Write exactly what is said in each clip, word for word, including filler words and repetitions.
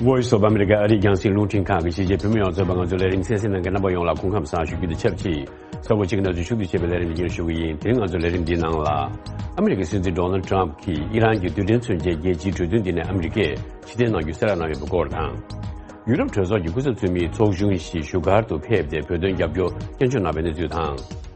Voice of America ཨ་རིའི་རྒྱང་སྲིང་རླུང་འཕྲིན་ཁང་གི་གཞིས་བྱེས་བོད་མི་ཡོངས་རྫོགས་པ། ང་ཚོའི་ལས་རིམ་གསན་གཟིགས་གནང་མཁན་རྣམ་པ་ཡོངས་ལ་སྐུ་ཁམས་བཟང་ཞུ་རྒྱུ་དང་ཆབས་ཅིག་གཟའ་འཁོར་གཅིག་གི་ནང་དུ་ཤུགས་བསྡུས་བྱས་པའི་ལས་རིམ་འདི་རྒྱང་ཞུ་གི་ཡིན། དེ་རིང་ང་ཚོའི་ལས་རིམ་འདིའི་ནང་ལ། ཨ་མི་རི་ཀའི་སྲིད་འཛིན་ཌོ་ནལ་ཊམ་གྱིས་ཨི་རན་གྱི་རྡུལ་ཕྲན་མཚོན་ཆའི་རྒྱལ་སྤྱིའི་གྲོས་མཐུན་འདི་ནས་ཨ་མི་རི་ཀས་ཕྱིར་འཐེན་གནང་རྒྱུ་གསལ་བསྒྲགས་གནང་ཡོད་པའི་སྐོར་དང་། ཡུ་རོབ་གྲོས་ཚོགས་ཀྱི་སྐུ་ཚབ་འཐུས་མི་ཚོགས་ཆུང་ཞིག་བཞུགས་སྒར་དུ་ཕེབས་ཏེ། བོད་དོན་རྒྱབ་སྐྱོར་སྐྱོན་བརྗོད་གནང་བའི་གནས་ཚུལ་དང་།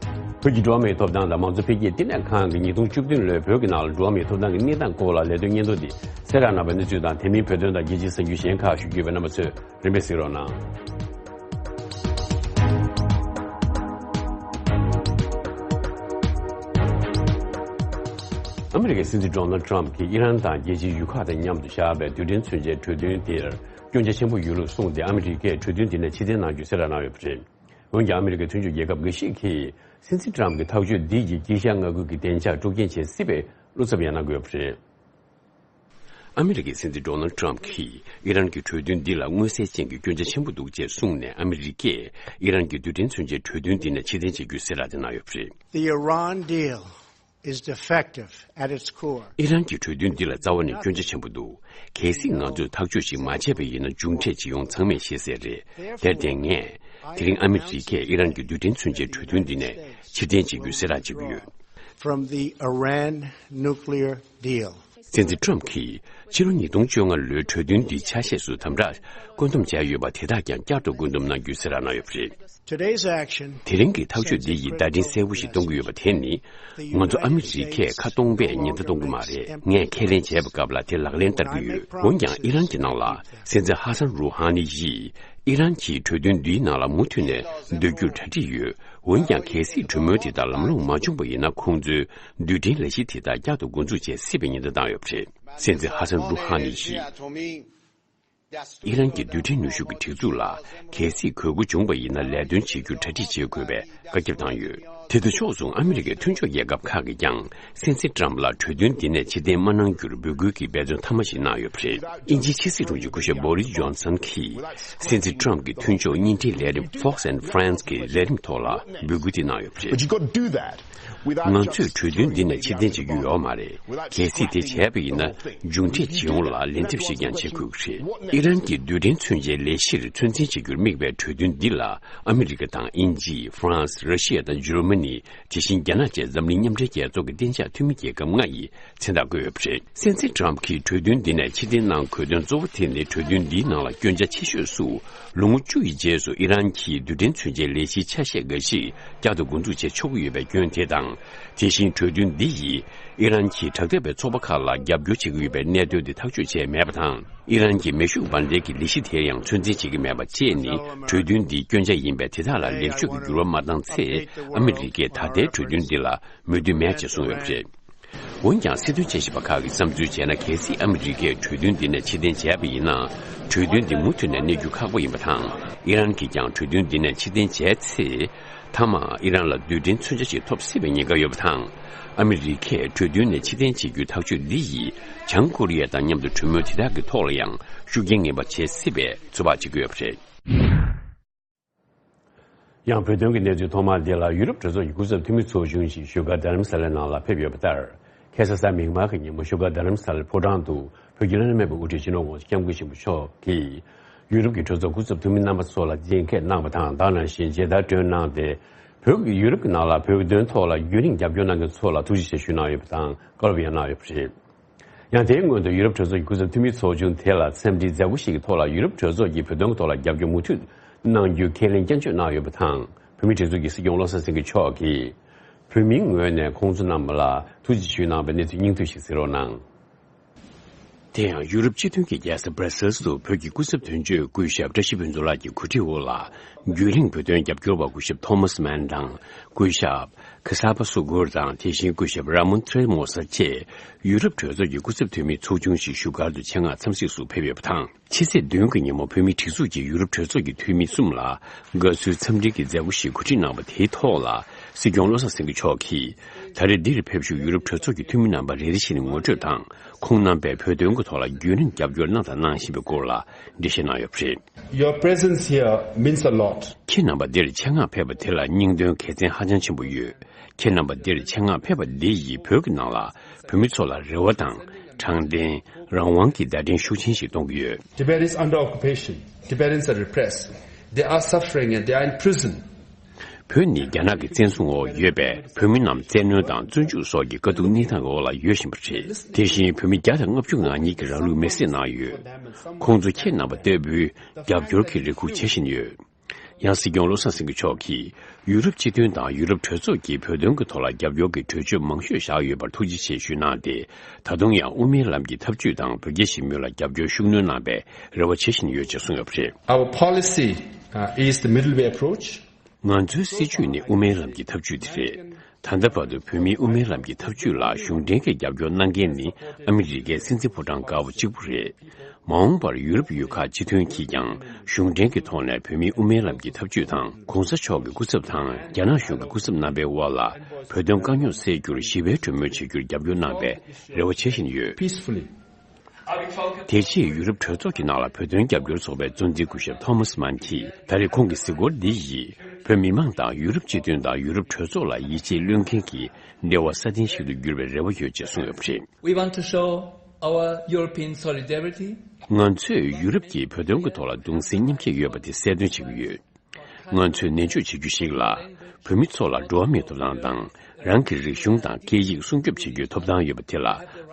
བོད་ཀྱི་འགྲོ་བ་མིའི་ཐོབ་ཐང་དང་མང་གཙོ་འཕེལ་རྒྱས་བསྟི་གནས་ཁང་གིས་ཉིས་སྟོང་བཅུ་བདུན་ལོའི་བོད་ཀྱི་ནང་ལ་འགྲོ་བ་མིའི་ཐོབ་ཐང་གི་གནས་སྟངས་སྐོར་ལ་ལས་དོན་སྙན་ཐོ་འདི་གསལ་བསྒྲགས་གནང་བའི་གནས་ཚུལ་དང་། དེ་མིན་བོད་དོན་དང་རྒྱལ་སྤྱིའི་གསར་འགྱུར་གཞན་ཁག་ཞུ་རྒྱུ་ཡོད་པས། རྣམ་པ་ཚོས་རིམ་པས་གཟིགས་རོགས་གནང་། ཨ་མི་རི་ཀའི་སྲིད་འཛིན་ཌོ་ནལ་ཊམ་གྱིས་ཨི་རན་དང་རྒྱལ་སྤྱིའི་ཡུལ་ཁག་དང་མཉམ་དུ་བཞག་པའི་རྡུལ་ཕྲན་མཚོན་ཆའི་གྲོས་མཐུན་དེར་སྐྱོན་ཆ་ཆེན་པོ་ཡོད་ལུགས་གསུངས་ཏེ། ཨ་མི་རི་ཀས་གྲོས་མཐུན་དེ་ནས་ཕྱིར་འཐེན་གནང་རྒྱུ་གསལ་བསྒྲགས་གནང་ཡོད་པ་རེད། འོན་ཀྱང་ཨ་མི་རི་ཀའི་མཐུན་ཕྱོགས་རྒྱལ་ཁབ་འགའ་ཤས་ཀྱིས་སྲིད་འཛིན་ཊམ་གྱི་ཐག་གཅོད་འདི་ཡིས་དཀྱིལ་ཤར་མངའ་ཁུལ་གྱི་བདེ་འཇགས་སྲུང་འཛིན་བྱེད་སྲིད་པའི་བློ་འཚབ་ཡང་གནང་གི་ཡོད་པ་རེད། ཨ་མི་རི་ཀའི་སྲིད་འཛིན་ཌོ་ནལ་ཊམ་གྱིས་ཨི་རན་གྱི་གྲོས་མཐུན་འདི་ལ་མངོན་གསལ་ཅན་གྱི་སྐྱོན་ཆ་ཆེན་པོ་འདུག་ཅེས་གསུངས་ནས། ཨ་མི་རི་ཀས་ཨི་རན་གྱི་རྡུལ་ཕྲན་མཚོན་ཆའི་གྲོས་མཐུན་འདི་ནས་ཕྱིར་འཐེན་བྱེད་རྒྱུའི་གསལ་བསྒྲགས་དེ་གནང་ཡོད་པ་རེད། The Iran deal is defective at its core. ཨི་རན་གྱི་གྲོས་མཐུན་འདི་ལ་རྩ་བ་ནས་སྐྱོན་ཆ་ཆེན་པོ་འདུག་གལ་སྲིད་ང་ཚོས་ཐག་གཅོད་ཅིག་མ་བྱས་པ་ཡིན་ན། མཇུག་འབྲས་ཇི་ཡོང་ཚང་མས་ཤེས་གསལ་རེད། དེར་བརྟེན་ངས་དེ་རིང་ཨ་མི་རི་ཀས་ཨི་རན་གྱི་རྡུལ་ཕྲན་མཚོན་ཆའི་གྲོས་མཐུན་འདི་ནས་ཕྱིར་འཐེན་བྱེད་རྒྱུའི་གསལ་བསྒྲགས་བྱེད་ཀྱི་ཡོད། From the Iran nuclear deal. སྲིད་འཛིན་ཊམ་གྱིས་ཕྱི་ལོ་ཉིས་སྟོང་བཅོ་ལྔ་ལོའི་གྲོས་མཐུན་འདི་ཆ་ཤས་སུ་དམ་དྲག་བཀོད་འདོམས་བྱས་ཡོད་པ་དེ་དག་ཀྱང་བསྐྱར་དུ་བཀོད་འདོམས་གནང་རྒྱུའི་གསལ་བསྒྲགས་གནང་ཡོད་པ་རེད། Today's action དེ་རིང་གི་ཐག་གཅོད་འདི་ཡིས་བརྡ་འཕྲིན་གསལ་པོ་ཞིག་གཏོང་གི་ཡོད་པ་དེ་ནི། ང་ཚོ་ཨ་མི་རི་ཀས་ཁ་སྟོང་པས་ཉེན་བརྡ་གཏོང་གི་མ་རེད། ངས་ཁས་ལེན་བྱས་པའི་སྐབས་ལ་དེ་ལག་ལེན་བསྟར་གྱི་ཡོད། འོན་ཀྱང་ཨི་རན་གྱི་ནང་ལ་སྲིད་འཛིན་ཧ་སན་རུ་ཧ་ནི་ཡིས་ཨི་རན་གྱིས་གྲོས་མཐུན་འདིའི་ནང་ལ་མུ་མཐུད་ནས་སྡོད་རྒྱུར་གྲ་སྒྲིག་ཡོད། འོན་ཀྱང་གལ་སྲིད་གྲོས་མོལ་དེ་དག་ལམ་ལྷོང་མ་བྱུང་བ་ཡིན་ན། ཁོང་ཚོས་རྡུལ་ཕྲན་ལས་གཞི་དེ་དག་བསྐྱར་དུ་འགོ་འཛུགས་བྱེད་སྲིད་པའི་ཉེན་བརྡ་བཏང་ཡོད་པ་རེད། སྲིད་འཛིན་ཧ་སན་རུ་ཧ་ནི་ཡིས་ཨི་རན་གྱི་རྡུལ་ཕྲན་ནུས་ཤུགས་ཀྱི་སྒྲིག་འཛུགས་ལ་གལ་སྲིད་དགོས་མཁོ་བྱུང་བ་ཡིན་ན། ལས་དོན་བྱེད་རྒྱུར་གྲ་སྒྲིག་བྱེད་དགོས་པའི་བཀའ་ཁྱབ་བཏང་ཡོད། དེ་དང་ཕྱོགས་མཚུངས་ཨ་མི་རི་ཀའི་མཐུན་ཕྱོགས་རྒྱལ་ཁབ་ཁག་གིས་ཀྱང་སྲིད་འཛིན་ཊམ་ལ་གྲོས་མཐུན་འདི་ནས་ཕྱིར་འཐེན་མ་གནང་རྒྱུར་འབོད་སྐུལ་གྱི་འབད་བརྩོན་མཐའ་མ་ཞིག་གནང་ཡོད་པ་རེད། དབྱིན་ཇིའི་ཕྱི་སྲིད་དྲུང་ཆེ་སྐུ་ཞབས་བྷོ་རིས་ཇོན་སན་གྱིས་སྲིད་འཛིན་ཊམ་གྱི་མཐུན་ཕྱོགས་བརྙན་འཕྲིན་ལས་རིམ་Fox and Friends གྱི་ལས་རིམ་ཐོག་ལ་འབོད་སྐུལ་དེ་གནང་ཡོད་པ་རེད། But you got to do that. ང་ཚོས་གྲོས་མཐུན་འདི་ནས་ཕྱིར་འཐེན་བྱེད་རྒྱུ་ཡོད་མ་རེད། གལ་སྲིད་དེ་བྱས་པ་ཡིན་ན། མཇུག་འབྲས་ཇི་ཡོང་ལ་ལན་འདེབས་ཤིག་ཀྱང་བྱེད་དགོས་ཀྱི་རེད། ཨི་རན་གྱི་རྡུལ་ཕྲན་མཚོན་ཆའི་ལས་གཞིར་ཚོད་འཛིན་བྱེད་རྒྱུར་དམིགས་པའི་གྲོས་མཐུན་འདི་ལ་ཨ་མི་རི་ཀ་དང་དབྱིན་ཇི། ཧྥ་རན་སི། ར་ཤི་ཡ་དང་འཇར་མ་ནི། དེ་བཞིན་རྒྱ་ནག་བཅས་འཛམ་གླིང་མཉམ་འབྲེལ་རྒྱལ་ཚོགས་ཀྱི་གཏན་འཇགས་འཐུས་མི་རྒྱལ་ཁབ་ལྔ་ཡིས་མཚན་རྟགས་བཀོད་ཡོད་པ་རེད། སྲིད་འཛིན་ཊམ་གྱིས་གྲོས་མཐུན་འདི་ནས་ཕྱིར་འཐེན་གནང་དགོས་དོན་གཙོ་བོ་དེ་ནི། གྲོས་མཐུན་འདིའི་ནང་ལ་སྐྱོན་ཆ་ཆེ་ཤོས་སུ། ལོ་ངོ་བཅུ་ཡི་རྗེས་སུ་ཨི་རན་གྱིས་རྡུལ་ཕྲན་མཚོན་ཆའི་ལས་གཞིའི་ཆ་ཤས་འགའ་ཞིག་བསྐྱར་དུ་འགོ་འཛུགས་བྱེད་ཆོག་གི་ཡོད་པའི་སྐྱོན་དེ་དང་། དེ་བཞིན་གྲོས་མཐུན་འདི་ཡིས་ཨི་རན་གྱིས་དྲག་འཐབ་པའི་ཚོགས་པ་ཁག་ལ་རྒྱབ་སྐྱོར་བྱེད་ཀྱི་ཡོད་པའི་གནད་དོན་དེ་ཐག་གཅོད་བྱས་མེད་པ་དང་། ཨི་རན་གྱི་མེ་ཤུགས་འབར་མདེལ་གྱི་ལས་གཞི་དེར་ཡང་ཚོད་འཛིན་བྱེད་ཀྱི་མེད་པ་བཅས་ནི་གྲོས་མཐུན་འདིའི་སྐྱོན་ཆ་ཡིན་པས། དེ་དག་ལ་ལེགས་བཅོས་ཀྱི་འགྱུར་བ་མ་བཏང་ཚེ། ཨ་མི་རི་ཀས་ད་ལྟའི་གྲོས་མཐུན་འདི་ལ་མོས་མཐུན་མེད་ཅེས་གསུངས་ཡོད་པ་རེད། འོན་ཀྱང་། སྲིད་དོན་དཔྱད་ཞིབ་པ་ཁག་གིས་བསམ་ཚུལ་བྱས་ན། གལ་སྲིད་ཨ་མི་རི་ཀས་གྲོས་མཐུན་འདི་ནས་ཕྱིར་འཐེན་བྱས་པ་ཡིན་ན། གྲོས་མཐུན་འདི་མུ་མཐུད་ནས་གནས་རྒྱུ་ཁག་པོ་ཡིན་པ་དང་། ཨི་རན་གྱིས་ཀྱང་གྲོས་མཐུན་འདི་ནས་ཕྱིར་འཐེན་བྱས་ཚེ། མཐའ་མ་ཨི་རན་ལ་རྡུལ་ཕྲན་མཚོན་ཆ་ཞིག་ཐོབ་སྲིད་པའི་ཉེན་ཁ་ཡོད་པ་དང་། ཨ་མི་རི་ཀས་གྲོས་མཐུན་ནས་ཕྱིར་འཐེན་བྱེད་རྒྱུའི་ཐག་གཅོད་འདི་ཡིས། བྱང་ཀོ་རི་ཡ་དང་མཉམ་དུ་གྲོས་མོལ་དེ་དག་གི་ཐོག་ལ་ཡང་ཤུགས་རྐྱེན་ངན་པ་བྱེད་སྲིད་པའི་ཚོད་དཔག་བྱེད་ཀྱི་ཡོད་པ་རེད། ཡང་བོད་དོན་གྱི་གནས་ཚུལ་ཐོག་མ་འདི་ལ། ཡུ་རོབ་གྲོས་ཚོགས་ཀྱི་སྐུ་ཚབ་འཐུས་མི་ཚོགས་ཆུང་ཞིག་བཞུགས་སྒར་རྡ་རམ་ས་ལའི་ནང་ལ་ཕེབས་ཡོད་པ་ལྟར། ཁ་སང་གཟའ་མིག་དམར་གྱི་ཉིན་མོ་བཞུགས་སྒར་རྡ་རམ་ས་ལའི་ཕོ་བྲང་དུ་བོད་ཀྱི་བླ་ན་མེད་པའི་དབུ་ཁྲིད་སྤྱི་ནོར་༸གོང་ས་༸སྐྱབས་མགོན་ཆེན་པོ་མཆོག་གིས་ཡུ་རོབ་ཀྱི་གྲོས་ཚོགས་སྐུ་ཚབ་འཐུས་མི་རྣམ་པ་ཚོ་ལ་མཇལ་ཁ་གནང་བ་དང་། དེ་ནང་བཞིན་མཇལ་དར་སྒྲོན་གནང་སྟེ། བོད་ཀྱི་ཡུ་རོབ་ཀྱི་ནང་ལ་བོད་དོན་ཐོག་ལ་རྒྱུན་རིང་རྒྱབ་སྐྱོར་གནང་མཁན་ཚོ་ལ་ཐུགས་རྗེ་ཆེ་ཞུ་གནང་ཡོད་པ་དང་། བཀའ་སློབ་ཡང་གནང་ཡོད་པ་རེད། ཡང་དེའི་སྔོན་དུ་ཡུ་རོབ་གྲོས་ཚོགས་ཀྱི་སྐུ་ཚབ་འཐུས་མི་ཚོགས་ཆུང་དེ་ལ་འཚམས་འདྲིའི་མཛད་སྒོ་ཞིག་གི་ཐོག་ལ། ཡུ་རོབ་གྲོས་ཚོགས་ཀྱིས་བོད་དོན་ཐོག་ལ་རྒྱབ་སྐྱོར་མུ་མཐུད་གནང་རྒྱུའི་ཁས་ལེན་སྐྱོན་བརྗོད་གནང་ཡོད་པ་དང་། བོད་མིའི་སྒྲིག་འཛུགས་ཀྱི་སྲིད་སྐྱོང་བློ་བཟང་སེང་གེ་མཆོག་གིས་བོད་མིའི་ངོས་ནས་ཁོང་ཚོ་རྣམས་ལ་ཐུགས་རྗེ་ཆེ་ཞུས་གནང་བའི་གནས་ཚུལ་སྙིང་བསྡུས་ཤིག་གཟིགས་རོགས་གནང་། དེ་ཡང་ཡུ་རོབ་སྤྱི་མཐུན་གྱི་རྒྱལ་ས་སྦྲ་སེལ་དུ་བོད་ཀྱི་སྐུ་ཚབ་དོན་གཅོད་སྐུ་ཞབས་བཀྲ་ཤིས་ཕུན་ཚོགས་ལགས་ཀྱི་གོ་སྒྲིག་འོག་ལ། རྒྱུན་རིང་བོད་དོན་རྒྱབ་སྐྱོར་བ་སྐུ་ཞབས་ཐོ་མཱས་མཱན་དང་། སྐུ་ཞབས་ཁ་སར་པ་སུ་གུར་དང་། དེ་བཞིན་སྐུ་ཞབས་ར་མོན་ཐྲེ་མོ་ས་བཅས་ཡུ་རོབ་གྲོས་ཚོགས་ཀྱི་སྐུ་ཚབ་འཐུས་མི་ཚོགས་ཆུང་ཞིག་བཞུགས་སྒར་དུ་ཆེད་མངགས་འཚམས་གཟིགས་སུ་ཕེབས་ཡོད་པ་དང་། ཕྱི་ཚེས་བདུན་གྱི་ཉིན་མོ་བོད་མིའི་སྒྲིག་འཛུགས་ཀྱིས་ཡུ་རོབ་གྲོས་ཚོགས་ཀྱི་འཐུས་མི་གསུམ་ལ་དགའ་བསུའི་འཚམས་འདྲི་གི་མཛད་སྒོ་ཞིག་གོ་སྒྲིག་གནང་བ་དེའི་ཐོག་ལ། སྲིད་སྐྱོང་བློ་བཟང་སེང་གེ་མཆོག་གིས། ད་རེས་འདིར་ཕེབས་བཞུགས་ཡུ་རོབ་གྲོས་ཚོགས་ཀྱི་འཐུས་མི་རྣམ་པ་རེ་རེ་བཞིན་ངོ་སྤྲོད་དང་། ཁོང་རྣམ་པས་བོད་དོན་གྱི་ཐོག་ལ་རྒྱུན་རིང་རྒྱབ་སྐྱོར་གནང་དང་གནང་བཞིན་པའི་སྐོར་ལ་འགྲེལ་བཤད་གནང་ཡོད་པ་རེད། Your presence here means a lot. ཁྱེད་རྣམ་པ་འདིར་ཆེད་མངགས་ཕེབས་པ་དེ་ལ་སྙིང་དོན་དགེ་མཚན་ཧ་ཅང་ཆེན་པོ་ཡོད། ཁྱེད་རྣམ་པ་འདིར་ཆེད་མངགས་ཕེབས་པ་འདི་ཡིས་བོད་ཀྱི་ནང་ལ་ བོད་མི་ཚོ་ལ་རེ་བ་དང་། དྲང་བདེན། རང་དབང་གི་བརྡ་འཕྲིན་ཤུགས་ཆེན་ཞིག་གཏོང་གི་ཡོད། Tibetans under occupation. Tibetans are repressed. They are suffering and they are in prison. བོད་ནི་རྒྱ་ནག་གི་བཙན་བཟུང་འོག་ཡོད་པས། བོད་མི་རྣམས་བཙན་གནོན་དང་བཙོན་འཇུག་སོགས་ཀྱི་དཀའ་སྡུག་གནས་སྟངས་འོག་ལ་ཡོད་བཞིན་པ་རེད། དེ་བཞིན་བོད་མི་བརྒྱ་དང་ལྔ་བཅུ་ང་གཉིས་ཀྱིས་རང་ལུས་མེར་སྲེག་གནང་ཡོད། ཁོང་ཚོ་ཁྱེད་རྣམ་པ་ལྟ་བུའི་རྒྱབ་སྐྱོར་གྱི་རེ་སྒུག་བྱེད་བཞིན་ཡོད། ཡང་སྲིད་སྐྱོང་བློ་བཟང་སེང་གེ་མཆོག་གིས་ཡུ་རོབ་སྤྱི་མཐུན་དང་ཡུ་རོབ་གྲོས་ཚོགས་ཀྱིས་བོད་དོན་གྱི་ཐོག་ལ་རྒྱབ་སྐྱོར་གྱི་གྲོས་ཆོད་མང་ཤོས་བཞག་ཡོད་པར་ཐུགས་རྗེ་ཆེ་ཞུས་གནང་སྟེ། ད་དུང་ཡང་དབུ་མའི་ལམ་གྱི་འཐབ་ཇུས་དང་བོད་རྒྱ་ཞི་མོལ་ལ་རྒྱབ་སྐྱོར་ཤུགས་སྣོན་གནང་བའི་རེ་བ་བྱེད་བཞིན་ཡོད་ཅེས་གསུངས་ཡོད་པ་རེད། Our policy, uh, is the middle way approach. ང་ཚོའི་སྲིད་ཇུས་ནི་དབུ་མའི་ལམ་གྱི་འཐབ་ཇུས་དེ་རེད། ད་ལྟ་བར་དུ་བོད་མིའི་དབུ་མའི་ལམ་གྱི་འཐབ་ཇུས་ལ་གཞུང་འབྲེལ་གྱི་རྒྱབ་སྐྱོར་གནང་མཁན་ནི་ཨ་མི་རི་ཀའི་སྲིད་འཛིན་ཕོ་བྲང་དཀར་པོ་གཅིག་པུ་རེད། མ་འོངས་པར་ཡུ་རོབ་ཡུལ་ཁག་སྤྱི་མཐུན་གྱིས་ཀྱང་གཞུང་འབྲེལ་གྱི་ཐོག་ནས་བོད་མིའི་དབུ་མའི་ལམ་གྱི་འཐབ་ཇུས་དང་། ྋགོང་ས་མཆོག་གི་སྐུ་ཚབ་དང་རྒྱ་ནག་གཞུང་གི་སྐུ་ཚབ་རྣམ་པའི་དབར་ལ་བོད་དོན་དཀའ་རྙོག་སེལ་རྒྱུར་ཞི་བའི་གྲོས་མོལ་བྱེད་རྒྱུར་རྒྱབ་སྐྱོར་གནང་བའི་རེ་བ་བྱེད་བཞིན་ཡོད། Peacefully. དེ་རྗེས་ཡུ་རོབ་གྲོས་ཚོགས་ཀྱི་ནང་ལ་བོད་དོན་རྒྱབ་སྐྱོར་ཚོགས་པའི་གཙོ་འཛིན་སྐུ་ཞབས་ཐོ་མཱས་མཱན་གྱིས། ད་རེས་ཁོང་གི་གཟིགས་སྐོར་འདི་ཡིས་བོད་མི་མང་དང་ཡུ་རོབ་སྤྱི་མཐུན་དང་ཡུ་རོབ་གྲོས་ཚོགས་ལ་ཡིད་ཆེས་བློས་འགེལ་གྱི་འབྲེལ་བ་སྲ་བརྟན་ཞིག་ཏུ་འགྱུར་བའི་རེ་བ་ཡོད་ཅེས་གསུངས་ཡོད་པ་རེད། We want to show our European solidarity. ང་ཚོས་ཡུ་རོབ་ཀྱིས་བོད་དོན་གྱི་ཐོག་ལ་གདུང་སེམས་མཉམ་སྐྱེད་ཡོད་པ་དེ་གསལ་སྟོན་བྱེད་ཀྱི་ཡོད། ང་ཚོས་ནན་བརྗོད་བྱེད་རྒྱུ་ཞིག་ལ། བོད་མི་ཚོ་ལ་འགྲོ་བ་མིའི་ཐོབ་ཐང་དང་། རང་གི་རིག་གཞུང་དང་སྐད་ཡིག་སྲུང་སྐྱོབ་བྱེད་རྒྱུའི་ཐོབ་ཐང་ཡོད་པ་དེ་ལ་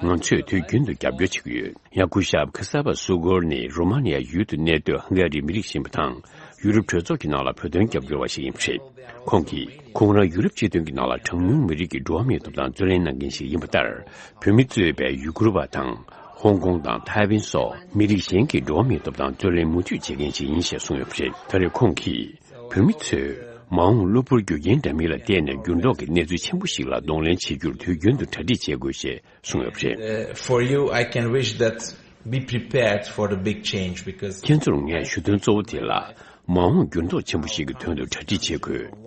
ང་ཚོས་དུས་རྒྱུན་དུ་རྒྱབ་སྐྱོར་བྱེད་ཀྱི་ཡོད། ཡང་སྐུ་ཞབས་ཁ་ས་པ་སུ་གོར་ནི་རོ་མ་ནི་ཡ་ཡུལ་དུ་གནས་སྡོད་ཧང་ག་རིའི་མི་རིགས་ཤིག་ཡིན་པ་དང་། ཡུ་རོབ་གྲོས་ཚོགས་ཀྱི་ནང་ལ་བོད་དོན་རྒྱབ་སྐྱོར་བ་ཞིག་ཡིན་པ་རེད། ཁོང་གིས་ཁོང་རང་ཡུ་རོབ་སྤྱི་མཐུན་གྱི་ནང་ལ་གྲངས་ཉུང་མི་རིགས་ཀྱི་འགྲོ་བ་མིའི་ཐོབ་ཐང་རྩོད་ལེན་གནང་མཁན་ཞིག་ཡིན་པ་ལྟར། བོད་མི་གཙོས་པའི་ཡུ་གུར་བ་དང་། ཧོང་ཀོང་དང་ཐའེ་ཝན་སོགས་མི་རིགས་གཞན་གྱི་འགྲོ་བ་མིའི་ཐོབ་ཐང་རྩོད་ལེན་མུ་མཐུད་བྱེད་མཁན་ཞིག་ཡིན་ཞེས་གསུངས་ཡོད་པ་རེད། ད་རེས་ཁོང་གིས། བོད་མི་ཚོས་མ་འོངས་གློ་བུར་རྒྱུ་རྐྱེན་འདྲ་མིན་ལ་བརྟེན་ནས་འགྱུར་ལྡོག་གི་གནས་ཚུལ་ཆེན་པོ་ཞིག་ལ་གདོང་ལེན་བྱེད་རྒྱུར་དུས་རྒྱུན་དུ་གྲ་སྒྲིག་བྱེད་དགོས་ཞེས་གསུངས་ཡོད་པ་རེད། Uh, for you, I can wish that be prepared for the big change because ཁྱེད་ཚོར་ངས་ཞུ་དོན་གཙོ་བོ་དེ་ལ། མ་འོངས་འགྱུར་ལྡོག་ཆེན་པོ་ཞིག་གི་དོན་དུ་གྲ་སྒྲིག་བྱེད་དགོས།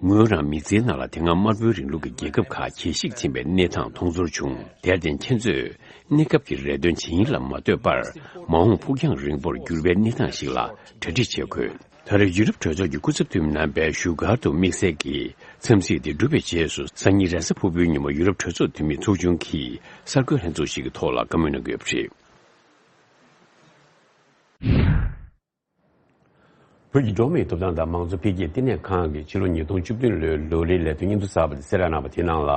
ངོས་རང་མི་ཚེའི་ནང་ལ་དེ་སྔ་དམར་པོའི་རིང་ལུགས་ཀྱི་རྒྱལ་ཁབ་ཁག་གྱེས་ཤིག་ཕྱིན་པའི་གནས་སྟངས་མཐོང་ཚོར་བྱུང་། དེར་བརྟེན་ཁྱེད་ཚོས་གནས་སྐབས་ཀྱི་རེ་འདུན་ཇི་ཡིན་ལ་མ་ལྟོས་པར། མ་འོངས་ཕུགས་རྒྱང་རིང་པོར་འགྱུར་བའི་གནས་སྟངས་ཤིག་ལ་གྲ་སྒྲིག་བྱེད་དགོས། ད་རེས་ཡུ་རོབ་གྲོས་ཚོགས་ཀྱི་སྐུ་ཚབ་འཐུས་མི་རྣམ་པས་བཞུགས་སྒར་དུ་དམིགས་བསལ་གྱིས་འཚམས་གཟིགས་དེ་གྲུབ་པའི་རྗེས་སུ། སང་ཉིན་རེས་གཟའ་ཕུར་བུའི་ཉིན་མོ་ཡུ་རོབ་གྲོས་ཚོགས་འཐུས་མི་ཚོགས་ཆུང་གིས་གསར་འགོད་ལྷན་ཚོགས་ཤིག་གི་ཐོག་ལ་བཀའ་མོལ་གནང་གི་ཡོད་པ་རེད། བོད་ཀྱི་འགྲོ་བ་མིའི་ཐོབ་ཐང་དང་མང་གཙོ་འཕེལ་རྒྱས་བསྟི་གནས་ཁང་གིས་ཕྱི་ལོ་ཉིས་སྟོང་བཅུ་བདུན་ལོའི་ལོ་རེའི་ལས་དོན་སྙན་ཐོ་གསར་པ་དེ་གསལ་བསྒྲགས་གནང་བ་དེའི་ནང་ལ།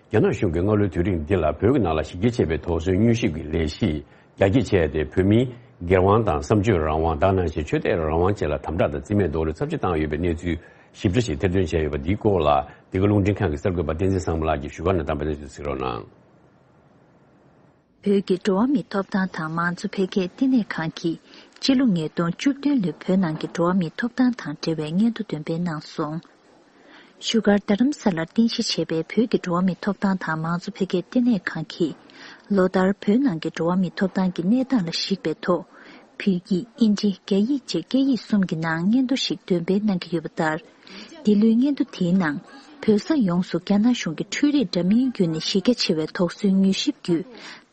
རྒྱ་ནག་གཞུང་གིས་སྔ་ལོའི་དུས་རིང་འདི་ལ་བོད་ཀྱི་ནང་ལ་གཞི་རྒྱ་ཆེ་བའི་དོགས་ཟོན་མཉུལ་ཞིབ་ཀྱི་ལས་གཞི་རྒྱ་སྐྱེད་བྱས་ཏེ། བོད་མིའི་སྒེར་དབང་དང་བསམ་སྤྱོད་རང་དབང་དང་། ནང་བཞིན་ཆོས་དད་རང་དབང་བཅས་ལ་དམ་དྲག་དང་རྩིས་མེད་རྡོག་རོལ་ཚབས་ཆེ་བཏང་ཡོད་པའི་གནས་ཚུལ་ཞིབ་ཕྲ་ཞིག་ཐེར་འདོན་བྱས་ཡོད་པ་འདིའི་སྐོར་ལ། འདི་ག་རླུང་འཕྲིན་ཁང་གི་གསར་འགོད་པ་བསྟན་འཛིན་བཟང་མོ་ལགས་ཀྱིས་བཞུགས་སྒར་ནས་བཏང་པའི་གནས་ཚུལ་གཟིགས་རོགས་གནང་། བོད་ཀྱི་འགྲོ་བ་མིའི་ཐོབ་ཐང་དང་མང་གཙོ་འཕེལ་རྒྱས་བསྟི་གནས་ཁང་གིས་སྤྱི་ལོ་ཉིས་སྟོང་བཅུ་བདུན་ལོའི་བོད་ནང་གི་འགྲོ་བ་མིའི་ཐོབ་ཐང་དང་འབྲེལ་བའི་སྙན་ཐོ་འདོན་སྤེལ་གནང་སོང་། བཞུགས་སྒར་རྡ་རམ་ས་ལར་རྟེན་གཞི་བྱས་པའི་བོད་ཀྱི་འགྲོ་བ་མིའི་ཐོབ་ཐང་དང་མང་གཙོ་འཕེལ་རྒྱས་བསྟི་གནས་ཁང་གིས། ལོ་ལྟར་བོད་ནང་གི་འགྲོ་བ་མིའི་ཐོབ་ཐང་གི་གནས་སྟངས་ལ་གཞིགས་པའི་ཐོག་བོད་ཡིག་དབྱིན་ཇི་རྒྱ་ཡིག་བཅས་སྐད་ཡིག་གསུམ་གྱི་ནང་སྙན་ཐོ་ཞིག་འདོན་སྤེལ་གནང་གི་ཡོད་པ་ལྟར། འདི་ལོའི་སྙན་ཐོ་དེའི་ནང་། བོད་ས་ཡོངས་སུ་རྒྱ་ནག་གཞུང་གི་འཕྲུལ་རིག་འདྲ་མིན་བརྒྱུད་ནས་གཞི་རྒྱ་ཆེ་བའི་དོགས་ཟོན་མྱུལ་ཞིབ་བརྒྱུད།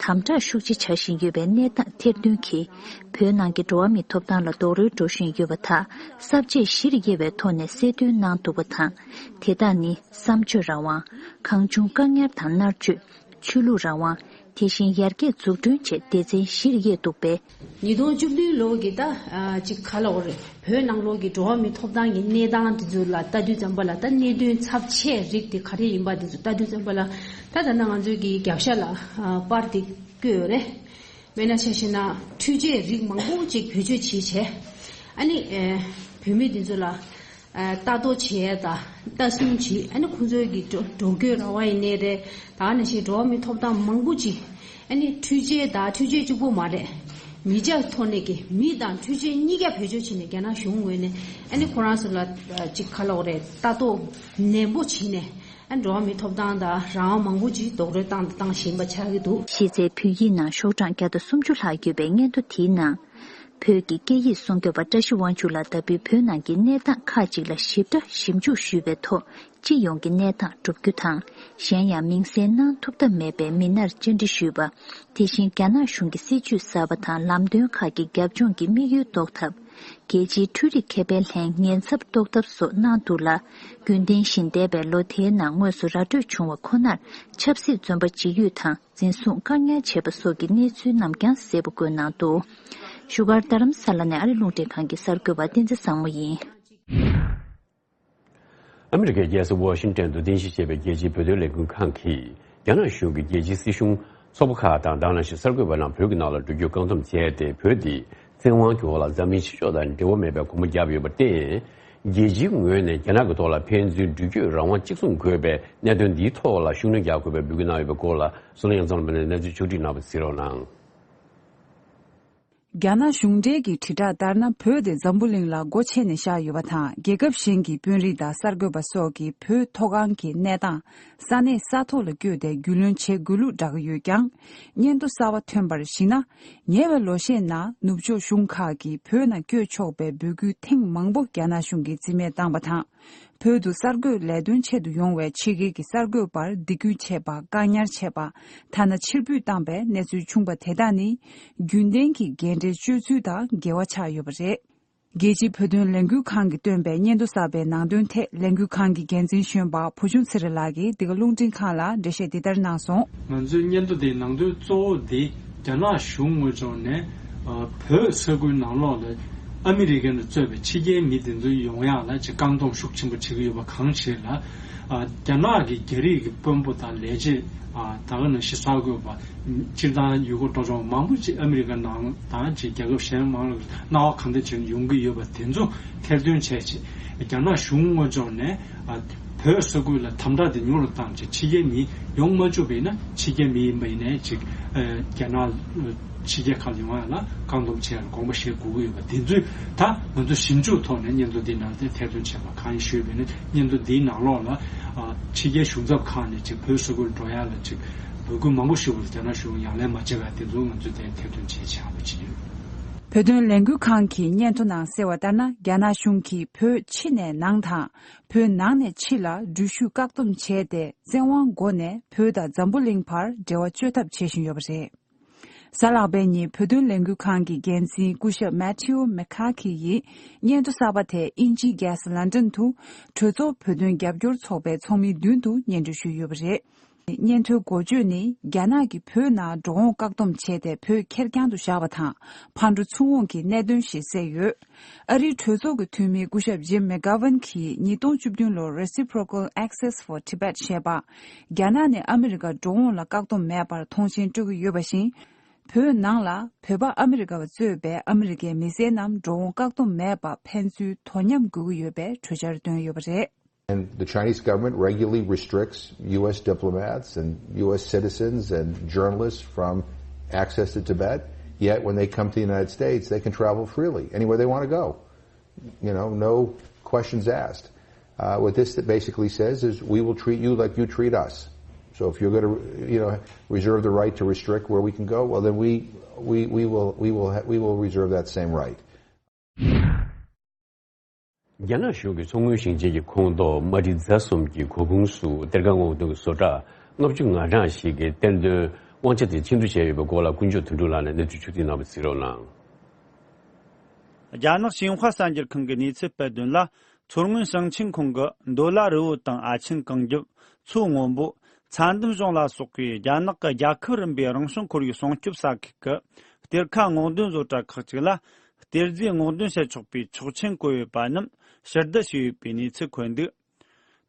དམ་དྲག་ཤུགས་ཆེ་བྱ་བཞིན་ཡོད་པའི་གནས་སྟངས་ཐེར་འདོན་གྱིས། བོད་ནང་གི་འགྲོ་བ་མིའི་ཐོབ་ཐང་ལ་རྡོག་རོལ་འགྲོ་བཞིན་ཡོད་པ་དག་གསར་བརྗེ་གཞིར་དབྱེ་བའི་ཐོག་ནས་གསལ་སྟོན་གནང་འདུག་པ་དང་། དེ་དག་ནི་བསམ་བརྗོད་རང་དབང་། གང་བྱུང་བཀག་ཉར་དང་མནར་གཅོད། ཆོས་ལུགས་རང་དབང་། དེ་བཞིན་ཡར་རྒྱས་འཛུགས་སྐྲུན་བཅས་སྡེ་ཚན་བཞིར་དབྱེ་འདུག་པས། ཉིས་སྟོང་བཅུ་བདུན་ལོ་གི་ད་ཅིག་ག་ལབ་དགོས་རེད། བོད་ནང་ལོགས་ཀྱི་འགྲོ་བ་མིའི་ཐོབ་ཐང་གི་གནས་སྟངས་དེ་ཚོ་ལ་ལྟ་དུས་ཙམ་པ་ལ། ད་གནད་དོན་ཚབས་ཆེ་རིགས་དེ་ག་རེ་ཡིན་པ་དེ་ཚོ་ལྟ་དུས་ཙམ་པ་ལ། ད་ད་ལྟ་ང་ཚོའི་གི་རྒྱབ་ཤ་ལ་པར་དེ་བཀོད་ཡོད་རེད། དཔེར་ན་ཆ་བཞག་ན་འཕྲུལ་ཆས་རིགས་མང་པོ་ཅིག་བེད་སྤྱོད་བྱས་བྱས། ཨ་ནི་བོད་མི་དེ་ཚོ་ལ། ལྟ་རྟོག་བྱས་དང་ལྟ་སྲུང་བྱས། ཨ་ནི་ཁོང་ཚོའི་གི་འགྲོ་འགྲོ་སྐྱོད་རང་དབང་ཡིན་ནའི་རེད། ད་ནང་བཞིན་འགྲོ་བ་མིའི་ཐོབ་ཐང་མང་པོ་ཅིག་ཨ་ནི་འཕྲུལ་ཆས་དང་། འཕྲུལ་ཆས་གཅིག་པོ་མ་རེད། མི་ཆ་ཐོག་ནས་ཀྱི་མི་དང་འཕྲུལ་ཆས་གཉིས་ཀ་བེད་སྤྱོད་བྱས་ནས། རྒྱ་ནག་གཞུང་ངོས་ནས་ཨ་ནི་ཁོ་རང་ཚོ་ལ་ཅིག་ག་ལབ་དགོས་རེད། ལྟ་རྟོག་ནན་པོ་བྱས་ནས། ཨ་ནི་འགྲོ་བ་མིའི་ཐོབ་ཐང་དང་རང་དབང་མང་པོ་ཅིག་རྡོག་རོལ་བཏང་བཏང་བཞིན་པ་ཆགས་ཀྱི་འདུག་གཞི་རྩའི་བོད་ཡིག་ནང་ཤོག་གྲངས་བརྒྱ་དང་སུམ་ཅུ་ལྷག་ཡོད་པའི་སྙན་ཐོ་དེའི་ནང་། བོད་ཀྱི་སྐད་ཡིག་སྲུང་སྐྱོབ་པ་བཀྲ་ཤིས་དབང་ཕྱུག་ལགས་ལྟ་བུའི་བོད་ནང་གི་གནས་སྟངས་ཁག་ཅིག་ལ་ཞིབ་ཕྲ་ཞིབ་འཇུག་ཞུས་པའི་ཐོག་སྤྱི་ཡོངས་ཀྱི་གནས་སྟངས་བསྒྲུབ་རྒྱུ་དང་། གཞན་ཡང་མིང་གསལ་གནང་ཐུབ་ཐབས་མེད་པའི་མི་སྣར་བཅར་འདྲི་ཞུས་པ། དེ་བཞིན་རྒྱ་ནག་གཞུང་གི་སྲིད་ཇུས་གསར་པ་དང་ལམ་སྟོན་ཁག་གི་རྒྱབ་ལྗོངས་ཀྱི་དམིགས་ཡུལ་རྟོགས་ཐབས། རྒྱལ་སྤྱིའི་འཕྲུལ་རིག་མཁས་པའི་ལྷན་ཉེན་ཚབས་རྟོག་ཐབས་སོགས་གནང་འདུག་ལ། རྒྱུན་ལྡན་བཞིན་འདས་པའི་ལོ་དེའི་ནང་དངོས་སུ་ར་སྤྲོད་བྱུང་བ་ཁོ་ནར་ཆབ་སྲིད་བཙོན་པ་འཇིགས་ཡོད་དང་འཛིན་བཟུང་བཀག་ཉར་བྱས་པ་སོགས་ཀྱི་གནས་ཚུལ་རྣམས་ཀྱང་གསལ་པོ་བཀོད་གནང་འདུག་བཞུགས་སྒར་རྡ་རམ་ས་ལ་ནས་ཨ་རི་རླུང་འཕྲིན་ཁང་གི་གསར་འགོད་པ་བསྟན་འཛིན་བཟང་མོ་ཡིན། ཨ་མི་རི་ཀའི་རྒྱལ་ས་ཝ་ཤིང་ཏན་དུ་རྟེན་གཞི་བྱས་པའི་རྒྱལ་སྤྱིའི་བོད་དོན་ལས་འགུལ་ཁང་གིས་རྒྱ་ནག་གཞུང་གིས་རྒྱལ་སྤྱིའི་སྲིད་གཞུང་། ཚོགས་པ་ཁག་དང་དེ་ནང་བཞིན་གསར་འགོད་པ་རྣམས་བོད་ཀྱི་ནང་ལ་འགྲོ་རྒྱུར་བཀག་སྡོམ་བྱས་ཏེ། བོད་འདི་བཙན་དབང་གི་འོག་ལ་འཛམ་གླིང་ཕྱི་ཕྱོགས་དང་འབྲེལ་བ་མེད་པའི་གོམ་པ་བརྒྱབ་ཡོད་པར་བརྟེན། རྒྱལ་སྤྱིའི་ངོས་ནས་རྒྱ་ནག་གི་ཐོག་ལ་ཕན་ཚུན་འགྲུལ་སྐྱོད་རང་དབང་གཅིག་མཚུངས་དགོས་པའི་གནད་དོན་འདིའི་ཐོག་ལ་ཤུགས་སྣོན་རྒྱག་དགོས་པའི་འབོད་སྐུལ་གནང་ཡོད་པའི་སྐོར་ལ། བསོད་ནམས་གཡང་འཛོམས་ལགས་ནས་གནས་ཚུལ་ཕྱོགས་བསྒྲིགས་གནང་བ་གཟིགས་རོགས་གནང་། རྒྱ་ནག་གཞུང་འབྲེལ་གྱི་དྲིལ་བསྒྲགས་ལྟར་ན། བོད་དེ་འཛམ་བུ་གླིང་ལ་སྒོ་ཕྱེ་ནས་བཞག་ཡོད་པ་དང་། རྒྱལ་ཁབ་གཞན་གྱི་དཔོན་རིགས་དང་གསར་འགོད་པ་སོགས་ཀྱིས་བོད་མཐོ་སྒང་གི་གནས་སྟངས་ས་གནས་ས་ཐོག་ལ་བསྐྱོད་དེ་རྒྱུས་ལོན་བྱེད་དགོས་ལུགས་བསྒྲགས་ཀྱི་ཡོད་ཀྱང་། སྙན་ཐོ་གསར་བ་ཐོན་པར་གཞིགས་ན། ཉེ་བའི་ལོ་ཤས་ནང་ནུབ་ཕྱོགས་གཞུང་ཁག་གིས་བོད་ནང་བསྐྱོད་ཆོག་པའི་འབོད་སྐུལ་ཐེངས་མང་པོ་རྒྱ་ནག་གཞུང་གིས་རྩིས་མེད་བཏང་བ་དང་། བོད་དུ་གསར་འགོད་ལས་དོན་ཆེད་དུ་ཡོང་བའི་ཕྱི་རྒྱལ་གྱི་གསར་འགོད་པར་སྡིགས་སྐུལ་བྱས་པ། བཀག་ཉར་བྱས་པ། ཐ་ན་ཕྱིར་འབུད་བཏང་པའི་གནས་ཚུལ་བྱུང་པ་དེ་དག་ནི། རྒྱུན་ལྡན་གྱི་འགན་འཁྲིའི་སྤྱོད་ཚུལ་དང་འགལ་བ་ཆགས་ཡོད་པ་རེད། རྒྱལ་སྤྱིའི་བོད་དོན་ལས་འགུལ་ཁང་གིས་བཏོན་པའི་སྙན་ཐོ་གསར་པའི་ནང་དོན་ཐད། ལས་འགུལ་ཁང་གི་འགན་འཛིན་གཞོན་པ་བུ་ཆུང་ཚེ་རིང་ལགས་ཀྱིས་འདི་ག་རླུང་འཕྲིན་ཁང་ལ་འགྲེལ་བཤད་འདི་ལྟར་གནང་སོང་། ང་ཚོའི་སྙན་ཐོ་དེའི་ནང་དོན་གཙོ་བོ་དེ། རྒྱ་ནག་གཞུང་ངོས་ཕྱོགས་ནས་ཨ་བོད་ས་ཁུལ་ནང་ལོགས་ལ་ཨ་མི་རི་ཀ་ནས་གཙོས་པའི་ཕྱི་རྒྱལ་མི་དེ་ཚོ་ཡོང་ཡག་ལ་ཅིག་བཀག་སྡོམ་ཤུགས་ཆེན་པོ་བྱེད་ཀྱི་ཡོད་པ་གང་ཞིག་ལ། ཨ་རྒྱ་ནག་གི་རྒྱ་རིགས་ཀྱི་དཔོན་པོ་དང་ལས་བྱེད། ཨ་ད་ག་ནང་བཞིན་གསར་འགོད་པ། སྤྱིར་བཏང་ཡུལ་སྐོར་སྤྲོ་སྐྱོད་མང་པོ་ཅིག་ཨ་མི་རི་ཀ་ནང་དང་ཅིག་རྒྱལ་ཁབ་གཞན་མང་ལ་སྣང་བ་གང་འདྲ་ཅིག་ཡོང་གི་ཡོད་པ་དེ་ཚོ་ཐེར་འདོན་བྱས་ཅིག་རྒྱ་ནག་གཞུང་ངོས་ཕྱོགས་ནས་ཨ་བོད་ས་ཁུལ་ལ་དམ་དྲག་དེ་ཉུང་རུ་བཏང་ཅིག་ཕྱི་རྒྱལ་མི་ཡོང་མ་བཅུག་པ་ཡིན་ན། ཕྱི་རྒྱལ་མི་ཡིན་པ་ཡིན་ནའི་ཅིག་ཨ་རྒྱ་ནག་ཕྱི་རྒྱལ་ཁག་ལ་ཡོང་ཡ་ལ་བཀག་སྡོམ་བྱས་ཡ་ལ་དགོངས་པ་བཞེས་དགོས་ཀྱི་ཡོད་པ་དེ་ཚོས་ད་ང་ཚོ་ཞིབ་འཇུག་ཐོག་ནས་སྙན་ཐོ་འདི་ནང་དེ་ཐེར་འདོན་བྱས་པ་གང་ཡིན་ཞུས་པ་ཡིན་ན། སྙན་ཐོ་འདིའི་ནང་ལོགས་ལ་ཨ་ཕྱི་རྒྱལ་གཞུང་ཚབ་ཁག་ནས་ཅིག་བོད་ས་ཁུལ་འགྲོ་ཡ་ལ་ཅིག་འབོད་སྐུལ་མང་པོ་ཞུ་བར་རྒྱ་ནག་གཞུང་ཡང་ལན་མ་བྱས་པ་དེ་ཚོ་ང་ཚོས་དེ་ཐེར་འདོན་བྱས་བྱས་པ་ཅིག་ཡོད། བོད་དོན་ལས་འགུལ་ཁང་གི་སྙན་ཐོ་ནང་གསལ་བ་ལྟར་ན། རྒྱ་ནག་གཞུང་གིས་བོད་ཕྱི་ནས་ནང་དང་། བོད་ནང་ནས་ཕྱི་ལ་འགྲུལ་བཞུད་བཀག་སྡོམ་བྱས་ཏེ། བཙན་དབང་སྒོ་ནས་བོད་དང་འཛམ་བུ་གླིང་བར་འབྲེལ་བ་གཅོད་ཐབས་བྱེད་བཞིན་ཡོད་པ་རེད། གཟའ་ལྷག་པའི་ཉིན་བོད་དོན་ལས་འགུལ་ཁང་གི་འགན་འཛིན་སྐུ་ཞབས་མེ་ཐིའུ་མེ་ཁ་ཁི་ཡིས་སྙན་ཐོ་གསར་པ་དེ་དབྱིན་ཇིའི་རྒྱལ་ས་ལན་ཀྲན་དུ་གྲོས་ཚོགས་བོད་དོན་རྒྱབ་སྐྱོར་ཚོགས་པའི་ཚོགས་མིའི་མདུན་དུ་སྙན་སྒྲོན་ཞུས་ཡོད་པ་རེད། སྙན་ཐོའི་འགོ་བརྗོད་ནི། རྒྱ་ནག་གིས་བོད་ནང་འགྲོ་འོང་བཀག་སྡོམ་བྱས་ཏེ། བོད་ཁེར་རྐྱང་དུ་བཞག་པ་དང་། ཕར་འགྲོ་ཚུར་འོང་གི་གནད་དོན་ཞེས་གསལ་ཡོད། ཨ་རིའི་གྲོས་ཚོགས་ཀྱི་འཐུས་མི་སྐུ་ཞབས་ཇིམ་མེག་གྷ་ཝན་གྱིས་ཉིས་སྟོང་བཅུ་བདུན་ལོར་Reciprocal Access for Tibet ཞེས་པ། རྒྱ་ནག་ནས་ཨ་མི་རི་ཀར་འགྲོ་འོང་ལ་བཀག་སྡོམ་མེད་པར་མཐོང་མཆན་སྤྲོད་ཀྱི་ཡོད་པ་བཞིན། བོད་ནང་ལ་བོད་པ་ཨ་མི་རི་ཀ་བ་གཙོས་པའི་ཨ་མི་རི་ཀའི་མི་སེར་རྣམས་འགྲོ་འོང་བཀག་སྡོམ་མེད་པ་ཕན་ཚུན་དོ་མཉམ་དགོས་ཀྱི་ཡོད་པའི་གྲོས་འཆར་བཏོན་ཡོད་པ་རེད། And the Chinese government regularly restricts U S diplomats and U S citizens and U S citizens from access to Tibet. Yet when they come to the United States, they can travel freely anywhere they want to go. You know, no questions asked. Uh, what this basically says is we will treat you like you treat us. So if you're going to, you know, reserve the right to restrict where we can go, well, then we, we, we will, we will, ha- we will reserve that same right. རྒྱ་ནག་གཞུང་གིས་མཚོ་སྔོན་ཞིང་ཆེན་གྱི་ཁོངས་གཏོགས་རྨ་འབྲི་རྫ་གསུམ་གྱི་མགོ་ཁུངས་སུ་གཏེར་ཁ་སྔོག་འདོན་གྱི་བཟོ་གྲྭ་ལྔ་བཅུ་ང་གྲངས་ཤིག་གི་གཏེར་འདོན་དབང་ཆ་དེ་ཕྱིར་བསྡུ་བྱས་ཡོད་པའི་སྐོར་ལ་ཀུན་སྤྱོད་དོན་གྲུབ་ལགས་ནས་གནས་ཚུལ་ཕྱོགས་བསྒྲིགས་གནང་བ་གཟིགས་རོགས་གནང་། རྒྱ་ནག་ཤིན་ཧྭ་གསར་འགྱུར་ཁང་གིས་གནས་ཚུལ་སྤེལ་དོན་ལ། མཚོ་སྔོན་ཞིང་ཆེན་ཁོངས་ཀྱི་མདོ་ལ་རི་བོ་དང་ཨ་ཆེན་གངས་རྒྱབ། མཚོ་སྔོན་པོ། ཚྭ་འདམ་གཞུང་ལ་སོགས་པའི་རྒྱ་ནག་གི་རྒྱལ་ཁབ་རིམ་པའི་རང་བྱུང་ཁོར་ཡུག་སྲུང་སྐྱོབ་ས་ཁུལ་གྱི་གཏེར་ཁ་སྔོག་འདོན་བཟོ་གྲྭ་ཁག་ཅིག་ལ། གཏེར་རྫས་སྔོག་འདོན་བྱེད་ཆོག་པའི་ཆོག་མཆན་བཀོད་ཡོད་པ་རྣམས་ཕྱིར་བསྡུ་བྱས་ཡོད་པའི་གནས་ཚུལ་འཁོད་འདུག་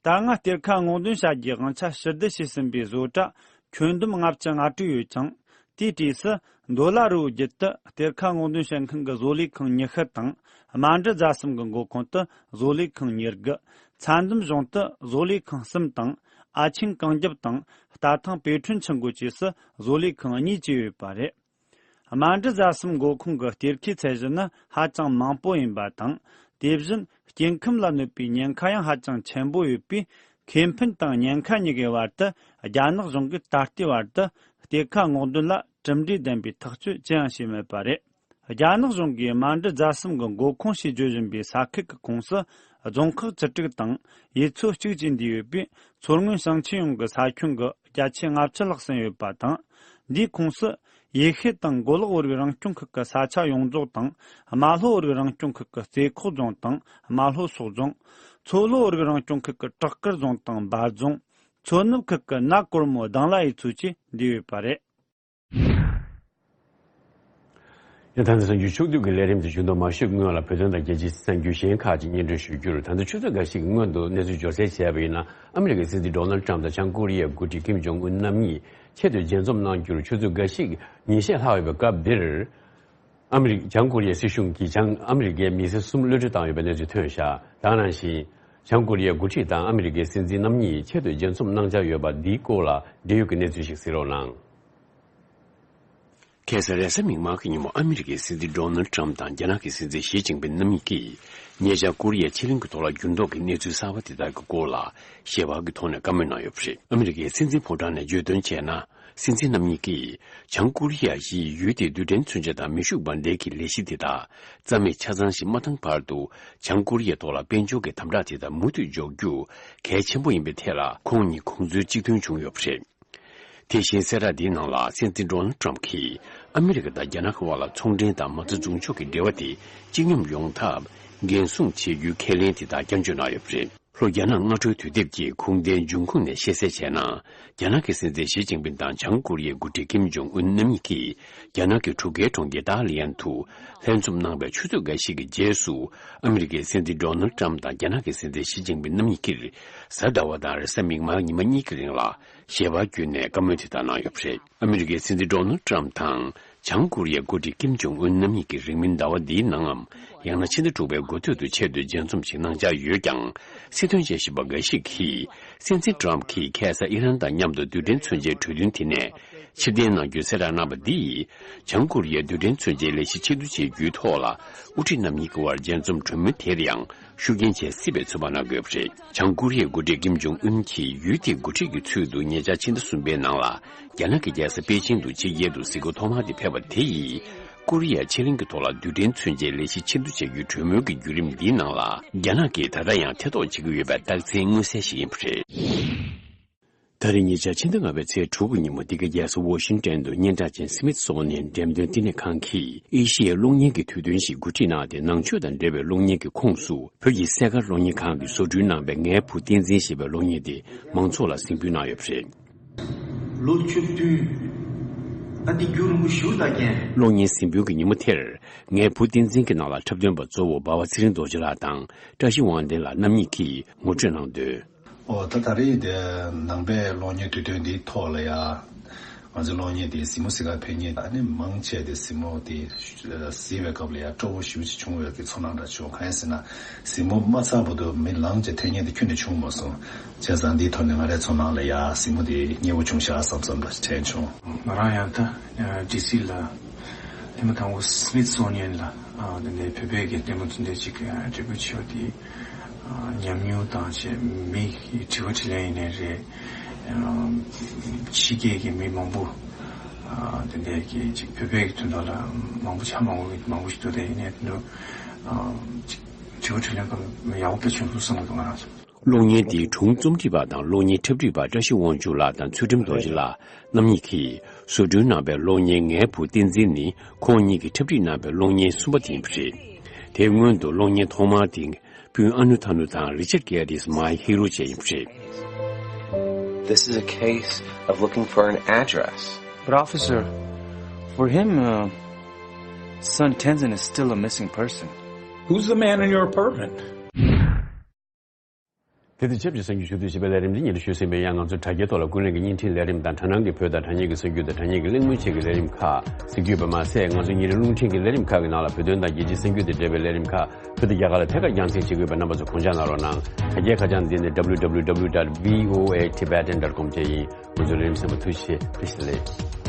ད་སྔ་གཏེར་ཁ་སྔོག་འདོན་བྱ་རྒྱུའི་དབང་ཆ་ཕྱིར་བསྡུ་བྱས་ཟིན་པའི་བཟོ་གྲྭ་ཁྱོན་བསྡོམས་ལྔ་བཅུ་ང་དྲུག་ཡོད་ཅིང་། དེའི་གྲས་སུ། མདོ་ལ་རི་བོ་བརྒྱུད་དུ་གཏེར་ཁ་སྔོག་འདོན་བྱེད་མཁན་གྱི་བཟོ་ལས་ཁང་ཉི་ཤུ་དང་། རྨ་འབྲི་རྫ་གསུམ་གྱི་མགོ་ཁུངས་དུ་བཟོ་ལས་ཁང་ཉེར་དགུ། ཚྭ་འདམ་གཞུང་དུ་བཟོ་ལས་ཁང་གསུམ་དང་། ཨ་ཆེན་གངས་རྒྱབ་དང་རྟ་ཐང་པེ་ཁྲོན་ཆུ་འགོ་བཅས་སུ་བཟོ་ལས་ཁང་གཉིས་བཅས་ཡོད་པ་རེད། རྨ་འབྲི་རྫ་གསུམ་མགོ་ཁུངས་ཀྱི་གཏེར་ཁའི་ཚད་གཞི་ནི་ཧ་ཅང་མང་པོ་ཡིན་པ་དང་། དེ་བཞིན་སྐྱེ་ཁམས་ལ་གནོད་པའི་ཉེན་ཁ་ཡང་ཧ་ཅང་ཆེན་པོ་ཡོད་པས། ཁེ་ཕན་དང་ཉེན་ཁ་གཉིས་ཀའི་བར་དུ་རྒྱ་ནག་གཞུང་གིས་ད་ལྟའི་བར་དུ་གཏེར་ཁ་སྔོག་འདོན་ལ་གྲུབ་འབྲས་ལྡན་པའི་ཐག་གཅོད་ཅི་ཡང་བྱས་མེད་པ་རེད། རྒྱ་ནག་གཞུང་གིས་རྨ་འབྲི་རྫ་གསུམ་གྱི་མགོ་ཁུངས་ཞེས་བརྗོད་བཞིན་པའི་ས་ཁུལ་གྱི་ཁོངས་སུ་རྫོང་ཁག་བཅུ་དྲུག་དང་ཡུལ་ཚོ་གཅིག་བཅས་འདུས་ཡོད་པས། མཚོ་སྔོན་ཞིང་ཆེན་ཡོངས་ཀྱི་ས་ཁྱོན་གྱི་བརྒྱ་ཆ་ལྔ་བཅུ་ལྷག་ཟིན་ཡོད་པ་དང་། འདིའི་ཁོངས་སུ་ཡེ་ཤུ་དང་མགོ་ལོག་བར་གྱི་རང་སྐྱོང་ཁུལ་གྱི་ས་ཆ་ཡོངས་རྫོགས་དང་། རྨ་ལྷོ་བར་གྱི་རང་སྐྱོང་ཁུལ་གྱི་རྩེ་ཁོག་རྫོང་དང་རྨ་ལྷོ་སོག་རྫོང་། མཚོ་ལྷོ་བར་གྱི་རང་སྐྱོང་ཁུལ་གྱི་བྲག་དཀར་རྫོང་དང་འབའ་རྫོང་། མཚོ་ནུབ་ཁུལ་གྱི་ན་གོར་མོ་དང་ལ་ཡི་ཚུལ་བཅས་འདུས་ཡོད་པ་རེད། ཡང་ད་ནི་གསར་འགྱུར་ཕྱོགས་བསྡུས་ཀྱི་ལས་རིམ་དེ་མཇུག་བསྡོམས་མ་ཞུས་སྔོན་ལ་བོད་དོན་དང་རྒྱལ་སྤྱིའི་གསར་འགྱུར་གཞན་ཁག་ཅིག་སྙན་སྒྲོན་ཞུ་རྒྱུར། ད་ལྟ་ཆུ་ཚོད་འགའ་ཞིག་གི་སྔོན་དུ་གནས་ཚུལ་འབྱོར་གསལ་བྱས་པ་ཡིན་ན། ཨ་མི་རི་ཀའི་སྲིད་འཛིན་ཌོ་ནལ་ཊམ་དང་བྱང་ཀོ་རི་ཡའི་འགོ་ཁྲིད་ཀིམ་ཇོང་ཨུན་རྣམ་གཉིས་ཆེད་དུ་མཇལ་འཛོམས་གནང་རྒྱུར་ཆུ་ཚོད་འགའ་ཞིག་ཉིན་ཤས་ལྷག་ཡོད་པའི་སྐབས་འདིར། ཨ་མི་རི་བྱང་ཀོ་རི་ཡའི་སྲིད་གཞུང་གིས་བྱང་ཨ་མི་རི་ཀའི་མི་སེར་གསུམ་གློད་གྲོལ་བཏང་ཡོད་པའི་གནས་ཚུལ་ཐོན་བཞག་དེ་ནང་བཞིན། བྱང་ཀོ་རི་ཡའི་འགོ་ཁྲིད་དང་ཨ་མི་རི་ཀའི་སྲིད་འཛིན་རྣམ་གཉིས་ཆེད་དུ་མཇལ་འཛོམས་གནང་འཆར་ཡོད་པ་འདིའི་སྐོར་ལ་འབྲེལ་ཡོད་ཀྱི་གནས་ཚུལ་ཞིག་གཟིགས་རོགས་གནང་། ཁ་སང་རེས་གཟའ་མིག་དམར་གྱི་ཉིན་མོ་ཨ་མི་རི་ཀའི་སྲིད་འཛིན་ཌོ་ནལ་ཊམ་དང་རྒྱ་ནག་གི་སྲིད་འཛིན་ཞི་ཅིན་ཕིན་རྣམ་གཉིས་ཀྱིས་ཉེ་ཆར་ཀོ་རི་ཡའི་ཕྱེད་གླིང་གི་ཐོག་ལ་འགྱུར་ལྡོག་གི་གནས་ཚུལ་གསར་པ་དེ་དག་གི་སྐོར་ལ་ཞལ་པར་གྱི་ཐོག་ནས་བཀའ་མོལ་གནང་ཡོད་པ་རེད། ཨ་མི་རི་ཀའི་སྲིད་འཛིན་ཕོ་བྲང་ནས་བརྗོད་དོན་བྱས་ན། སྲིད་འཛིན་རྣམ་གཉིས་ཀྱིས་བྱང་ཀོ་རི་ཡ་ཡིས་ཡུལ་དེའི་རྡུལ་ཕྲན་མཚོན་ཆ་དང་མེ་ཤུགས་འབར་མདེལ་གྱི་ལས་གཞི་དེ་དག་རྩ་མེད་ཆ་ཚང་ཞིག་མ་བཏང་བར་དུ། བྱང་ཀོ་རི་ཡའི་ཐོག་ལ་དཔལ་འབྱོར་གྱི་དམ་དྲག་དེ་དག་མུ་མཐུད་འཇོག་རྒྱུ་གལ་ཆེན་པོ་ཡིན་པའི་ཐད་ལ་ཁོང་གཉིས་དགོངས་ཚུལ་གཅིག་མཐུན་བྱུང་ཡོད་པ་རེད། དེ་བཞིན་གསལ་བསྒྲགས་འདིའི་ནང་ལ་སྲིད་འཛིན་ཌོ་ནལ་ཊམ་གྱིས་ཨ་མི་རི་ཀ་དང་རྒྱ་ནག་གི་དབར་ལ་ཚོང་འབྲེལ་དང་མ་རྩ་འཛུགས་འཇོག་གི་འབྲེལ་བ་དེ་སྤྱི་སྙོམས་ཡོང་ཐབས་འགན་སྲུང་བྱེད་རྒྱུའི་ཁས་ལེན་དེ་དག་བསྐྱར་བརྗོད་གནང་ཡོད་པ་རེད། ལྷོ་རྒྱ་ནག་སྔ་དྲོའི་དུས་དེབ་ཀྱི་ཁུངས་ལྡན་འབྱུང་ཁུངས་ནས་ཤེས་གསལ་བྱས་ན། རྒྱ་ནག་གི་སྲིད་འཛིན་ཞི་ཅིན་ཕིན་དང་བྱང་ཀོ་རི་ཡའི་འགོ་ཁྲིད་ཀིམ་ཇོང་ཨུན་རྣམ་གཉིས་ཀྱིས་རྒྱ་ནག་གི་འབྲུག་རྒྱལ་གྲོང་ཁྱེར་ཏཱ་ལི་ཡན་དུ་ལྷན་འཛོམས་གནང་བའི་ཆུ་ཚོད་འགའ་ཞིག་གི་རྗེས་སུ། ཨ་མི་རི་ཀའི་སྲིད་འཛིན་ཌོ་ནལ་ཊམ་དང་རྒྱ་ནག་གི་སྲིད་འཛིན་ཞི་ཅིན་ཕིན་རྣམ་གཉིས་ཀྱིས་གཟའ་ཟླ་བ་དང་རེས་གཟའ་མིག་དམར་ཉི་མ་གཉིས་ཀྱི་རིང་ལ་ཞལ་པར་བརྒྱུད་ནས་བཀའ་མོལ་དེ་དག་གནང་ཡོད་པ་རེད། ཨ་མི་རི་ཀའི་སྲིད་འཛིན་ཌོ་ནལ་ཊམ་དང་། བྱང་ཀོ་རི་ཡའི་འགོ་ཁྲིད་ཀིམ་ཇོང་ཨུན་རྣམ་གཉིས་ཀྱིས་རིང་མིན་ཟླ་བ་འདིའི་ནང་ངམ། ཡང་ན་ཕྱི་ཟླ་དྲུག་པའི་འགོ་སྟོད་དུ་ཆེད་དུ་མཇལ་འཛོམས་ཤིག་གནང་འཆར་ཡོད་ཀྱང་། སྲིད་དོན་དཔྱད་ཞིབ་པ་འགའ་ཞིག་གིས། སྲིད་འཛིན་ཊམ་གྱིས་ཁ་སང་ཨི་རན་དང་མཉམ་དུ་རྡུལ་ཕྲན་མཚོན་ཆའི་གྲོས་མཐུན་དེ་ནས་ཕྱིར་འཐེན་གནང་རྒྱུའི་གསལ་བསྒྲགས་གནང་བ་འདིས། བྱང་ཀོ་རི་ཡའི་རྡུལ་ཕྲན་མཚོན་ཆའི་ལས་གཞི་ཕྱིར་བསྡུ་བྱེད་རྒྱུའི་ཐོག་ལ། དབུ་ཁྲིད་རྣམ་གཉིས་ཀྱི་དབར་མཇལ་འཛོམས་གྲོས་མོལ་དེར་ཡང་ཤུགས་རྐྱེན་བྱེད་སྲིད་པའི་ཚོད་དཔག་གནང་དགོས་པ་རེད། བྱང་ཀོ་རི་ཡའི་འགོ་ཁྲིད་ཀིམ་ཇོང་ཨུན་གྱིས་ཡུལ་དེའི་འགོ་ཁྲིད་ཀྱི་ཚུལ་དུ་ཉེ་ཆར་ཕྱི་ཟླ་གསུམ་པའི་ནང་ལ། རྒྱ་ནག་གི་རྒྱལ་ས་པེ་ཅིང་དུ་ཕྱི་རྒྱལ་དུ་གཟིགས་སྐོར་ཐོག་མ་དེ་ཕེབས་པ་དེ་ཡིས། ཀོ་རི་ཡ་ཕྱེད་གླིང་གི་ཐོག་ལ་རྡུལ་ཕྲན་མཚོན་ཆའི་ལས་གཞི་ཕྱིར་བསྡུ་བྱ་རྒྱུའི་གྲོས་མོལ་གྱི་བརྒྱུད་རིམ་འདིའི་ནང་ལ། རྒྱ་ནག་གིས་ད་ལྟ་ཡང་ཐེ་གཏོགས་བྱེད་ཀྱི་ཡོད་པའི་རྟགས་མཚན་མངོན་གསལ་ཞིག་ཡིན་པ་རེད། ད་རེས་ཉེ་ཆར་ཕྱི་ཟླ་ལྔ་པའི་ཚེས་དྲུག་གི་ཉིན་མོ། འདི་གའི་རྒྱལ་ས་ཝོ་ཤིང་ཏན་དུ་སྙན་གྲགས་ཅན་སི་མིད་སོ་ནི་ཡན་འགྲེམས་སྟོན་བསྟི་གནས་ཁང་གིས་ཨེ་ཤི་ཡའི་གློག་བརྙན་གྱི་དུས་སྟོན་ཞིག་གོ་སྒྲིག་གནང་སྟེ། ནང་ཆོས་དང་འབྲེལ་བའི་གློག་བརྙན་གྱི་ཁོངས་སུ། བོད་ཀྱི་གསས་མཁར་གློག་བརྙན་ཁང་གིས་བཟོ་སྐྲུན་གནང་བའི་ངའི་བུ་བསྟན་འཛིན་ཞེས་པའི་གློག་བརྙན་དེ་མང་ཚོགས་ལ་གཟིགས་འབུལ་གནང་ཡོད་པ་རེད། ལོ་བཅུ་བདུན། ཨ་ཏི་རྒྱུ་རིང་པོ་ཞུ་ད་ཀྱན། གློག་བརྙན་གཟིགས་འབུལ་གྱི་ཉིན་མོ་དེར། ངའི་བུ་བསྟན་འཛིན་གྱི་ནང་ལ་འཁྲབ་སྟོན་པ་གཙོ་བོ་འབའ་བ་ཚེ་རིང་རྡོ་རྗེ་ལགས་དང་བཀྲ་ཤིས་དབང་ལྡན་ལགས་རྣམ་གཉིས་ཀྱིས་ངོ་སྤྲོད་གནང་དོན། ཨོ་ད་ད་རེས་དེ་ནང་པའི་གློག་བརྙན་དུས་སྟོན་འདིའི་ཐོག་ལ་ཡ། ང་ཚོའི་གློག་བརྙན་དེ་གཟིགས་མོ་གཟིགས་གར་ཕེབས་མཁན་ཨ་ནི་མང་ཆེ་དེ་གཟིགས་མོ་དེ་གཟིགས་པའི་སྐབས་ལ་ཡ་སྤྲོ་བོ་ཞེ་པོ་ཅིག་བྱུང་བའི་གི་ཚོར་སྣང་འདྲ་བྱུང་། གང་ཡིན་ཟེར་ན་གཟིགས་མོ་མ་ཚར་བར་དུ་མི་ལངས་བྱས་ཐོན་མཁན་དེ་ཁྱོན་ནས་བྱུང་མ་སོང་། བྱས་ཙང་འདིའི་ཐོག་ནས་ང་རའི་ཚོར་སྣང་ལ་ཡ་གཟིགས་མོ་དེ་མཉེས་པོ་བྱུང་ཤག་བསམ་བསམ་འདྲ་ཞིག་དྲན་བྱུང་། ང་རང་ཡང་ད་ཌི་སི་ལ་ཐེངས་མ་དང་པོ་སི་མིད་སོ་ནི་ཡན་ལ་ཨ་དེ་འདྲའི་བོད་པའི་གི་ལྟད་མོ་ཚོ་འདྲ་ཅིག་འགྲེམས་སྤེལ་བྱས་པ་དེ་ཨ་ཉམས་མྱོང་དང་བཅས་མི་གི་དྲི་བ་དྲིས་ལན་ཡིན་ནའི་རེད། ཕྱི་རྒྱལ་གྱི་མི་མང་པོ་ཨ་དེ་འདྲའི་གི་ཅིག་བོད་པའི་གི་དོན་དག་ལ་མང་པོ་ཆ་མང་པོ་གི་མང་པོ་ཞིག་འདུག་དེ་ཡིན་ནའི་དོན་དུ་ཨ་ཅིག་དྲི་བ་དྲིས་ལན་སྐབས་ཡག་པོ་དཔེ་བྱུང་སོང་བསམ་གི་འདུག་ང་རང་ཚོ། གློག་བརྙན་དེའི་སྒྲུང་རྩོམ་སྒྲིག་པ་དང་གློག་བརྙན་འཁྲབ་ཁྲིད་པ་བཀྲ་ཤིས་དབང་ཕྱུག་ལགས་དང་ཚུལ་ཁྲིམས་རྡོ་རྗེ་ལགས་རྣམ་གཉིས་ཀྱིས་བཟོ་སྐྲུན་གནང་པའི་གློག་བརྙན་ངའི་བུ་བསྟན་འཛིན་ནི་ཁོང་གཉིས་ཀྱིས་འཁྲབ་ཁྲིད་གནང་པའི་གློག་བརྙན་གསུམ་པ་དེ་ཡིན་པ་རེད། དེའི་སྔོན་དུ་གློག་བརྙན་ཐོག་མ་དེ་སྤུན་ཨ་ནུ་ཐ་ནུ་དང་Richard Gere is My Hero བཅས་ཡིན་པ་རེད། This is a case of looking for an address. But officer, for him, uh, son Tenzin is still a missing person. Who's the man in your apartment? དེ་དང་ཆབས་ཅིག་གསར་འགྱུར་ཕྱོགས་བསྡུས་ཞེས་པའི་ལས་རིམ་འདི་ཉིད་ལ་ཞུས་ཟིན་པའི་ཡང་ང་ཚོ་དྲ་རྒྱའི་ཐོག་ལ་ཀུན་གླེང་གི་བརྙན་འཕྲིན་ལས་རིམ་དང་དྲ་སྣང་གི་བོད་དང་དྲ་བརྙན་གྱི་གསར་འགྱུར་དང་དྲ་བརྙན་གྱི་གླེང་མོལ་བཅས་ཀྱི་ལས་རིམ་ཁག་གཟིགས་རྒྱུ་ཡོད་པ་མ་ཟད། ང་ཚོ་ཉིན་རེའི་རླུང་འཕྲིན་གྱི་ལས་རིམ་ཁག་གི་ནང་ལ་བོད་དོན་དང་རྒྱལ་སྤྱིའི་གསར་འགྱུར་དང་འབྲེལ་བའི་ལས་རིམ་ཁག་བོད་དང་རྒྱ་གར་ལ་ཐད་ཀར་རྒྱང་སྲིང་བྱེད་ཀྱི་ཡོད་པས། རྣམ་པ་ཚོ་དགོངས་འཇགས་གནང་རོགས་གནང་། དྲ་རྒྱའི་ཁ་བྱང་འདི་ནི་W W W dot V O A Tibetan dot com བཅས་ཡིན། ང་ཚོའི་ལས་རིམ་གསན་པར་ཐུགས་རྗེ་ཆེ། བཀྲ་ཤིས་བདེ་ལེགས།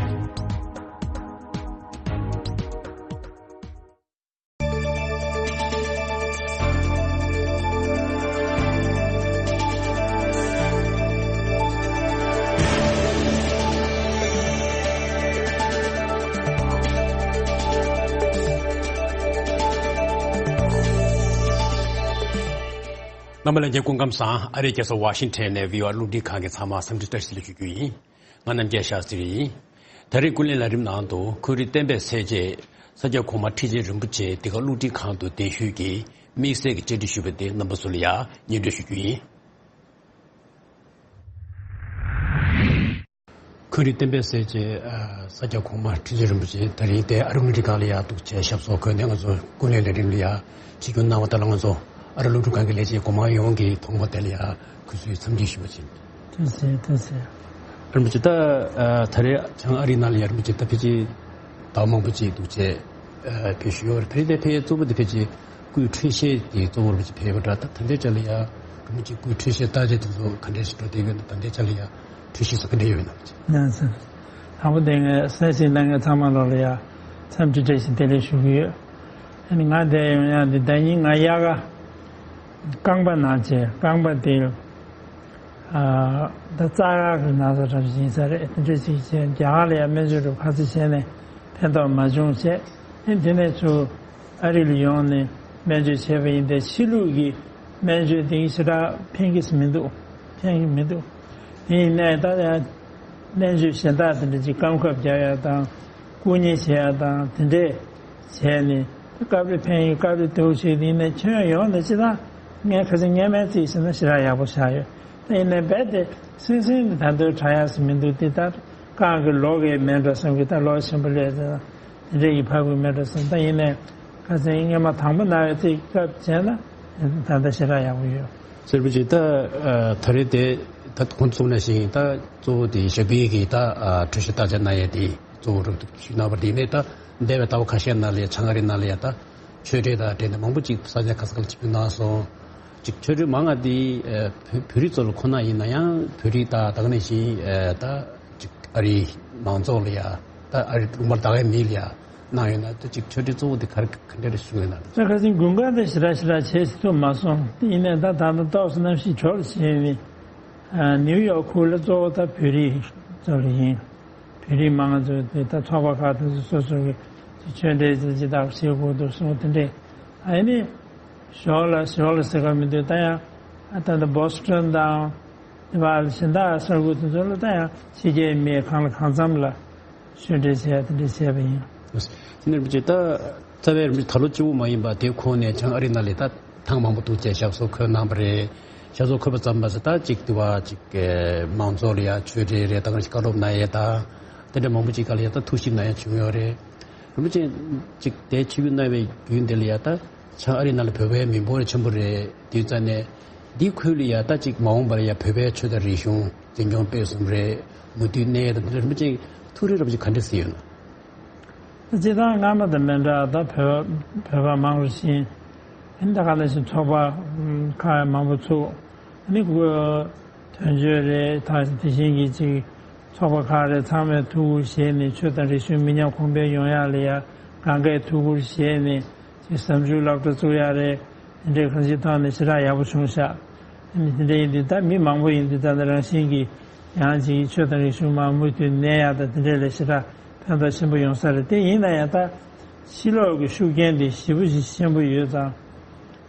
རྣམ་པ་ལྷན་རྒྱས་སྐུ་ཁམས་བཟང་། ཨ་རིའི་རྒྱལ་ས་ཝ་ཤིང་ཊོན་ནས་བྷི་ཨོ་ཨེ་རླུང་འཕྲིན་ཁང་གི་ཚང་མར་འཚམས་འདྲི་བཀྲ་ཤིས་བདེ་ལེགས་ཞུ་རྒྱུ་ཡིན། ང་རྣམ་རྒྱལ་ཤཱ་སྟྲི་ཡིན། ད་རེས་ཀུན་གླེང་ལས་རིམ་ནང་དུ་ཁོང་རིག་བསྟན་པའི་སྲས་བཅས་ས་སྐྱ་གོང་མ་ཁྲི་ཆེན་རིན་པོ་ཆེ་འདི་ག་བསླུ་བྲིད་ཁང་དུ་གདན་ཞུས་ཀྱིས་དམིགས་བསལ་གྱི་བཅར་འདྲི་ཞུས་པ་དེ་རྣམ་པ་ཚོ་ལ་ཡང་སྙན་སྒྲོན་ཞུ་རྒྱུ་ཡིན། ཁོང་རིག་བསྟན་པའི་སྲས་བཅས་ས་སྐྱ་གོང་མ་ཁྲི་ཆེན་རིན་པོ་ཆེ་ད་རིང་དེ་ཨ་རི་མི་རི་ཀ་ལ་ཡང་འདུག་བྱས་ཞབས་སོར་འཁོད་ནས་ང་ཚོ་ཀུན་གླེང་ལས་རིམ་ལ་ཡང་ཆིབས་བསྒྱུར་གནང་བ་དང་ལ་ང་ཚོ་ཨ་རི་སློབ་ཕྲུག་ཁང་གི་ལས་བྱེད་གོང་མ་ཡོངས་ཀྱི་ཐོག་མ་དེ་ལ་ཡང་གུས་བསུའི་འཚམས་འདྲི་ཞུ་བ་བྱེད། ཐུགས་རྗེ་ཆེ། ཐུགས་རྗེ་ཆེ། ཨ་རིམ་པ་ཅིག་ད་ད་རེས་བྱང་ཨ་རིའི་ནང་ལ་ཡང་རིམ་པ་ཅིག་ད་ཕལ་ཆེར་ཟླ་བ་མང་པོ་ཅིག་འདུག་བྱས་ཕེབས་བཞུགས་ཡོད་རེད། ཕེབས་དེ་ཕེབས་གཙོ་བོ་དེ་ཕལ་ཆེར་སྐུའི་འཕྲོད་བཞེས་དེ་གཙོ་བོར་ཕེབས་པ་འདྲ། ད་ད་ལྟའི་ཆ་ལ་ཡང་རིམ་པ་ཅིག་སྐུའི་འཕྲོད་བཞེས་བརྟག་དཔྱད་དེ་ཚོ་ག་འདྲས་སུ་འགྲོ་བསྡད་ཡོད་ན། ད་ལྟའི་ཆ་ལ་ཡང་འཕྲོད་བཞེས་སུ་ག་འདྲས་ཡོད་ན། ཡང་སེ་དང་པོ་དེ་ངས་གསན་གཟིགས་གནང་མཁན་ཚང་མ་ལོག་ལ་ཡང་འཚམས་འདྲི་བཀྲ་ཤིས་བདེ་ལེགས་ཞུ་གི་ཡོད། ཨ་ནི་ང་འདིར་ཡོང་ཡག་འདི་ཟླ་ཉིན་ང་དབྱར་ཁ་རྐང་པ་ན་བྱས། རྐང་པ་དེ་ཨ་ད་རྩ་ཡག་གི་ན་ཚ་འདྲ་ཞིག་ཡིན་ས་རེད། དེ་འདྲ་ཞིག་བྱས་རྒྱ་གར་ལ་ཡང་སྨན་བཅོས་འདྲ་ཁ་ཚ་བྱས་ནས་ཕན་ཐོགས་མ་བྱུང་བྱས། ཨ་ནི་དེ་ནས་ཚུར་ཨ་རི་ལ་ཡོང་ནས་སྨན་བཅོས་བྱས་པ་ཡིན། དེ་ཕྱི་ལུགས་ཀྱི་སྨན་བཅོས་དེ་ཞེ་དྲག་ཕན་གྱི་མི་འདུག་ཕན་གྱི་མི་འདུག་དེ་ཡིན་ནའི་ད་ཡང་སྨན་བཅོས་གཞན་དག་དེ་འདྲ་ཅིག་རྐང་ཁབ་རྒྱག་ཡ་དང་སྐུ་མཉེ་བྱེད་ཡ་དང་དེ་འདྲས་བྱས་ནས་སྐབས་རེ་ཕན་ཡོད། སྐབས་རེ་སྡུག་ཅིག་ཡིན་ནའི་ཁྱོན་ཡོངས་ནས་སྤྱིར་བཏང་ངས་ཁ་སང་སྔས་མ་རྩིས་བྱས་ན་ཞེ་དྲག་ཡག་པོ་ཆགས་ཡོད། ད་ཡིན་ནའི་རྦད་དེ་སེམས་སེམས་ནས་ད་དུང་དྲག་ཡ་ཟེར་མི་འདུག་དེ་ལྟར་རྐང་གི་ལོགས་ཀྱི་མེད་འགྲོ་བསམ་གི། ད་ལོགས་ཆེན་པོ་སླེབས་ཙང་དེ་འདྲས་ཀྱི་ཕ་གུ་མེད་འགྲོ་བསམ། ད་ཡིན་ནའི་ཁ་སང་སྔས་མ་དང་པོ་ན་བའི་རྩིས་སྐབས་བྱས་ན་ད་ལྟ་ཞེ་དྲག་ཡག་པོ་ཡོད། སེར་པོ་ཅིག་ད་ད་རེས་དེ་ད་ཁོང་ཚོ་ནས་ཤིང་ད་གཙོ་བོ་དེ་ཞབས་པའི་གི་ད་འཕྲོད་བཞེས་བརྟག་དཔྱད་གནང་ཡས་དེ་གཙོ་བོ་རུ་ཞུས་གནང་བ་དེ་ནས། ད་འདས་པའི་ཟླ་བ་ཁ་ཤས་ནང་ལ་བྱང་ཨ་རི་ནང་ལ་ཡ་ད་ཆོས་འབྲེལ་དང་འབྲེལ་ནས་མང་པོ་ཅིག་ས་ཆ་ཁ་ས་ཁ་ལ་ཆིབས་བསྒྱུར་གནང་སོང་། ཅིག་ཆོས་འབྲེལ་མང་ང་དེ་བོད་བོད་རིགས་ཚོ་ལ་ཁོ་ན་ཡིན་ན་ཡང་བོད་རིགས་ད་ད་ག་ནང་བཞིན་ད་ཅིག་ཨ་རིའི་མང་ཚོགས་ལ་ཡ་ད་ཨ་རི་ལུང་པར་ད་གའི་མི་ལ་ཡ་གནང་ཡོད་ན། ད་ཅིག་ཆོས་འབྲེལ་གཙོ་བོ་དེ་ག་རེ་ག་འདྲ་རེ་ཞུ་ཡོད་ན། ད་ཁ་སང་དགུན་ཁ་དེ་ཞེ་དྲག་ཞེ་དྲག་བྱེད་ཐུབ་མ་སོང་། དེ་ཡིན་ནའི་ད་ད་ལྟ་ཏོག་ཙམ་གནམ་གཤིས་གྲོགས་བྱས་ནས་ནིའུ་ཡོག་ཁུལ་ལ་གཙོ་བོ་ད་བོད་རིགས་ཚོ་ལ་ཡིན། བོད་རིགས་མང་ཚོས་དེ་ལྟར་ཚོགས་པ་ཁག་དེ་ཚོ་སོ་སོ་གི་ཆོས་འབྲེལ་ཅི་ཅི་དག་བྱེད་དགོས་འདུག་གསུངས། དེ་འདྲས་ཨ་ནི་ཞོགས་ལ་ཞོགས་ལ་ཟེར་ག་མི་འདུག་ད་ཡང་ཨ་ད་ལྟ་བོ་སི་ཊོན་དང་དེ་བ་གཞན་དག་ས་ཁུལ་དེ་ཚོ་ལ་ད་ཡང་ཕྱི་རྒྱལ་མི་གང་ལ་གང་འཚམ་ལ་ཆོས་འབྲེལ་བྱས་དེ་འདྲས་བྱས་པ་ཡིན། དེ་ནས་རིན་པོ་ཆེ་ད་རྩ་བའི་རིན་པོ་ཆེ་ད་ལོ་གཅིག་པོ་མ་ཡིན་པ་དེ་ཁོངས་ནས་བྱང་ཨ་རི་ནང་ལ་ད་ཐེངས་མང་པོ་འདུག་བྱས་ཞབས་སོར་འཁོད་གནང་བ་རེད། ཞབས་སོར་འཁོད་པ་ཙམ་མ་ཟད་ད་ཅིག་དུ་བ་ཅིག་མང་ཚོགས་ལ་ཡ་ཆོས་འབྲེལ་རེད། ད་ག་ནང་བཞིན་བཀའ་སློབ་གནང་ཡས་དང་དེ་འདྲ་མང་པོ་ཅིག་ག་ལ་ཡ་ད་ཐུགས་ཞིབ་གནང་ཡ་བྱུང་ཡོད་རེད། རིན་པོ་ཆེ་ཅིག་དེ་ཆིབས་བསྒྱུར་གནང་བའི་རྒྱུན་དེ་ལ་ཡ་ད་བྱང་ཨ་རི་ནང་ལ་བོད་པའི་མི་འབོར་ཆེན་པོ་རེད། དེ་ཙང་ནས་འདི་ཁུལ་ལ་ཡ་ད་ཅིག་མ་འོངས་པར་ཡ་བོད་པའི་ཆོས་དང་རིག་གཞུང་འཛིན་སྐྱོང་སྤེལ་གསུམ་རེད། མུ་མཐུད་གནས་ཡ་དང་དེ་འདྲ་རིན་པོ་ཆེ་ཐུགས་རེ་རིན་པོ་ཆེ་ག་འདྲ་ཞིག་ཡོད་ན། སྤྱིར་བཏང་སྔ་མ་དང་མི་འདྲ་བ་ད་བོད་བོད་པ་མང་རུ་ཕྱིན། ཨ་ནི་ད་ག་ནང་བཞིན་ཚོགས་པ་ཁག་མང་པོ་ཚུགས། ཨ་ནི་དོན་གཅོད་རེད། ད་དེ་བཞིན་གྱི་ཅིག་ཚོགས་པ་ཁག་རེད། ཚང་མས་ཐུགས་ཁུར་བཞེས་ནས་ཆོས་དང་རིག་གཞུང་མི་ཉམས་གོང་འཕེལ་ཡོང་ཡག་ལ་ཡ་གང་གས་ཐུགས་ཁུར་བཞེས་ནས་ཅིག་ཟབ་འཇུག་སློབ་གྲྭ་བཙུགས་ཡག་རེད། དེ་འདྲའི་གང་ཅིའི་ཐོག་ནས་ཞེ་དྲག་ཡག་པོ་བྱུང་ཤག་ཨ་ནི་དེ་འདྲ་ཡིན་དུས་ད་མི་མང་པོ་ཡིན་དུས་ད་ནི་རང་བཞིན་གྱིས་ཡང་ཅིག་ཆོས་དང་རིག་གཞུང་མར་མུ་མཐུད་གནས་ཡག་དང་དེ་འདྲ་ལ་ཞེ་དྲག་ཕན་ཐོགས་ཆེན་པོ་ཡོང་ས་རེད། དེ་ཡིན་ན་ཡང་ད་ཕྱི་ལོགས་ཀྱི་ཤུགས་རྐྱེན་དེ་ཞེ་པོ་ཞིག་ཆེན་པོ་ཡོད་ཙང་།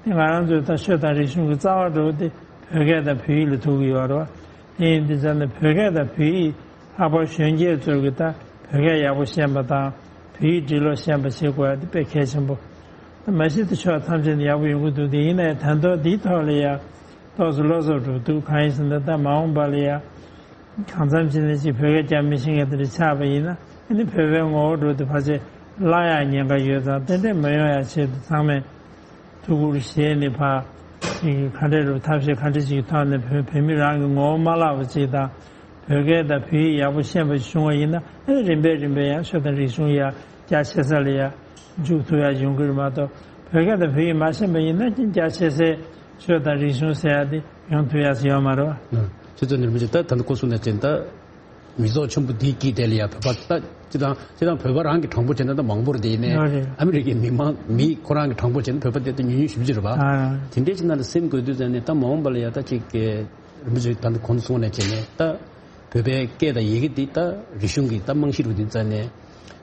དེ་ང་རང་ཚོའི་ད་ཆོས་དང་རིག་གཞུང་གི་རྩ་བ་འདྲ་བོ་དེ་བོད་སྐད་དང་བོད་ཡིག་ལ་ཐུག་གི་ཡོད་རེད་བ། དེ་ཡིན་དུས་ཙང་ནས་བོད་སྐད་དང་བོད་ཡིག་ལྷག་པར་གཞོན་སྐྱེས་ཚོ་གིས་ད་བོད་སྐད་ཡག་པོ་ཤེས་པ་དང་བོད་ཡིག་འབྲི་ཀློག་ཤེས་པ་བྱེད་དགོས་ཡ་དེ་དཔེ་གལ་ཆེན་པོ། ད་མ་གཞི་དེ་ཕྱོགས་ཐམས་ཅད་ནས་ཡག་པོ་ཡོང་གི་འདུག་དེ་ཡིན་ནའི་ད་དུང་དེའི་ཐོག་ལ་ཡ་ཏོག་ཙམ་བློ་འཚབ་འགྲོ་འདུག་གང་ཡིན་ཟེར་ན་ད་མ་འོངས་པ་ལ་ཡ་གང་འཚམ་བྱས་ནས་ཅིག་བོད་སྐད་རྒྱག་མི་ཤེས་མཁན་དེ་འདྲ་ཆགས་པ་ཡིན་ན་ཨ་ནི་བོད་པའི་ངོ་བོ་འདྲ་བོ་དེ་ཕལ་ཆེར་བརླག་ཡག་ཉེན་ཁ་ཡོད་ཙང་དེ་འདྲ་མ་ཡོང་ཡ་ཆེད་དུ་ཚང་མས་ཐུགས་ཁུར་བཞེས་ནས་ཕར་ཅིག་ག་འདྲ་རུ་ཐབས་ཤེས་ག་འདྲ་ཅིག་གི་ཐོག་ནས་བོད་བོད་མི་རང་གི་ངོ་བོ་མ་བརླག་པ་ཅིག་དང་། བོད་སྐད་དང་བོད་ཡིག་ཡག་པོ་ཤེས་པ་ཞིག་བྱུང་བ་ཡིན་ན་ཨ་ནི་རིམ་པས་རིམ་པས་ཡང་ཆོས་དང་རིག་གཞུང་ཡ་རྒྱ་ཆེ་ས་ལ་ཡ་འཇུག་ཐུབ་ཡ་ཡོང་གི་རེད་མ་གཏོགས། བོད་སྐད་དང་བོད་ཡིག་མ་ཤེས་པ་ཡིན་ན་ཅིག་རྒྱ་ཆེ་སའི་ཆོས་དང་རིག་གཞུང་ཟེར་ཡ་དེ་ཡོང་ཐུབ་ཡ་ཡོད་མ་རེད་བ། ཁྱེད་ཚོ་ནས་མི་ཅིག་ད་ད་ནི་སྐུ་གསུང་ནས་ཅན་ད། མི་ཚོགས་ཆེན་པོ་འདིའི་དཀྱིལ་དེ་ལ་ཡང་བོད་པ་ད་སྤྱི་དང་སྤྱི་དང་བོད་པ་རང་གི་གྲངས་འབོར་བྱས་ན་ད་མང་པོ་རེད། དེ་ཡིན་ནའི་ཡོད་རེད། ཨ་མི་རི་ཀའི་མི་མང་མི་ཁོ་རང་གི་གྲངས་འབོར་བྱས་ན་བོད་པ་དེ་ད་ཉུང་ཉུང་ཞེ་པོ་ཅིག་རེད་པ། ཨ། དེ་འདྲའི་ཅིག་ནང་ལ་སེམས་འགུལ་དུས་ཙམ་ནས་ད་མ་འོངས་པ་ལ་ཡང་ད་ཅིག་རིན་པོ་ཆེ་ད་ནི་གོང་དུ་གསུངས་ནས་བྱས་ནས་ད་བོད་པའི་སྐད་དང་ཡི་གེ་འདི་ད་རིག་གཞུང་གི་ད་རྨང་གཞི་རུ་འདི་ཙམ་ནས་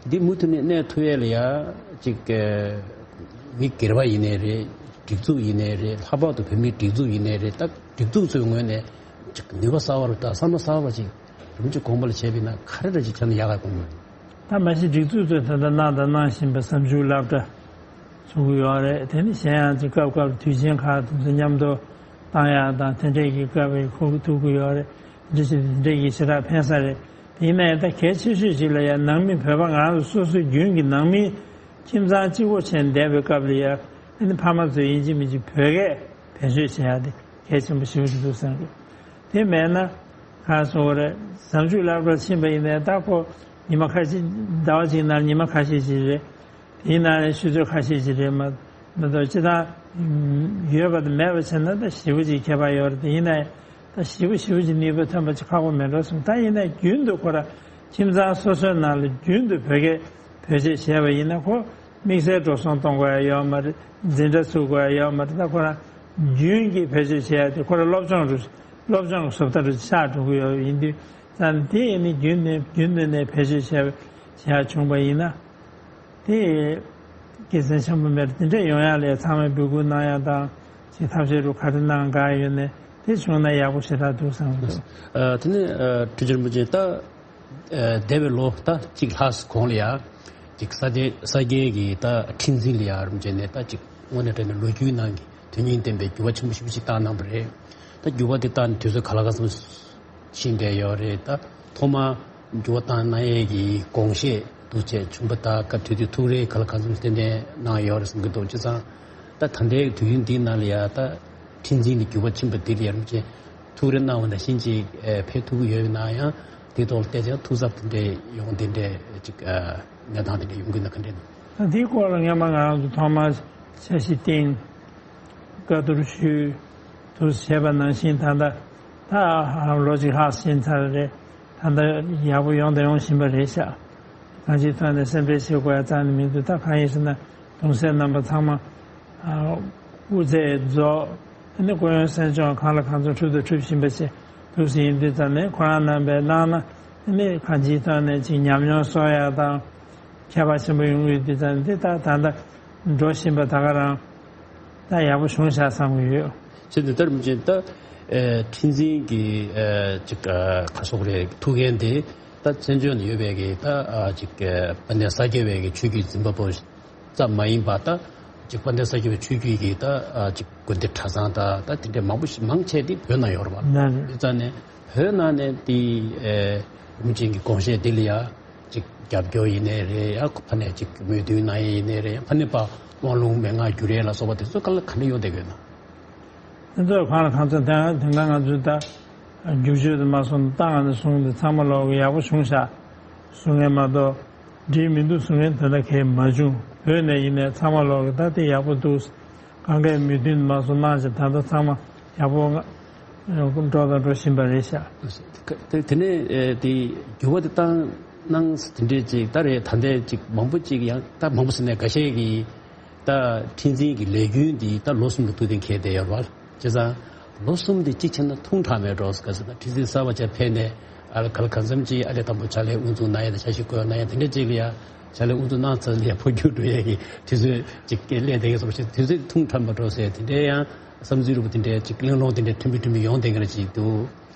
འདི་མུ་མཐུད་ནས་གནས་ཐུབ་ཡས་ལ་ཡང་ཅིག་མི་སྒེར་བ་ཡིན་ནའི་རེད། སྒྲིག་འཛུགས་ཡིན་ནའི་རེད། ལྷག་པར་དུ་བོད་མིའི་སྒྲིག་འཛུགས་ཡིན་ནའི་རེད། ད་སྒྲིག་འཛུགས་ཚོའི་ངོས་ནས་ཅིག་ནུས་པ་གསར་བ་རུ་ད་བསམ་བློ་གསར་བ་ཅིག་རིན་པོ་ཆེ་དགོངས་པ་ལ་བྱས་པ་ཡིན་ན་ག་རེ་འདྲ་ཅིག་ཁྱེད་ནས་ཡག་ག་དགོངས་པ་ཡོད། ད་མ་གཞི་སྒྲིག་འཛུགས་ཚོས་ད་ལྟ་གནང་དང་གནང་བཞིན་པའི་གཟའ་མཇུག་སློབ་གྲྭ་ཚུགས་ཀྱི་ཡོད་རེད། དེ་ནི་གཞན་ཡང་ཅིག་སྐབས་སྐབས་དུས་ཆེན་ཁག་དེ་ཚོ་མཉམ་དུ་བཏང་ཡག་དང་དེ་འདྲས་ཀྱི་སྐབས་ཁུག་ཐུབ་ཀྱི་ཡོད་རེད། དེ་འདྲས་ཞིག་དེ་འདྲས་ཀྱི་ཞེ་དྲག་ཕན་ས་རེད། དེ་ཡིན་ན་ཡང་ད་གལ་ཆེ་ཤོས་ཤིག་ལ་ཡང་ནང་མི་བོད་པ་ང་རང་ཚོ་སོ་སོའི་རྒྱུན་གྱི་ནང་མི་ཁྱིམ་ཚང་གཅིག་པོ་བྱས་བསྡད་པའི་སྐབས་ལ་ཡང་ཨ་ནི་ཕ་མ་ཚོས་ཡིན་གཅིག་མིན་གཅིག་བོད་སྐད་བེད་སྤྱོད་བྱེད་ཡག་དེ་གལ་ཆེན་པོ་ཞེ་པོ་ཅིག་འདུག་བསམ་གི། དེ་མེད་ན་ག་སོང་རེད། གཟའ་མཇུག་སློབ་གྲྭར་ཕྱིན་པ་ཡིན་ནའི་ད་ཁོ་ཉི་མ་ཁ་ཤས་ཟླ་བ་གཅིག་ནང་ཉི་མ་ཁ་ཤས་ཤིག་རེད། དེའི་ནང་ནས་ཆུ་ཚོད་ཁ་ཤས་ཤིག་རེད་མ་མ་གཏོགས་སྤྱི་བཏང་ཡོད་པ་དང་མེད་པ་བྱས་ན་ད་ཞེ་པོ་ཅིག་ཁྱད་པར་ཡོད་རེད། དེ་ཡིན་ནའི་ད་ཞེ་པོ་ཞེ་པོ་ཅིག་ནུས་པ་ཐོན་པ་ཅིག་ཁག་པོ་མེད་འགྲོ་གསུངས། ད་ཡིན་ནའི་རྒྱུན་དུ་ཁོ་རང་ཁྱིམ་ཚང་སོ་སོའི་ནང་ལ་རྒྱུན་དུ་བོད་སྐད་བེད་སྤྱོད་བྱས་པ་ཡིན་ན་ཁོ་དམིགས་བསལ་འགྲོ་སོང་གཏོང་དགོས་ཡ་ཡོད་མ་རེད། འཛིན་གྲྭ་ཚུགས་དགོས་ཡ་ཡོད་མ་རེད། ད་ཁོ་རང་རྒྱུན་གྱི་བེད་སྤྱོད་བྱེད་ཡ་དེ་ཁོ་རང་སློབ་སྦྱོང་རུ་སློབ་སྦྱོང་གི་བཟོ་ལྟ་རུ་ཆགས་འགྲོ་གི་ཡོད་ཡིན་དུས་ཙང་དེ་ཡིན་ནི་རྒྱུན་ནས་རྒྱུན་དུ་ནས་བེད་སྤྱོད་བྱས་བྱས་བྱུང་པ་ཡིན་ན་དེ་དགེ་མཚན་ཆེན་པོ་མེད། དེ་འདྲ་ཡོང་ཡ་ལས་ཚང་མས་འབོད་སྐུལ་གནང་ཡ་དང་ཅིག་ཐབས་ཤེས་རུ་ག་རེ་གནང་ག་ཡོད་ནས་དེ་བྱུང་ན་ཡག་པོ་ཞེ་དྲག་འདུག་བསམ་གི་འདུག། ཨ། དེ་ནས་ཨ་ཁྲི་ཆེན་རིན་པོ་ཆེ་ད་ཨ་འདས་པའི་ལོ་ད་གཅིག་ལྷག་གོང་ལ་ཡ་ཅིག་ས་སྐྱའི་ས་སྐྱའི་གི་ད་ཁྲི་འཛིན་ལ་ཡ་རིན་པོ་ཆེ་ནས་ད་ཅིག་དངོས་གནས་དྲང་གནས་ལོ་རྒྱུས་ནང་གི་དོན་སྙིང་ལྡན་པའི་འགྱུར་བ་ཆེན་པོ་ཞེ་པོ་ཅིག་བཏང་གནང་བ་རེད། ད་འགྱུར་བ་དེ་བཏང་ནས་དུས་ཚོད་ག་ལ་ག་ཙམ་ཕྱིན་བསྡད་ཡོད་རེད། ད་ཐོག་མར་འགྱུར་བ་བཏང་གནང་ཡས་ཀྱི་དགོངས་བཞེས་འདུག་བྱས་བྱུང་པ་དང་སྐབས་དེ་དུས་ཐུགས་རེ་ག་ལ་གང་འཚམ་ཏན་ཏན་གནང་ཡོད་རེད་བསམ་གྱི་འདུག། བྱས་ཙང་ད་ད་ལྟའི་དུས་ཡུན་འདིའི་ནང་ལ་ཡ་ད་ཁྲི་འཛིན་གྱི་འགྱུར་བ་ཕྱིན་པ་འདི་ལ་ཡ་རིན་པོ་ཆེ་ཐུགས་རེ་གནང་བ་ནང་བཞིན་ཅིག་ཨེ་ཕེབས་ཐུབ་ཀྱི་ཡོད་པ་ཡིན་ན་ཡང་དེའི་ཐོག་ལ་བལྟས་ཙང་ཐུགས་འཚབ་དེ་འདྲའི་ཡོང་དེ་འདྲའི་ཅིག་ཨ་གནས་སྟངས་དེ་འདྲ་ཡོང་གི་ན་ག་འདྲས་འདུག། ད་འདིའི་སྐོར་ལ་སྔོན་མ་ང་རང་ཚོ་ཐོག་མར་འཆར་གཞི་བཏིང་། བཀའ་བསྡུར་ཞུས། དུ་བྱས་པ་ནང་བཞིན་ད་ལྟ་ད་ལོ་གཅིག་ལྷག་ཕྱིན་ཚར་རེད། ད་ལྟ་ཡག་པོ་ཡོང་དང་ཡོང་བཞིན་པ་རེད་ཤག། གང་ཅིའི་ཐོག་ནས་སེམས་ཁྲལ་བྱེད་དགོས་ཡ་རྩ་ནས་མི་འདུག། ད་གང་ཡིན་ཟེར་ན་གདུང་སྲས་རྣམ་པ་ཚང་མ་ཨ་དབུ་མཛད་རྫོགས། ཨ་ནི་སྐུ་ཡོན་གསན་སྦྱོང་གང་ལ་གང་འཚམ་འཁྲུལ་དང་འཁྲུལ་བཞིན་པ་བྱས་འདུག་ཟིན་ཡིན་དུས་ཙམ་ནས་ཁོ་རང་རྣམ་པས་གནང་ན་ཨ་ནི་གང་ཅིའི་ཐོག་ནས་ཅིག་ཉམས་མྱོང་གསོག་ཡ་དང་། ཁྱད་པར་ཆེན་པོ་ཡོང་གི་ཡོད་དུས་ཙང་འདི་ད་ད་ལྟ་འགྲོ་བཞིན་པ་ད་ག་རང་ད་ཡག་པོ་བྱུང་ཤག་བསམ་གྱི་ཡོད། ཅེས་འདི་ལྟར་མི་བྱེད་ད། ཨེ་ཁྲི་འཛིན་གྱི་ཨེ་ཅིག་ཨ་ག་སོག་རེད་ཐུགས་འགན་དེ་ད་བཙན་བྱོལ་ནང་ཡོད་པའི་གི་ད་ཨ་ཅིག་ཨ་དཔལ་ལྡན་ས་སྐྱ་པའི་གི་ཆོས་བརྒྱུད་འཛིན་པ་པོ་ཙམ་མ་ཡིན་པ་ད་ཅིག་དཔལ་ལྡན་ས་སྐྱ་པའི་ཆོས་བརྒྱུད་ཀྱི་ད་ཨ་ཅིག་དགོན་སྡེ་གྲྭ་ཚང་ད་ད་དེ་འདྲའི་མང་པོ་ཞིག་མང་ཆེ་དེ་བོད་ནང་ཡོད་རེད་པ། ནའང་འདི་ཙང་ནས་བོད་ནང་ནས་དེ་ཨེ་རིན་པོ་ཆེ་གི་དགོངས་བཞེད་དེ་ལ་ཡ། ཅིག་རྒྱབ་སྐྱོར་ཡིན་ནའི་རེད། ཡང་ཕ་ནས་ཅིག་མོས་མཐུན་གནང་ཡས་ཡིན་ནའི་རེད། ཕ་ནས་ཕར་དབང་ལུང་མན་ངག་བསྒྱུར་ཡས་ལ་སོགས་པ་དེ་ཚོ་ག་ལ་ག་འདྲ་ཡོང་བསྡད་ཡོད་ན། དེ་ཚོ་གང་ལ་གང་འཚམ་དེ་དེང་སང་ང་ཚོའི་ད་བསྒྱུར་བཅོས་དུ་མ་སོང་ད་ང་ཚོ་གསུང་དེ་ཚང་མ་ལོག་གི་ཡག་པོ་བྱུང་ཤག་གསུང་ངེས་མ་གཏོགས་འགྲིག་མི་འདུག་གསུང་མཁན་དེ་འདྲ་གས་མ་བྱུང་། བོད་ནས་ཡིན་ནའི་ཚང་མ་ལོག་གི་ད་དེ་ཡག་པོ་འདུག། གང་གས་མོས་མཐུན་མ་སོང་གནང་ཞིང་ད་ལྟ་ཚང་མ་ཡག་པོ་ང་འགྲོ་དང་འགྲོ་བཞིན་པ་རེད་ཤག། དེ་དེ་ནས་ཨེ་དེ་འགྱུར་བ་དེ་བཏང་གནང་དེ་འདྲས་ཅིག་ད་རེད། ད་ལྟའི་ཅིག་མང་པོ་ཅིག་ཡང་ད་མང་པོ་ཟེར་ནས་འགའ་ཤས་ཀྱིས་ད་ཁྲི་འཛིན་གྱི་ལས་རྒྱུན་འདི་ད་ལོ་གསུམ་ལ་ཐུག་དེ་འཁེལ་བསྡད་ཡོད་རེད་བ། བྱས་ཙང་ལོ་གསུམ་དེ་གཅིག་བྱས་ན་ཐུང་དྲགས་མེད་འགྲོ་ག་ཟེར་ན་ཁྲི་འཛིན་གསར་པ་ཅིག་ཕེབས་ནས་ཨ་ལ་ག་ལ་གང་འཚམ་ཅིག་ཨ་ལས་དང་པོ་ཕྱག་ལས་དབུ་འཛུགས་གནང་ཡ་དང་ཕྱག་ཞུ་དགོས་གནང་ཡ་དེ་འདྲས་ཅིག་ལ་ཡ། ཕྱག་ལས་དབུ་འཛུགས་གནང་ཚར་ལ་ཡ་འཕོ་འགྱུར་འགྲོ་ཡ་གི་དུས་ཚོད་ཅིག་སླེབས་བསྡད་ཀྱི་བཟོ་འདྲ་ཞིག་དུས་ཚོད་ཐུང་དྲགས་མ་འགྲོ་ཟེར་དེ་འདྲའི་ཡང་བསམ་ཚུལ་རུ་དེ་འདྲའི་ཅིག་གླེང་སློང་དེ་འདྲའི་མཐུན་པོ་མཐུན་པོ་ཡོང་བསྡད་ཀྱི་རེད་ཅིག་འདུག།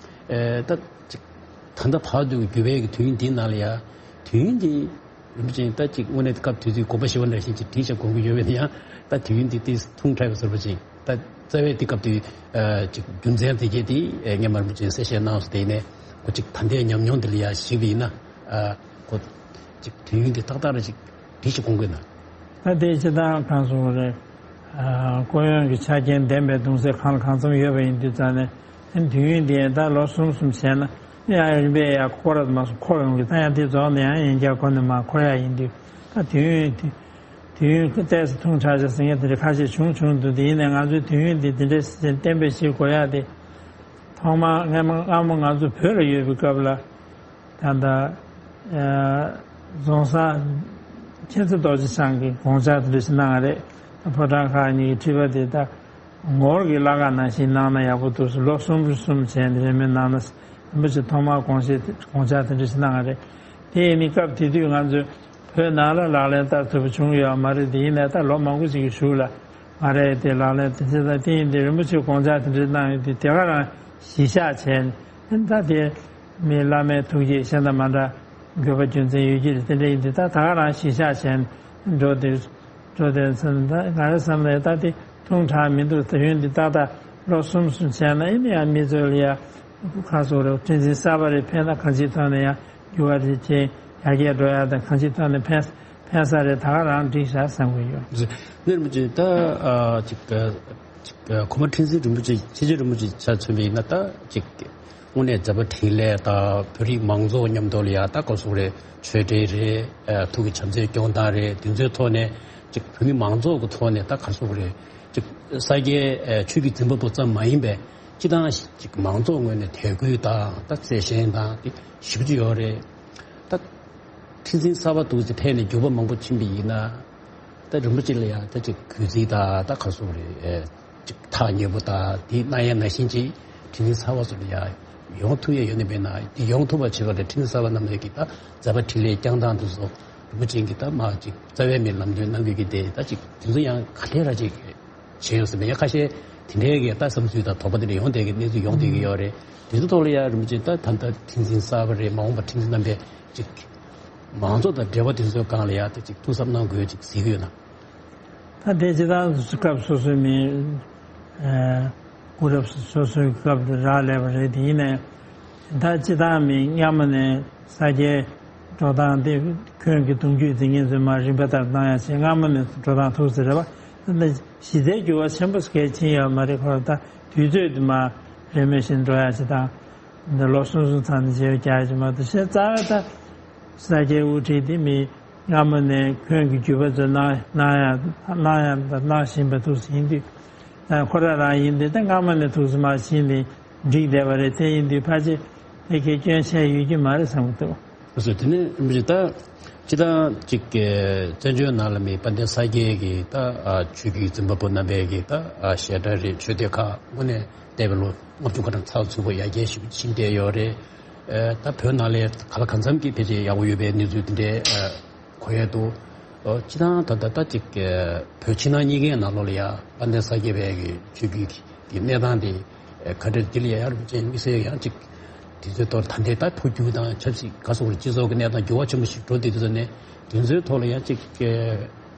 ཨེ་ད་ཅིག་ད་ལྟ་བར་དུ་གི་འགྱུར་བའི་གི་དུས་ཡུན་འདིའི་ནང་ལ་ཡ་དུས་ཡུན་འདི་རིན་པོ་ཆེ་ད་ཅིག་དངོས་གནས་སྐབས་དུས་ཚོད་དགོངས་པ་བཞེས་པ་ནང་བཞིན་ཅིག་བྲིས་བཞག་དགོངས་ཀྱི་ཡོད་པས་ན་ཡང་ད་དུས་ཡུན་འདི་ཏིས་ཐུང་དྲགས་པའི་བཟོ་འདྲ་ཅིག་ད་རྩ་བའི་དེ་སྐབས་དུས་ཨ་ཅིག་རྒྱུ་མཚན་དེ་གས་དེ་ཨེ་སྔོན་མ་རིན་པོ་ཆེས་གསལ་བཤད་གནང་སོང་། དེ་ནས་ཁོ་ཅིག་ད་ལྟའི་ཉམས་མྱོང་འདི་ལ་ཡ་གཞིགས་པ་ཡིན་ན་ཨ་ཁོ་ཅིག་དུས་ཡུན་འདི་ཏག་ཏག་རེད་ཅིག་བྲིས་ཤིག་དགོངས་ཀྱི་ན། ད་དེ་སྤྱིར་བཏང་གང་སོང་རེད། ཨ་སྐུ་ཡོན་གྱི་ཆ་རྐྱེན་ལྡན་པའི་གདུང་སྲས་གང་ལ་གང་འཚམ་ཡོད་པ་ཡིན་དུས་ཙང་ནས་ཨ་ནི་དུས་ཡུན་འདི་ད་ལོ་གསུམ་གསུམ་བྱས་ན་ཡང་རིམ་པས་ཡང་འཁོར་ར་མ་སོང་འཁོར་ཡོང་གི། ད་ཡང་དེ་རྫོགས་ནས་ཡང་ཡན་བསྐྱར་འཁོར་ནས་མར་འཁོར་ཡ་ཡིན་དུས་ད་དུས་ཡུན་དེ་དུས་ཡུན་ཏོག་ཙམ་ཐུང་དྲགས་ཤག་ཟེར་མཁན་དེ་འདྲ་ཁ་ཤས་བྱུང་བྱུང་འདུག། དེ་ཡིན་ནའི་ང་ཚོའི་དུས་ཡུན་འདི་འདི་འདྲའི་གཏན་འབེབས་བྱེད་དགོས་ཡ་དེ་ཐོག་མར་སྔ་མོ་སྔ་མོ་ང་ཚོ་བོད་ལ་ཡོད་པའི་སྐབས་ལ། ད་ལྟ་ཨ་རྫོང་སར་མཁྱེན་བརྩེ་རྡོ་རྗེ་འཆང་གིས་དགོངས་འཆར་དེ་འདྲ་ཞིག་གནང་བ་རེད། ད་ཕོ་བྲང་ཁག་གཉིས་ཀྱི་ཁྲི་པ་དེ་ད་ངོར་གྱི་བླ་ཁག་ནང་བཞིན་གནང་ན་ཡག་པོ་འདུག་ཟེར། ལོ་གསུམ་རེ་གསུམ་བྱས་ནས་རེ་མོས་གནང་ན་རིན་པོ་ཆེ་ཐོག་མར་དགོངས་བཞེས་དགོངས་འཆར་དེ་འདྲ་ཞིག་གནང་བ་རེད། དེ་ཡིན་ནི་སྐབས་དེ་དུས་ང་ཚོས་བོད་ནང་ལ་ལག་ལེན་བསྟར་ཐུབ་པ་བྱུང་ཡོད་མ་རེད། དེ་ཡིན་ནའི་ད་ལོ་མང་པོ་ཞིག་གི་གཞུག་ལ་ང་རས་དེ་ལག་ལེན་དེ་ཚེ་ད་དེ་ཡིན་དེ་རིན་པོ་ཆེ་དགོངས་འཆར་དེ་འདྲ་གནང་ཡོད་དུས་དེ་ག་རང་གཞི་བཞག་བྱས་ནས་ད་དེ། མི་བླ་མའི་ཐུགས་བསྐྱེད་གཞན་དང་མ་འདྲ། དགོས་པ་རྒྱུ་མཚན་ཡོད་ཀྱི་རེད། དེ་འདྲ་ཡིན་དུས་ད་ད་ག་རང་གཞིས་ཆགས་བྱས་ནས་འགྲོ་དུས་འགྲོ་དུས་ཚུན་ད་ང་རའི་བསམ་ནས་ད་དེ་ཐུང་དྲགས་མི་འདུག་ད་ཡུན་འདི་ཏག་ཏག་ལོ་གསུམ་གསུམ་བྱས་ན་ཨེ་ནི་ཡང་མི་ཚོ་ལ་ཡང་ཁ་སོ་རེ་ཁྲིམས་འཛིན་གསར་པ་རེ་ཕན་ན་གང་ཅིའི་ཐོག་ནས་ཡང་འགྱུར་བ་རེ་བྱས་ཡར་རྒྱས་འགྲོ་ཡ་དང་གང་ཅིའི་ཐོག་ནས་ཕན་ཕན་ས་རེ་ད་ག་རང་འགྲིག་ཤག་བསམ་གྱི་ཡོད། ནི་རིན་པོ་ཆེ་ད་ཅིག་ཅིག་གོང་མ་ཁྲི་འཛིན་རིན་པོ་ཆེ་ཆེ་ཆེ་རིན་པོ་ཆེ་ཆ་མཚོན་པ་ཡིན་ན་ད་ཅིག་དངོས་གནས་མཛད་པ་འཕྲིན་ལས་དང་བོད་རིགས་མང་ཚོགས་མཉམ་དུ་ལ་ཡ་ད་ག་སོག་རེད། ཆོས་འབྲེལ་རེད། ཐུགས་ཀྱི་བྱམས་བརྩེའི་སྐྱོང་སྟངས་རེད། དེ་ཚོའི་ཐོག་ནས་ཅིག་བོད་མི་མང་ཚོགས་ཀྱི་ཐོག་ནས་ད་ག་སོག་རེད། ཅིག་ས་སྐྱའི་ཆོས་ཀྱི་འཛིན་པ་པོ་ཙམ་མ་ཡིན་པའི་སྤྱི་བཏང་ཅིག་མང་ཚོགས་ངོས་ནས་དད་གུས་དང་ད་བརྩེ་ཞེན་དང་དེ་ཞེ་པོ་ཅིག་ཡོད་རེད། ད་ཁྲི་འཛིན་གསར་པ་འདུག་ཅེས་ཕེབས་ནས་འགྱུར་བ་མང་པོ་ཕྱིན་པ་ཡིན་ན། ད་རིན་པོ་ཆེ་ལ་ཡང་ད་ཅིག་གུས་བརྩི་དང་ད་ག་སོག་རེད། ཅིག་ཐག་ཉེ་པོ་དང་དེ་གནང་ཡ་ནང་བཞིན་ཅིག་ཁྲི་འཛིན་གསར་པ་ཚོ་ལ་ཡང་ཡོང་ཐུབ་ཡ་ཡོད་ནི་མེད་ན། དེ་ཡོང་ཐུབ་པ་བྱེད་པ་ལ་ཁྲི་འཛིན་གསར་པ་རྣམས་ལ་གི་ད་མཛད་པ་འཕྲིན་ལས་བསྐྱངས་སྟངས་དེ་ཚོ་རིན་པོ་ཆེ་གི་ད་མ་ཅིག་རྩ་བའི་མི་ལམ་སྟོན་གནང་དགོས་ཀྱི་དེ་ད་ཅིག་དེ་ཚོ་ཡང་ག་ལེ་ར་ཅིག་བྱས་ཡོད་ཟེར་ན་ཡང་ཁ་ཤས་དེ་འདྲའི་གི་ད་བསམ་ཚུལ་དང་དོགས་པ་དེ་འདྲ་ཡོང་བསྡད་ཀྱི་གནས་ཚུལ་ཡོང་བསྡད་ཀྱི་ཡོད་རེད། དེ་ཚོ་ཐོག་ལ་ཡང་རིན་པོ་ཆེ་ད་ད་ལྟ་ཁྲི་འཛིན་གསར་པ་རེད། མ་འོངས་པ་ཁྲི་འཛིན་རྣམ་པས་ཅིག་མང་ཚོགས་དང་འབྲེལ་བ་དེ་ཚོའི་སྒང་ལ་ཡང་ད་ཅིག་ཐུགས་གཟབ་གནང་དགོས་ཅིག་གཟིགས་ཀྱི་ཡོད་ན། ད་དེ་སྤྱི་བཏང་སྐབས་སོ་སོའི་མི་སྐུ་རབས་སོ་སོའི་སྐབས་དེ་རག་ལས་པ་རེད། དེ་ཡིན་ནའི་ད་སྤྱི་བཏང་མི་སྔ་མོ་ནས་ས་སྐྱའི་འགྲོ་སྟངས་དེ་ཁྱོན་གྱི་གདུང་རྒྱུད་འཛིན་མཁན་ཚོས་མ་རིམ་པ་ལྟར་གནང་ཡ་བྱས་སྔ་མོ་ནས་འགྲོ་སྟངས་ཐུག་ཟེར་རེད་བ། ད་གཞི་རྩའི་འགྱུར་བ་ཆེན་པོ་གལ་ཕྱིན་ཡོད་མ་རེད། ཁོ་ད་དུས་ཚོད་དེ་མ་རེས་མོས་བཞིན་འགྲོ་ཡ་བྱེད་སྟངས་འདི་ལོ་གསུམ་གསུམ་ཚང་ནས་བྱེད་ཡ་རྒྱག་ཡ་ཅིག་མ་གཏོགས་གཞན་རྩ་བའི་ད་ས་སྐྱའི་དབུ་ཁྲིད་དེ་མི་སྔ་མོ་ནས་ཁྱོན་གྱི་བརྒྱུད་པ་ཚོས་གནང་གནང་ཡ་གནང་ཡ་དང་གནང་བཞིན་པ་ཐུགས་སུ་ཡིན་དུས། ད་ཁོ་རང་རང་ཡིན་དུས་ད་སྔ་མོ་ནས་ཐུགས་སུ་མ་ཕྱིན་ཏེ་འགྲིག་བསྡད་པ་རེད། དེ་ཡིན་དུས་ཕལ་ཆེར་དེ་གའི་སྐྱོན་ཆ་ཡོད་ཀྱི་མ་རེད་བསམ་གྱི་འདུག་ལགས་སོ། དེ་ནས་རིན་པོ་ཆེ་ད་སྤྱི་བཏང་གཅིག་གི་བཙན་བྱོལ་ནང་ལ་མི་དཔལ་ལྡན་ས་སྐྱའི་གི་ད་ཆོས་བརྒྱུད་འཛིན་པ་པོ་རྣམ་པའི་གི་ད་ཞལ་གྲངས་རེད། ཆོས་སྡེ་ཁག་དངོས་གནས་འདས་པའི་ལོ་ལྔ་བཅུ་ཁ་གྲངས་ཚགས་ཚུད་པོ་ཡར་རྒྱས་ཞེ་པོ་ཕྱིན་བསྡད་ཡོད་རེད། ད་བོད་ནང་ལ་ག་ལ་གང་འཚམ་གྱི་ཕལ་ཆེར་ཡག་པོ་ཡོད་པའི་གནས་ཚུལ་དེ་འདྲའི་གོ་ཡ་འདུག་སྤྱི་བཏང་ད་ལྟ་ད་ཅིག་བོད་ཕྱི་ནང་གཉིས་ཀའི་ནང་ལོགས་ལ་ཡ་དཔལ་ལྡན་ས་སྐྱ་པའི་གི་ཆོས་བརྒྱུད་ཀྱི་གནས་སྟངས་དེ་ག་འདྲ་འདི་ལ་ཡ་ཡང་རིན་པོ་ཆེ་དམིགས་བསལ་ཡང་ཅིག་དེ་ཚོའི་ཐོག་ད་ལྟའི་ད་འཕོ་འགྱུར་དང་ཆབ་སྲིད་ག་སོགས་ལ་སྤྱི་ཚོགས་ཀྱི་གནས་སྟངས་འགྱུར་བ་ཆེན་པོ་ཞིག་འགྲོ་བསྡད་དུས་ཙམ་ནས་དེ་ཚོའི་ཐོག་ལ་ཡང་ཅིག་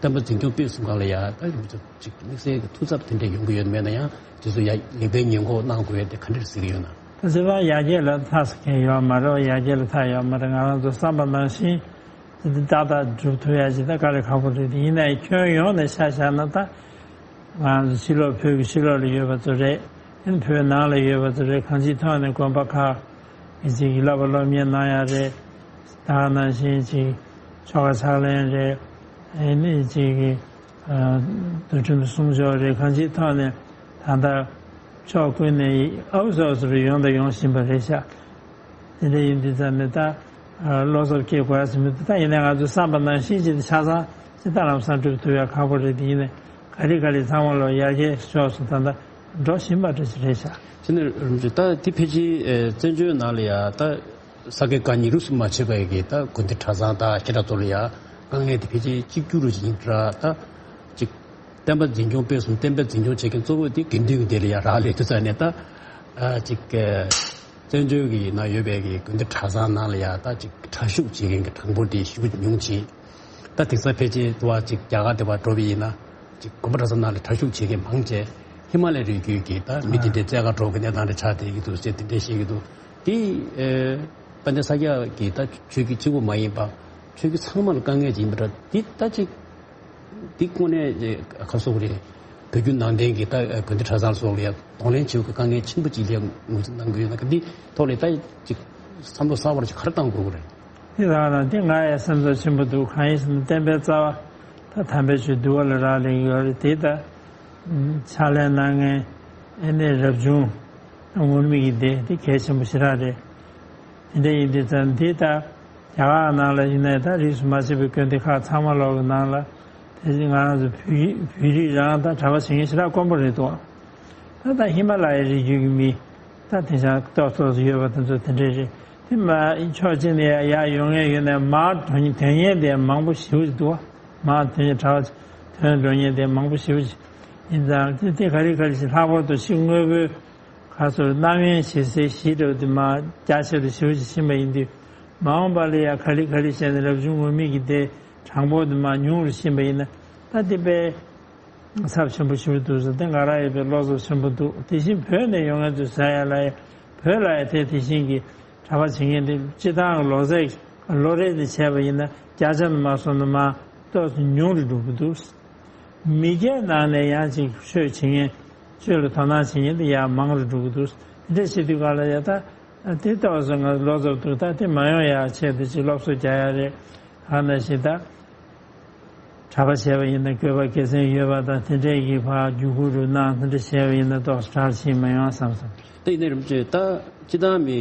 བསྟན་པ་འཛིན་སྐྱོང་སྤེལ་གསུམ་སྒང་ལ་ཡ་ད་རིན་པོ་ཆེ་ཅིག་དམིགས་བསལ་གྱི་ཐུགས་འཚབ་དེ་འདྲ་ཡོང་གི་ཡོད་མེད་ན་ཡང་དེ་ཚོ་ཡ་ལེགས་སྤེལ་ཉེས་འགོག་གནང་དགོས་ཡ་དེ་ག་འདྲ་གཟིགས་ཀྱི་ཡོད་ན། ད་སྤྱིར་བཏང་ཡར་རྒྱས་ལ་མཐའ་ཟེར་མཁན་ཡོད་མ་རེད། ཡར་རྒྱས་ལ་མཐའ་ཡོད་མ་རེད། ང་རང་ཚོ་བསམ་པ་ནང་བཞིན་དེ་འདི་ཏག་ཏག་སྒྲུབ་ཐུབ་ཡ་ཅིག་ད་དཀའ་ལས་ཁག་པོ་རེད། དེ་ཡིན་ནའི་ཁྱོན་ཡོངས་ནས་ཆ་བཞག་ན་ད་ང་རང་ཚོ་ཕྱི་ལོགས་བོད་ཀྱི་ཕྱི་ལོགས་ལ་ཡོད་པ་ཚོ་རེད། ཨེ་ནི་བོད་ནང་ལ་ཡོད་པ་ཚོ་རེད། གང་ཅིའི་ཐོག་ནས་དགོན་པ་ཁག་གི་ཅིག་བསླབ་པ་སློབ་གཉེར་གནང་ཡ་རེད། ད་ནང་བཞིན་ཅིག་ཆོ་ག་ཕྱག་ལེན་རེད། ཨེ་ནི་ཅིག་གི་འདུལ་ཁྲིམས་སྲུང་སྐྱོབ་རེད། གང་ཅིའི་ཐོག་ནས་ད་ལྟ་ཕྱོགས་ཀུན་ནས་ཨུ་ཚུགས་ཨུ་ཚུགས་ཡོང་དང་ཡོང་བཞིན་པ་རེད་ཤག་དེ་འདྲ་ཡིན་དུས་ཙམ་ནས་ད་བློ་འཚབ་སྐྱེ་དགོས་ཡ་ཟེར་མི་འདུག་ད་ཡིན་ནའི་ང་ཚོའི་བསམ་པ་ནང་བཞིན་ཅིག་ཆ་ཚང་ཅིག་ད་ལམ་སང་སྒྲུབ་ཐུབ་ཡ་ཁག་པོ་རེད། དེ་ཡིན་ནའི་ག་རེ་ག་རེ་ཚང་མ་ལོ་ཡར་རྒྱས་ཕྱོགས་སུ་ད་ལྟ་འགྲོ་བཞིན་པ་འདྲ་ཞིག་རེད་ཤག་དེ་ནས་རིན་པོ་ཆེ་ད་དེ་ཕལ་ཆེར་བཙན་བྱོལ་ནང་ལ་ཡ་ད་ས་དགེ་བཀའ་རྙིང་རིས་སུ་མ་ཆད་པའི་གི་ད་དགོན་སྡེ་གྲྭ་ཚང་དང་བཤད་གྲྭ་ཚོ་ལ་ཡ་དཀའ་ངལ་དེ་ཕལ་ཆེར་གཅིག་གྱུར་རུ་ཡིན་འདྲ། ད་ཅིག་བསྟན་པ་འཛིན་སྐྱོང་སྤེལ་གསུམ་བསྟན་པ་འཛིན་སྐྱོང་བྱེད་མཁན་གཙོ་བོ་དེ་དགེ་འདུན་གྱི་སྡེ་ལ་ཡ་རག་ལས་དུས་ཙམ་ནས་ད་ཅིག་བཙན་བྱོལ་གྱི་ནང་ཡོད་པའི་གི་དགོན་སྡེ་གྲྭ་ཚང་ནང་ལ་ཡ་ད་ཅིག་གྲྭ་ཞུགས་བྱེད་མཁན་གྱི་གྲངས་འབོར་དེ་ཞེ་པོ་ཉུང་ཕྱིན། ད་དེང་སང་ཕལ་ཆེར་དུ་བ་ཅིག་རྒྱ་གར་དེ་བར་འགྲོ་བ་ཡིན་ན་ཅིག་དགོན་པ་གྲྭ་ཚང་ནང་ལ་གྲྭ་ཞུགས་བྱེད་མཁན་མང་ཆེ་ཧི་མ་ལ་ཡའི་རི་རྒྱུད་ཀྱི་ད་མི་དེ་འདྲའི་བཙལ་ག་འགྲོ་གི་གནས་སྟངས་རེ་ཆགས་བསྡད་ཀྱི་འདུག་ཟེར་དེ་འདྲའི་བཤད་ཀྱི་འདུག་དེ་དཔལ་ལྡན་ས་སྐྱ་གི་ད་ཆོས་བརྒྱུད་གཅིག་པུ་མ་ཡིན་པ་ཆོས་བརྒྱུད་ཚང་མ་ལ་དཀའ་ངལ་ཅིག་ཡིན་པ་འདྲ། དེ་ད་ཅིག་དེ་དངོས་གནས་ཁ་སོག་རེད། བོད་བརྒྱུད་ནང་བསྟན་གྱི་ད་དགོན་སྡེ་གྲྭ་ཚང་སོགས་ལ་ཡང་གདོང་ལེན་བྱེད་དགོས་དཀའ་ངལ་ཆེན་པོ་ཅིག་ལ་ངོས་འཛིན་གནང་གི་ཡོད་ན་འདི་ཐོག་ལ་ད་ཅིག་བསམ་བློ་གསར་བ་ཅིག་ག་རེ་གཏང་དགོས་ཀྱི་རེད། དེ་རང་རང་དེ་ང་ཡང་སེམས་ཚོར་ཆེན་པོ་འདུག་གང་ཡིན་ཟེར་ན་བསྟན་པའི་རྩ་བ་ད་དམ་པའི་ཆོས་འདུལ་བ་ལ་རག་ལས་ཀྱི་ཡོད་རེད། དེ་ད་ཕྱག་ལས་གནང་མཁན་ཨེ་ནས་རབ་བྱུང་ངུར་སྨྲིག་གི་སྡེ་དེ་གལ་ཆེན་པོ་ཞེ་དྲག་རེད། དེ་འདྲ་ཡིན་དུས་ཙང་འདི་ལྟར་རྒྱ་གར་ནང་ལ་ཡིན་ནའི་ད་རིས་སུ་མ་ཆད་པའི་དགོན་སྡེ་ཁག་ཚང་མ་ལོག་གི་ནང་ལ་དེ་བཞིན་ང་རང་ཚོ་བོད་རིགས་བོད་རིགས་རང་དང་གྲྭ་པ་བྱེད་མཁན་ཞེ་དྲག་དཀོན་པོ་རེད་འདུག་ད་ལྟ་ཧི་མ་ལ་ཡའི་རི་རྒྱུད་ཀྱི་མི་ད་དེང་སང་ཏོག་ཙམ་ཡོད་པ་དེ་ཚོ་དེ་འདྲས་རེད། དེ་མ་ཕྱོགས་གཅིག་ནས་ཡར་ཡོང་མཁན་ཡོད་ནའི་མར་ཐོན་ཐོན་མཁན་དེ་མང་པོ་ཞེ་པོ་ཅིག་འདུག་མར་ཐོན་མཁན་གྲྭ་པ་ཐོན་འགྲོ་མཁན་དེ་མང་པོ་ཞེ་པོ་ཅིག་ཡིན་ཙང་དེ་དེ་ག་རེ་ག་རེ་ཞིག་ལྷག་པར་དུ་ཕྱི་དངོས་པོའི་ཁ་སོར་རྣམ་དབྱེ་ཞེ་སའི་གཞི་འདྲ་བོ་དེ་མར་རྒྱ་ཆེ་རུ་ཞེ་པོ་ཅིག་ཕྱིན་པ་ཡིན་དུས་ མ་འོངས་པ་ལ་ཡང་ག་ལེ་ག་ལེ་བྱས་ནས་རབ་བྱུང་ངུར་སྨྲིག་གི་སྡེ་གྲངས་འབོར་དེ་མར་ཉུང་རུ་ཕྱིན་པ་ཡིན་ན་ད་དེ་དཔེ་ཚབས་ཆེན་པོ་ཞིག་འདུག་ཟེར་ཏེ་ང་རང་ཡོད་པའི་བློ་འཚབ་ཆེན་པོ་འདུག་དེ་བཞིན་བོད་ནས་ཡོང་མཁན་ཚོ་ཟ་ཡ་ལ་ཡ་བོད་ལ་ཡ་དེ་དེ་བཞིན་གྱི་གྲྭ་པ་བྱེད་མཁན་དེ་སྤྱི་བཏང་གི་ལོ་ཚད་ལོ་རེ་ནས་བྱས་པ་ཡིན་ན་བརྒྱ་ཆ་ནས་མར་སོང་ན་མར་ཏོག་ཙམ་ཉུང་རུ་འགྲོ་གི་འདུག་མི་སྐྱའི་ནང་ནས་ཡང་ཅིག་ཆོས་བྱེད་མཁན་ཆོས་ལ་དོ་སྣང་བྱེད་མཁན་དེ་ཡང་མང་རུ་འགྲོ་གི་འདུག་དེ་འདྲ་བྱེད་དུས་ག་ལ་ཡ་ད་དེ་ཏོག་ཙམ་ང་བློ་འཚབ་འདུག་ད་དེ་མ་ཡོང་ཡ་ཆེད་དུ་ཅིག་སློབ་གསོ་རྒྱག་ཡ་རེད། ཨ་ན་ཞིག་ད། གྲྭ་པ་བྱས་པ་ཡིན་ན་དགོས་པ་དགེ་མཚན་ཡོད་པ་དང་དེ་འདྲས་ཀྱི་ཕར་བརྒྱུད་སྐུལ་རུ་གནང་དེ་འདྲ་བྱས་པ་ཡིན་ན་ཏོག་ཙམ་དྲག་ཕྱིན་མ་ཡོང་བསམ་སོང་། དེ་ཡིན་ན་རིན་པོ་ཆེ་ད་སྤྱི་བཏང་མི་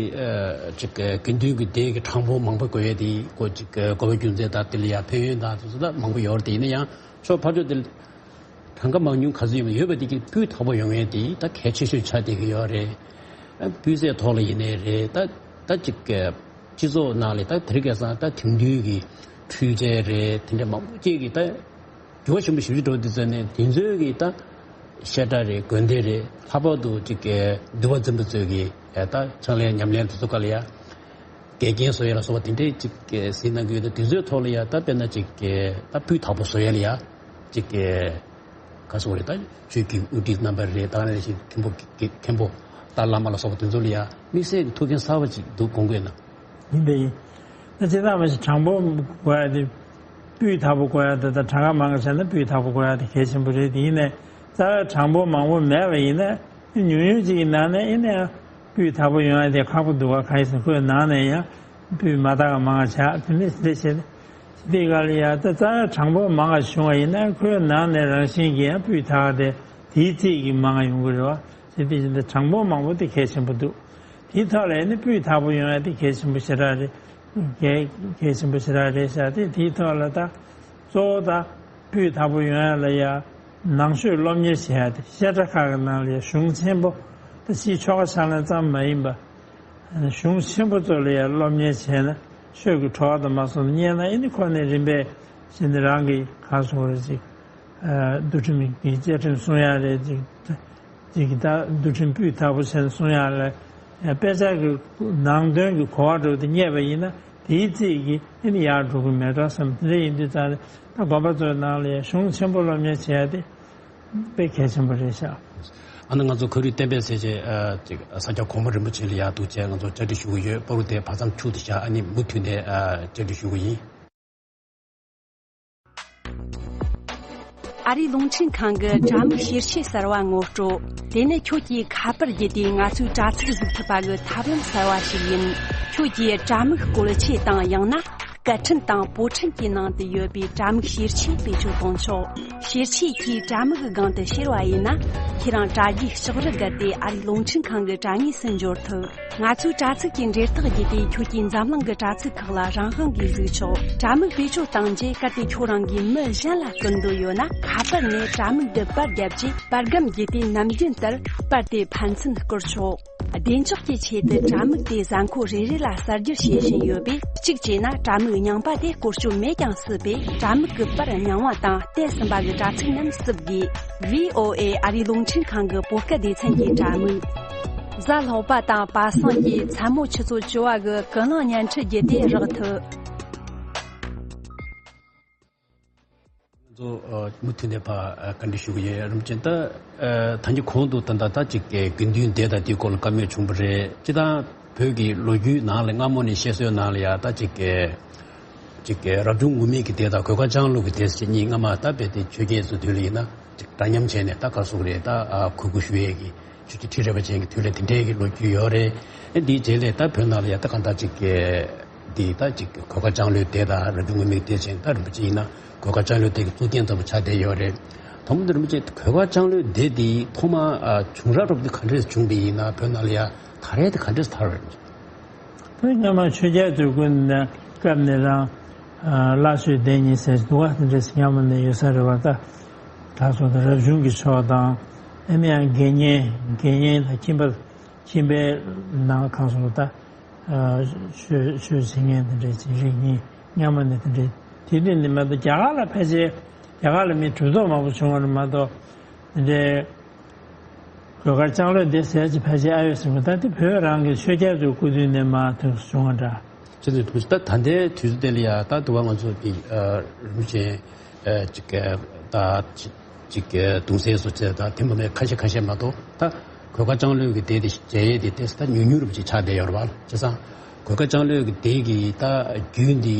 ཅིག་དགེ་འདུན་གྱི་སྡེ་གི་གྲངས་འབོར་མང་པོ་དགོས་ཡས་དེ་ཀོ་ཅིག་དགོས་པ་རྒྱུ་མཚན་དང་དེ་ལ་ཡང་ཕན་ཡོན་དང་དེ་ཚོ་ད་མང་པོ་ཡོད་རེད། དེ་ཡིན་ན་ཡང་ཕྱོགས་ཕར་ཕྱོགས་དེ་གྲངས་ཀ་མང་ཉུང་ག་ཚོད་ཡོད་མ་ཡོད་པ་དེ་གི་སྤུས་དག་པོ་ཡོང་ཡས་དེ་ད་གལ་ཆེ་ཤོས་ཆགས་བསྡད་ཀྱི་ཡོད་རེད། སྤུས་ཚད་ཐོག་ལ་ཡིན་ནའི་རེད། ད་ད་ཅིག་སྤྱི་ཚོགས་ནང་ལ་ད་དེ་རིང་ཁ་སང་ད་དེང་དུས་ཀྱི་འཕྲུལ་ཆས་རེད། དེ་འདྲ་མང་པོ་ཅིག་གིས་ད་འགྱུར་བ་ཆེན་པོ་ཞེ་པོ་ཅིག་འགྲོ་དུས་ཙམ་ནས་དེ་ཚོའི་གི་ད་བཤད་གྲྭ་རེད། དགོན་སྡེ་རེད། ལྷག་པར་དུ་ཅིག་གི་འདུལ་བ་འཛིན་པ་ཚོས་གི་ད་ཕྱག་ལེན་ཉམས་ལེན་དེ་ཚོ་ག་ལ་ཡ་འགལ་རྐྱེན་བཟོ་ཡ་ལ་སོགས་པ་དེ་འདྲས་ཅིག་གི་གཟིགས་གནང་གི་ཡོད། ད་དེ་ཚོའི་ཐོག་ལ་ཡ་ད་དཔེར་ན་ཅིག་གི་ད་སྤུས་དག་པོ་བཟོ་ཡ་ལ་ཡ་ཅིག་གི་ག་སོགས་རེད། ད་ཆོས་ཀྱི་དབུ་ཁྲིད་རྣམ་པ་རེད། ད་ནས་ཤིག་མཁན་པོ་མཁན་པོ་ཏཱ་ལ་མ་ལ་སོགས་པ་དེ་ཚོ་ལ་ཡང་དམིགས་བསལ་གྱི་ཐུགས་འགན་གསར་པ་ཅིག་འདུག་དགོངས་ཀྱི་ཡོད་ན། ཡིན་པས་ཡིན། ད་ཅི་ལྟར་མ་ཞིག་གྲངས་འབོར་དགོས་ཡ་དེ་སྤུས་དག་པོ་དགོས་ཡ་དེ་ད་གྲངས་ཀ་མང་ག་བྱས་ན་སྤུས་དག་པོ་དགོས་ཡ་དེ་གལ་ཆེན་པོ་རེད། དེ་ཡིན་ནའི་རྩ་བའི་གྲངས་འབོར་མང་པོ་མེད་པ་ཡིན་ན་ཉུང་ཉུང་ཅིག་གི་ནང་ནས་ཡིན་ནའང་སྤུས་དག་པོ་ཡོང་ཡ་དེ་ཁག་པོ་འདུག་ག་གང་ཡིན་ཟེར་ན་ཁོའི་ནང་ནས་ཡང་སྤུས་མ་དག་ག་མང་ག་ཆགས་དེ་འདྲ་ཞིག་རེད་བྱས་ཏེ། དེ་ག་ལ་ཡ་ད་རྩ་བའི་གྲངས་འབོར་མང་བ་བྱུང་བ་ཡིན་ན་ཁོའི་ནང་ནས་རང་བཞིན་གྱིས་ཡང་སྤུས་དག་དེ་དེའི་རྩིས་ཀྱིས་མང་བ་ཡོང་གི་རེད་བ། དེ་དེ་བཞིན་དུ་གྲངས་འབོར་མང་པོ་དེ་གལ་ཆེན་པོ་འདུག་དེའི་ཐོག་ལ་ཡིན་ན་སྤུས་དག་པོ་ཡོང་ཡ་དེ་གལ་ཆེན་པོ་ཞེ་དྲག་རེད། གལ་གལ་ཆེན་པོ་ཞེ་དྲག་རེད་ཤག་དེ་དེའི་ཐོག་ལ་ད་གཙོ་བོ་ད་སྤུས་དག་པོ་ཡོང་ཡ་ལ་ཡ་ནང་ཆོས་སློབ་གཉེར་བྱེད་ཡ་དེ་བཤད་གྲྭ་ཁག་གི་ནང་ལ་ཡ་གཞུང་ཆེན་པོ་ད་ཕྱིའི་ཆོ་ག་ཕྱག་ལེན་ཙམ་མ་ཡིན་པ། གཞུང་ཆེན་པོ་ཚོ་ལ་ཡང་སློབ་གཉེར་བྱས་ན་ཆོས་ཀྱི་གྲོགས་དང་མ་སོང་ན་རྙེད་ན་ཨེ་ནི་ཁོ་ནས་རིམ་པས་ཕྱིན་ནས་རང་གི་གང་སོང་རེད་ཅིག་འདུལ་ཁྲིམས་ཀྱི་བཅའ་ཁྲིམས་སྲུང་ཡ་རེད་ཅིག་ཅིག་ད་འདུལ་ཁྲིམས་སྤུས་དག་པོ་བྱས་ནས་སྲུང་ཡ་ལ་དཔེ་ཆ་གི་ནང་དོན་གྱི་གོ་བ་འགྲོ་དེ་རྙེད་པ་ཡིན་ན་དེའི་རྩིས་ཀྱིས་ཨེ་ནི་ཡར་འགྲོ་གི་མེད་འགྲོ་བསམ། དེ་འདྲ་ཡིན་དུས་ཙང་ད་དགོན་པ་ཚོའི་ནང་ལ་ཡང་གཞུང་ཆེན་པོ་སློབ་གཉེར་བྱས་ཏེ། དཔེ་གལ་ཆེན་པོ་རེད་ཤག་ཨ་ནི་ང་ཚོ་ཁོར་ཡུག་གཏན་འབེབས་ཟེར་བྱས་ཨ་ཅིག་ས་སྐྱ་གོང་མ་རིན་པོ་ཆེ་ལ་ཡག་འདུག་བྱས་ང་ཚོ་བཅར་འདྲི་ཞུ་གི་ཡོད། པ་རུ་དེ་བར་མཚམས་འཁྱུག་དེ་བཞག་ཨ་ནི་མུ་མཐུད་ནས་ཨ་བཅར་འདྲི་ཞུ་གི་ཡིན། ཨ་རིའི་རླུང་འཕྲིན་ཁང་གི་དྲ་མིག་ཤེར་ཆས་གསར་བ་ངོ་སྤྲོད། དེ་ནི་ཁྱོད་ཀྱིས་ཁ་པར་བརྒྱུད་དེ་ང་ཚོའི་དྲ་ཚིགས་གཟིགས་ཐུབ་པ་གི་ཐབས་ལམ་གསར་བ་ཞིག་ཡིན། ཁྱོད་ཀྱིས་དྲ་མིག་བཀོལ་ཆས་དང་ཡང་ན། སྐད་འཕྲིན་དང་པོ་འཕྲིན་གྱི་ནང་དུ་ཡོད་པའི་དྲ་མིག་ཤེར་ཆས་བེད་སྤྱོད་གཏོང་ཆོག་ཤེར་ཆས་ཀྱིས་དྲ་མིག་གི་སྒང་དུ་ཤར་བ་ཡིན་ན། ཁྱེད་རང་དྲ་རྒྱའི་ལྕགས་རི་བརྒལ་ཏེ་ཨ་རིའི་རླུང་འཕྲིན་ཁང་གི་དྲ་ངོས་སུ་འབྱོར་ཐུབ། ང་ཚོའི་དྲ་ཚིགས་ཀྱི་འབྲེལ་ཐག་བརྒྱུད་དེ་ཁྱོད་ཀྱིས་འཛམ་གླིང་གི་དྲ་ཚིགས་ཁག་ལ་རང་དབང་གིས་གཟིགས་ཆོག་དྲ་མིག་བེད་སྤྱོད་བཏང་རྗེས་གལ་ཏེ་ཁྱོད་རང་གིས་མི་གཞན་ལ་བསྐུར་འདོད་ཡོད་ན་ཁ་པར་ནས་དྲ་མིག་འདི་པར་བརྒྱབ་རྗེས་པར་སྒམ་བརྒྱུད་དེ་ནམ་རྒྱུན་ལྟར་པར་དེ་ཕན་ཚུན་བསྐུར་ཆོག་བདེ་འཇགས་ཀྱི་ཆེད་དུ་དྲ་མིག་དེ་གཟའ་འཁོར་རེ་རེ་ལ་གསར་བསྒྱུར་བྱེད་བཞིན་ཡོད་པས། གཅིག་བྱས་ན་དྲ་མིག་རྙིང་པ་དེ་བཀོལ་སྤྱོད་མེད་ཀྱང་སྲིད་པས། དྲ་མིག་གི་པར་རྙིང་བ་དང་བལྟས་ཟིན་པ་གི་དྲ་ཚིགས་རྣམས་བསུབ་དགོས། ཝི་ཨོ་ཨེ་ཨ་རིའི་རླུང་འཕྲིན་ཁང་གི་བོད་སྐད་སྡེ་ཚན་གྱི་དྲ་མིག་གཟའ་ལྷག་པ་དང་པ་སངས་ཀྱིས་མཚན་མོ་ཆུ་ཚོད་བཅུ་བ་གི་ཀུན་གླེང་བརྙན་འཕྲིན་བརྒྱུད་དེ་རག་ཐུབ། ང་ཚོ་མུ་མཐུད་ནས་ཕར་བཀའ་འདྲི་ཞུ་གི་ཡོད། རིམ་བྱོན་ད་ད་གིན་གོང་དུ་ད་ལྟ་ད་ཅིག་དགེ་འདུན་སྡེ་དང་དེའི་སྐོར་ལ་བཀའ་མོལ་བྱུང་བ་རེད། སྤྱིར་བཏང་བོད་ཀྱི་ལོ་རྒྱུས་ནང་ལ་སྔ་མོ་ནས་བཤད་སྲོལ་ནང་ལ་ཡ་ད་ཅིག་ཅིག་རབ་བྱུང་ངུར་སྨྲིག་གི་སྡེ་དང་གོས་དཀར་ལྕང་ལོ་གི་སྡེ་ཟེར་གཉིས་སྔ་མ་ད་རྦད་དེ་ཆོས་རྒྱལ་ཚོའི་དུས་ལ་ཡིན་ན་ཅིག་འདྲ་མཉམ་བྱས་ནས་ད་ག་རེ་ཟེར་དགོས་རེད། ད་གུས་བཀུར་ཞུ་ཡས་ཀྱི་ཆོས་ཀྱི་ཁྲི་རལ་པ་ཅན་གྱི་དུས་ལ་དེ་འདྲའི་གི་ལོ་རྒྱུས་ཡོད་རེད། ཨེ་འདིའི་རྗེས་ལ་ད་བོད་ནང་ལ་ཡ་ད་གང་ལྟར་ཅིག་གི་འདི་ད་ཅིག་གོས་དཀར་ལྕང་ལོའི་སྡེ་དང་རབ་བྱུང་ངུར་སྨྲིག་སྡེ་ཟེར་ད་རིན་པོ་ཆེ་ཡིན་ན་གོས་དཀར་ལྕང་ལོའི་སྡེ་གི་གཙུག་རྒྱན་ཙམ་པོ་ཆགས་བསྡད་ཡོད་རེད། དང་པོ་འདི་རིན་པོ་ཆེ་གོས་དཀར་ལྕང་ལོའི་སྡེ་འདི་ཐོག་མ་ཨ་བྱུང་རབས་འདྲ་པོ་འདི་ག་འདྲས་བྱུང་བ་ཡིན་ན། བོད་ནང་ལ་ཡ་དར་ཡས་དེ་ག་འདྲས་དར་བ་རེད། བོད་སྔ་མ་ཆོས་རྒྱལ་ཚོའི་སྐུ་ནས་སྐབས་ནས་རང་ཨ་བླ་མཆོད་སྡེ་གཉིས་ཟེར་འདུག་བ། དེ་འདྲས་སྔ་མོ་ནས་ཡོད་ས་རེད་བ། ད་ད་སོ་ད་རབ་བྱུང་གི་ཕྱོགས་དང་ཨེ་ནི་ཡང་དགེ་བསྙེན་དགེ་བསྙེན་དང་ཁྱིམ་པ་ཁྱིམ་པའི་ནང་ཁང་སོ་ད་ཨ་ཆོས་ཆོས་བྱེད་མཁན་དེ་འདྲས་ཅིག་རིགས་གཉིས་སྔ་མོ་ནས་དེ་འདྲས། དེ་དུས་ནས་མ་གཏོགས་རྒྱ་གར་ལ་ཕལ་ཆེར་རྒྱ་གར་ལ་མི་གྲུབ་ཐོབ་མང་པོ་བྱུང་བ་རེད་མ་གཏོགས་དེ་འདྲས། གོས་དཀར་ལྕང་ལོའི་སྡེ་ཟེར་གྱི་ཕལ་ཆེར་ཨ་ཡོད་ཟེར་མོད། ད་དེ་བོད་རང་གི་ཆོས་རྒྱལ་ཚོའི་སྐུ་དུས་ནས་མར་ཐོན་བྱུང་བ་འདྲ། ཅི་ནས་ཐུགས་ད་ད་ལྟའི་དུས་ཚོད་དེ་ལ་ཡ་ད་དུ་བ་ང་ཚོ་གི་རིམ་བཞིན་ཅིག་ད་ཅིག་གདུང་སྲས་སོགས་བྱས་ད་དེ་མ་མེད་ཁ་ཤས་ཁ་ཤས་མ་གཏོགས་ད་གོས་དཀར་ལྕང་ལོའི་གི་སྡེ་དེ་མཇལ་ཡས་དེ་ཏོག་ཙམ་ད་ཉུང་ཉུང་རུ་ཅིག་ཆགས་བསྡད་ཡོད་རེད་བ། བྱས་ཙང་གོས་དཀར་ལྕང་ལོའི་གི་སྡེ་གི་ད་རྒྱུན་དེ་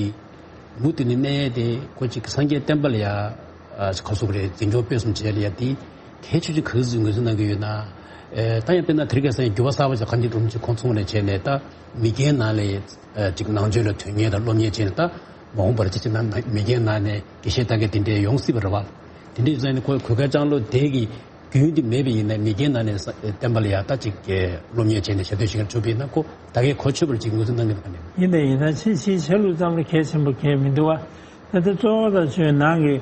མུ་མཐུད་ནས་གནས་ཡས་དེ་ཁོ་ཅིག་སངས་རྒྱས་བསྟན་པ་ལ་ཡ་ཁ་སུག་རེད། འཛིན་སྐྱོང་སྤེལ་གསུམ་བྱས་ལ་ཡ་དེ་གལ་ཆེ་ཆེ་ག་ཚོད་ངོས་འཛིན་གནང་གི་ཡོད་ན། ད་ཡང་དཔེར་ན་དེ་རིང་ཁ་སང་འགྱུར་བ་གསར་པ་ཅིག་གང་ཅིག་སྒྲུང་ཅིག་ཁོང་ཚོ་ནས་བྱས་ནས་ད་མི་རྒན་ནང་ལ་ཅིག་ནང་ཆོས་ལ་དོན་གཉེར་དང་སློབ་གཉེར་བྱས་ནས་ད་མ་འོངས་པར་ཅི་ཅི་ན་མི་རྒན་ནང་ནས་དགེ་བཤེས་ལྟ་མཁན་དེ་འདྲའི་ཡོང་སྲིད་པ་རེད་བ། དེ་འདྲའི་ཡིན་ཙང་ནི་ཁོ་གོས་དཀར་ལྕང་ལོ་དེ་གི་རྒྱུན་དེ་མེད་པ་ཡིན་ན་མི་རྒན་ནང་ནས་བསྟན་པ་ལ་ཡ་ད་ཅིག་སློབ་གཉེར་བྱས་ནས་ཞབས་འདེགས་ཞུ་མཁན་བྱུང་བ་ཡིན་ན་ཁོ་ད་གའི་གོ་ཆོད་པར་ཅིག་ངོས་འཛིན་གནང་གི་འདུག་ག་ནས། ཡིན་ད་ཡིན་ད་ཕྱི་ཕྱི་ཆ་ལུགས་ཙམ་ལ་གལ་ཆེན་པོ་གལ་མི་འདུག་བ། ད་ལྟ་གཙོ་བོ་ད་ཆོས་ནང་གི་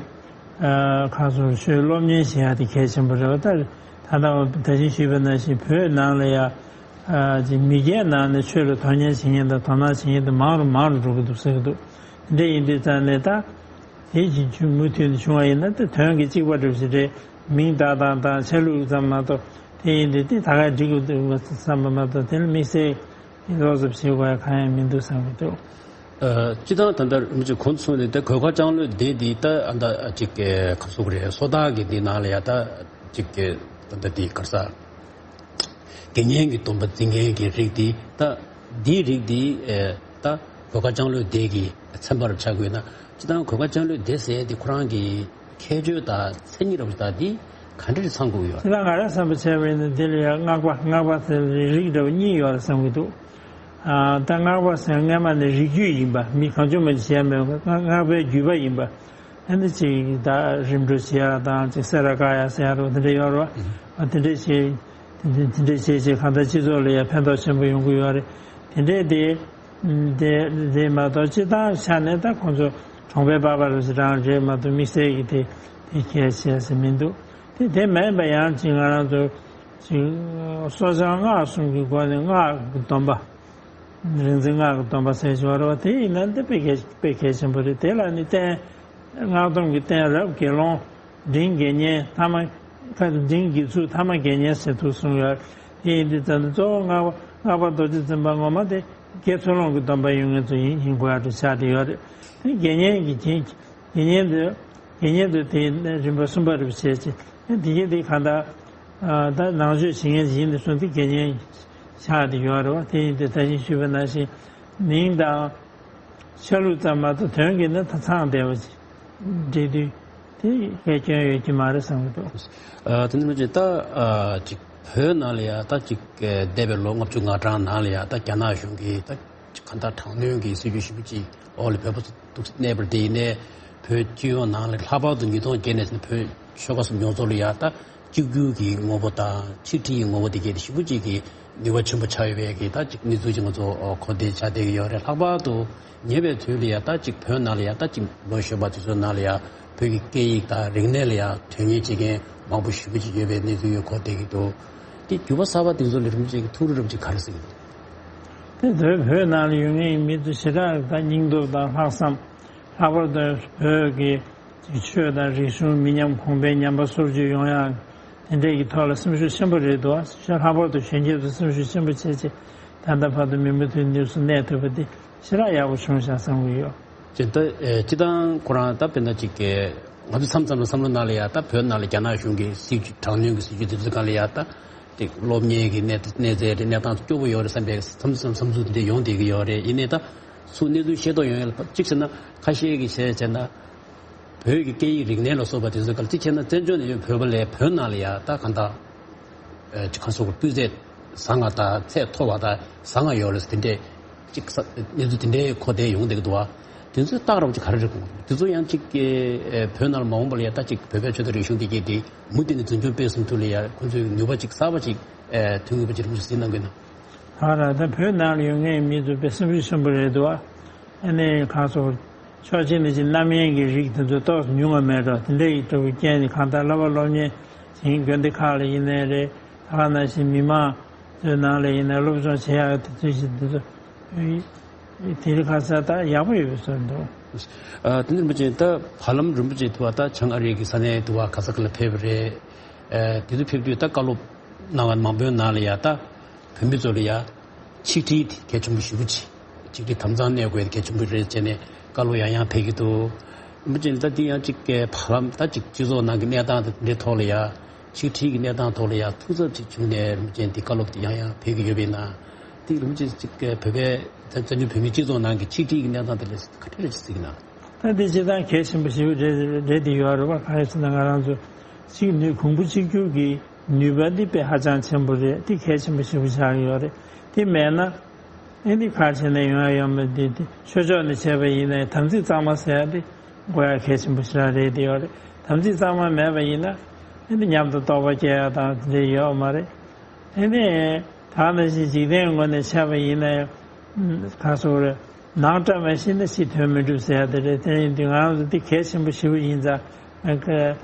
ཁ་སོར་ཆོས་སློབ་གཉེར་བྱེད་ཡ་དེ་གལ་ཆེན་པོ་རེད་བ། ད་ད་ལྟ་ད་ཅིང་ཞུས་པ་ནང་བཞིན་བོད་ནང་ལ་ཡ་ཅིག་མི་རྒན་ནང་ནས་ཆོས་ལ་དོན་གཉེར་བྱེད་མཁན་དང་དོ་སྣང་བྱེད་མཁན་དེ་མང་རུ་མང་རུ་འགྲོ་གི་འདུག་ཟེར་གི་འདུག་དེ་འདྲ་ཡིན་དུས་ཙང་ནས་ད་དེ་བཞིན་མུ་མཐུད་དུ་བྱུང་བ་ཡིན་ན་ད་དོན་གྱི་གཅིག་པ་འགྲུབ་ཞིག་རེད། མིང་བཏགས་སྟངས་དང་ཆ་ལུགས་ཙམ་མ་གཏོགས་དེ་ཡིན་དུས་དེ་ད་ག་འགྲིག་གི་འདུག་བསམ་པ་མ་གཏོགས་དེ་ལ་དམིགས་བསལ་ལོག་ཙམ་བྱེད་དགོས་ཡ་གང་ཡང་མི་འདུག་བསམ་གི་འདུག་སྤྱི་བཏང་ད་ལྟ་རིན་པོ་ཆེ་གོང་དུ་གསུངས་ནས་ད་གོས་དཀར་ལྕང་ལོའི་སྡེ་འདི་ད་ཨ་ད་ཅིག་ག་ཚོད་རེད། སོ་ཐར་གྱི་འདི་ནང་ལ་ཡ་ད་ཅིག་ད་ལྟ་འདི་ག་རེ་ཟ། དགེ་བསྙེན་གྱི་སྡོམ་པ་འཛིན་མཁན་གྱི་རིགས་འདི་ད་འདིའི་རིགས་འདི་ད་གོས་དཀར་ལྕང་ལོའི་སྡེ་གི་ཚན་པ་རུ་ཆགས་དགོས་ན་སྤྱི་བཏང་གོས་དཀར་ལྕང་ལོའི་སྡེ་ཟེར་འདི་ཁོ་རང་གི་ཁྱད་ཆོས་དང་མཚན་ཉིད་རབ་ད་འདི་ག་འདྲ་ཚང་དགོས་ཡོད། ཁྱེད་རང་ང་རང་བསམ་པ་བྱས་པ་ཡིན་ན་འདི་ལ་ཡང་སྔགས་པ་སྔགས་པ་ཟེར་རིགས་འདྲ་བ་གཉིས་ཡོད་ལ་བསམ་གྱི་འདུག་ཨ་ད་སྔགས་པ་ཟེར་སྔ་མ་ནས་རིགས་རྒྱུད་ཡིན་པ་མི་གང་བྱུང་མ་བྱས་མེད་པ་སྔགས་པའི་རྒྱུད་པ་ཡིན་པ། ཨ་ནི་ཅིག་ད་རིམ་གྲོ་བྱེད་ཡ་དང་ཅིག་སེ་ར་ཀ་ཡ་ཟེར་ཡ་རོ་དེ་འདྲ་ཡོད་རོ། ཨ་དེ་འདྲ་བྱེད་དེ་འདྲ་བྱེད་བྱེད་གང་ལྟར་སྤྱི་ཚོགས་ལ་ཡང་ཕན་ཐོགས་ཆེན་པོ་ཡོང་གི་ཡོད་རེད། དེ་འདྲས་དེ་དེ་དེ་མ་གཏོགས་སྤྱི་བཏང་ཆ་ནས་ད་ཁོང་ཚོ་གྲོང་པའི་པ་ཕ་རུ་ཞིག་རང་རེད་མ་གཏོགས་དམིགས་བསལ་གྱི་དེ་དེ་གལ་ཆེ་ཟེར་མི་འདུག་དེ་དེ་མིན་པ་ཡང་ཅིག་ང་རང་ཚོ་ཅིག་སོ་བྱང་སྔགས་གསུམ་གྱི་སྒོ་ནས་སྔགས་ཀྱི་སྡོམ་པ། རིག་འཛིན་སྔགས་ཀྱི་སྡོམ་པ་ཟེར་བྱུང་བ་རེད་བ། དེ་ཡིན་ན་འདི་དཔེ་གལ་དཔེ་གལ་ཆེན་པོ་རེད། དེ་ལ་ནི་རྟེན་སྔགས་སྡོམ་གྱི་རྟེན་རབ་དགེ་སློང་འབྲིང་དགེ་བསྙེན་ཐ་མ་ཁ་འབྲིང་དགེ་ཚུལ་ཐ་མ་དགེ་བསྙེན་ཟེར་དུ་གསུངས་ཡོད། དེ་ཡིན་དུས་ད་ནི་གཙོ་བོ་སྔགས་པ་སྔགས་པ་རྡོ་རྗེ་འཛིན་པ་ངོ་མ་དེ་དགེ་ཚུལ་སློང་གི་སྡོམ་པ་ཡོད་མཁན་ཚོ་ཡིན་ཡིན་དགོས་ཡ་དེ་ཆགས་བསྡད་ཡོད་རེད། དེ་དགེ་བསྙེན་གྱི་རྐྱེན། དགེ་བསྙེན་དུ། དགེ་བསྙེན་དུ་དེ་རིམ་པ་གསུམ་པ་རུ་བྱས་ཏེ། དེ་གའི་དེ་གང་ལྟར། ད་ནང་ཆོས་བྱེད་མཁན་ཞིག་ཡིན་དུ་སོང་དུས་དགེ་བསྙེན་ཆགས་ཏེ་ཡོད་རེད་བ། དེ་ཡིན་དུས་ད་གིན་ཞུས་པ་ནང་བཞིན་མིང་དང་། ཆ་ལུགས་ཙམ་མ་གཏོགས་དོན་གྱི་ནི་ད་ཚང་བསྡད་པ་ཅིག་འབྲི་དུས་དེ་དཔེ་སྐྱོན་ཡོད་ཀྱི་མ་རེད་བསམ་གྱི་འདུག་དེ་ནི་མ་ཅིག་ད་ཅིག་བོད་ནང་ལ་ཡ་ད་ཅིག་འདས་པའི་ལོ་ལྔ་བཅུ་ང་གྲངས་ནང་ལ་ཡ་ད་རྒྱ་ནག་གཞུང་གིས་ད་གང་ལྟར་དྲག་གནོན་གྱི་སྲིད་བྱུས་ཞེ་པོ་ཅིག་འོག་ལ་བོད་པ་ཚོ་གནས་པ་དེ་ཡིན་ནའི་བོད་སྤྱི་ཡོངས་ནང་ལ་ལྷག་པར་དུ་ཉིས་སྟོང་བརྒྱད་ནས་བཟུང་བོད་ཆོལ་ཁ་གསུམ་ཡོངས་རྫོགས་ལ་ཡ་ད་གཅིག་གྱུར་གྱི་ངོ་བོ་དང་ཆིག་སྒྲིལ་གྱི་ངོ་བོ་དེ་གས་དེ་ཞེ་པོ་ཅིག་གི་ནུས་པ་ཆེན་པོ་ཆགས་ཡོད་པའི་གི་ད་ཅིག་གནས་ཚུལ་ཅིག་ང་ཚོ་གོ་བདེ་ཆགས་བསྡད་ཀྱི་ཡོད་རེད། ལྷག་པར་དུ་ཉེ་བའི་དུས་ལ་ཡ་ད་ཅིག་བོད་ནང་ལ་ཡ་ད་ཅིག་ལོ་གཞོན་པ་དེ་ཚོའི་ནང་ལ་ཡ་བོད་ཀྱི་སྐད་ཡིག་དང་རིག་གནས་ལ་ཡ་དོན་གཉེར་བྱེད་མཁན་མང་པོ་ཞེ་པོ་ཅིག་ཡོད་པའི་གནས་ཚུལ་ཡང་གོ་བསྡད་ཀྱི་འདུག་དེ་འགྱུར་བ་གསར་པ་དེ་ཚོ་ལ་རིན་པོ་ཆེ་གི་ཐུགས་རེ་རབ་ཅིག་ག་རེ་ཟེར་གྱི་འདུག་དེ་ཚོའི་བོད་ནང་ལ་ཡོད་མཁན་མི་ཚོ་ཞེ་དྲག་ད་སྙིང་སྟོབས་དང་ལྷག་བསམ། ལྷག་པར་དུ་བོད་ཀྱི་ཆོས་དང་རིག་གཞུང་མི་ཉམས་གོང་འཕེལ་ཉམས་པ་སོར་ཆུད་ཡོང་ཡག་དེ་འདྲས་ཀྱི་ཐོག་ལ་སེམས་ཤུགས་ཆེན་པོ་རེད་འདུག་ཤ་ལྷག་པར་དུ་གཞོན་སྐྱེས་ཚོ་སེམས་ཤུགས་ཆེན་པོ་བྱས་རྗེས་ད་ལྟ་བར་དུ་མུ་མཐུད་གནས་སུ་གནས་ཐུབ་པ་འདི་ཞེ་དྲག་ཡག་པོ་བྱུང་ཤག་བསམ་གྱི་ཡོད། ཅེས་ད་སྤྱི་བཏང་ཁོ་རང་ད་དཔེར་ན་ཅིག་གི་ང་ཚོ་མཚམས་མཚམས་ལ་བསམ་བློ་ནང་ལ་ཡ་ད་བོད་ནང་ལ་རྒྱ་ནག་གཞུང་གི་སྲིད་བྱུས་དྲག་གནོན་གྱི་སྲིད་བྱུས་དེ་ཚོའི་སྒང་ལ་ཡ་ད་དེ་སློབ་གཉེར་གྱི་གནས་གནས་ཚད་དེ་གནས་སྟངས་སྐྱོ་པོ་ཡོད་རེད་བསམ་པའི་མཚམས་མཚམས་བསམ་ཚུལ་དེ་འདྲ་ཡོང་བསྡད་ཀྱི་ཡོད་རེད། ཡིན་ནའི་ད་ཚུར་གནས་ཚུལ་ཤེས་རྟོགས་ཡོང་ཡ་ལ་གཅིག་བྱས་ན་ཁ་ཤས་ཀྱིས་བྱས་བྱས་ན། བོད་ཀྱི་སྐད་ཡིག་རིག་གནས་ལ་སོགས་པ་དེ་ཚོའི་སྐོར་གཅིག་བྱས་ན་བཙན་བྱོལ་ནས་ཡོད་བོད་པ་ལས་བོད་ནང་ལ་ཡ་ད་གང་ལྟར་ཨེ་ཅིག་ཁ་སོགས་སྤུས་ཚད་བཟང་ང་དང་ཚད་མཐོ་བ་དང་བཟང་ང་ཡོད་རེད་ཟེར་དེ་འདྲས་ཅིག་ས་གནས་ཚུལ་དེ་འདྲས་གོ་བསྡད་ཡོང་བསྡད་ཀྱི་འདུག་བ། དེ་ཚོའི་རྟགས་ར་བ་ཅིག་ག་རེ་རེད་དགོངས་འདུག་དེ་ཚོ་ཡང་ཅིག་ཨེ་བོད་ནང་ལ་མ་འོངས་པ་ལ་ཡ་ད་ཅིག་བོད་པའི་ཆོས་དང་རིག་གཞུང་དེ་གས་དེ་མུ་མཐུད་ནས་འཛིན་སྐྱོང་སྤེལ་གསུམ་ཐུབ་ལ་ཡ་ཁོང་ཚོའི་ནུས་པ་ཅིག་གསར་པ་ཅིག་ཨེ་ཐོན་དགོས་པ་ཅིག་རེད་མ་གཏོགས་གཟིགས་གནང་དགོས་ན། ད་ར་ད་བོད་ནང་ལ་ཡོད་མཁན་མི་ཚོ་དཔེ་སེམས་ཤུགས་ཆེན་པོ་རེད་འདུག་ཨ། ཨ་ནི་གང་སོགས་ཕྱོགས་གཅིག་ནས་ཅིག་རྣམ་གཡེང་གི་རིགས་དེ་ཚོ་ཏོག་ཙམ་ཉུང་བ་མེད་འགྲོ། དེ་འདྲ་ཡི་འགྲོ་བའི་རྐྱེན་ནི་གང་ལྟར་བསླབ་པ་སློབ་གཉེར་བྱེད་མཁན་དགོན་སྡེ་ཁག་ལ་ཡིན་ནའི་རེད། ད་ག་ནང་བཞིན་མི་མང་ཚོའི་ནང་ལ་ཡིན་ནའི་སློབ་སྦྱོང་བྱེད་ཡག་དེ་ཚོའི་ཞིག་དེ་ཚོ་དེ་རིང་ཁ་སང་ད་ཡག་པོ་ཡོད་པའི་བཟོ་འདུག་ཨ་དེ་འདྲ་མ་བྱས་ད་བར་ལམ་རིན་པོ་ཆེ་ཐུབ་པ་ད་བྱང་ཨ་རི་གི་ས་གནས་ཐུབ་པ་ག་ས་ག་ལ་ཕེབས་པ་རེད། ཨ་དེ་ཚོ་ཕེབས་དུས་ད་བཀའ་སློབ་གནང་བ་མང་པོའི་ནང་ལ་ཡ་ད། བོད་མི་ཚོ་ལ་ཡ་ཆིག་སྒྲིལ་དེ་གལ་ཆེན་པོ་ཞེ་པོ་ཅིག་ ཆིག་སྒྲིལ་དམ་གཙང་གནས་དགོས་གལ་ཆེན་པོ་རེད་བྱས་ནས་བཀའ་སློབ་ཡང་ཡང་ཕེབས་ཀྱི་འདུག་རིན་པོ་ཆེ་ད་འདི་ཡང་ཅིག་བར་ལམ་ད་ཅིག་སྤྱི་ཚོགས་ནང་གི་གནས་སྟངས་དེ་འདྲའི་ཐོག་ལ་ཡ། ཆིག་སྒྲིལ་གྱི་གནས་སྟངས་ཐོག་ལ་ཡ་ཐུགས་འཚབ་ཅིག་བྱུང་ནས་རིན་པོ་ཆེ་འདི་བཀའ་སློབ་དེ་ཡང་ཡང་ཕེབས་ཀྱི་ཡོད་པས་ན། འདི་རིན་པོ་ཆེ་ཅིག་བོད་པའི་བཙན་བྱོལ་བོད་མིའི་སྤྱི་ཚོགས་ནང་གི་ཆིག་སྒྲིལ་གྱི་གནས་སྟངས་དེ་ལ་ག་འདྲ་རེ་ཅིག་གཟིགས་ན། ད་འདི་སྤྱིར་བཏང་གལ་ཆེན་པོ་ཞེ་པོ་རེད་རེད་དེ་ཡོད་རེད་བ། གང་ཡིན་ཟེར་ན་ང་རང་ཚོ་གཅིག་ནུས་གོང་བུ་གཅིག་གྱུར་གྱི་ནུས་པ་འདི་དཔེ་ཧ་ཅང་ཆེན་པོ་རེད། འདི་གལ་ཆེན་པོ་ཞེ་པོ་ཆགས་ཀྱི་ཡོད་རེད། དེ་མེད་ན་ཨེ་འདི་ག་བྱས་ནས་ཡོང་ཡ་ཡོད་མ་རེད། འདི་འདི་ཆོས་ཕྱོགས་ནས་བྱས་པ་ཡིན་ན་དམ་ཚིག་གཙང་མ་ཟེར་ཡ་འདི་དགོས་ཡ་གལ་ཆེན་པོ་ཞེ་དྲག་རེད་དེ་ཡོད་རེད། དམ་ཚིག་གཙང་མ་མེད་པ་ཡིན་ན་ཨེ་འདི་ཉམས་དང་རྟོགས་པ་སྐྱེ་ཡ་དང་དེ་འདྲ་ཡོད་མ་རེད། ཨེ་འདི་ད་ནང་བཞིན་འཇིག་རྟེན་ངོས་ནས་བྱས་པ་ཡིན་ན་ཡང་ག་སོགས་རེད། ནང་བཀྲ་མ་ཤིས་ན་ཕྱི་དོན་མི་འགྲུབ་ཟེར་ཡ་དེ་རེད། དེ་ཡིན་དུས་ང་རང་ཚོ་འདི་གལ་ཆེན་པོ་ཞེ་པོ་ཡིན་ཙང་།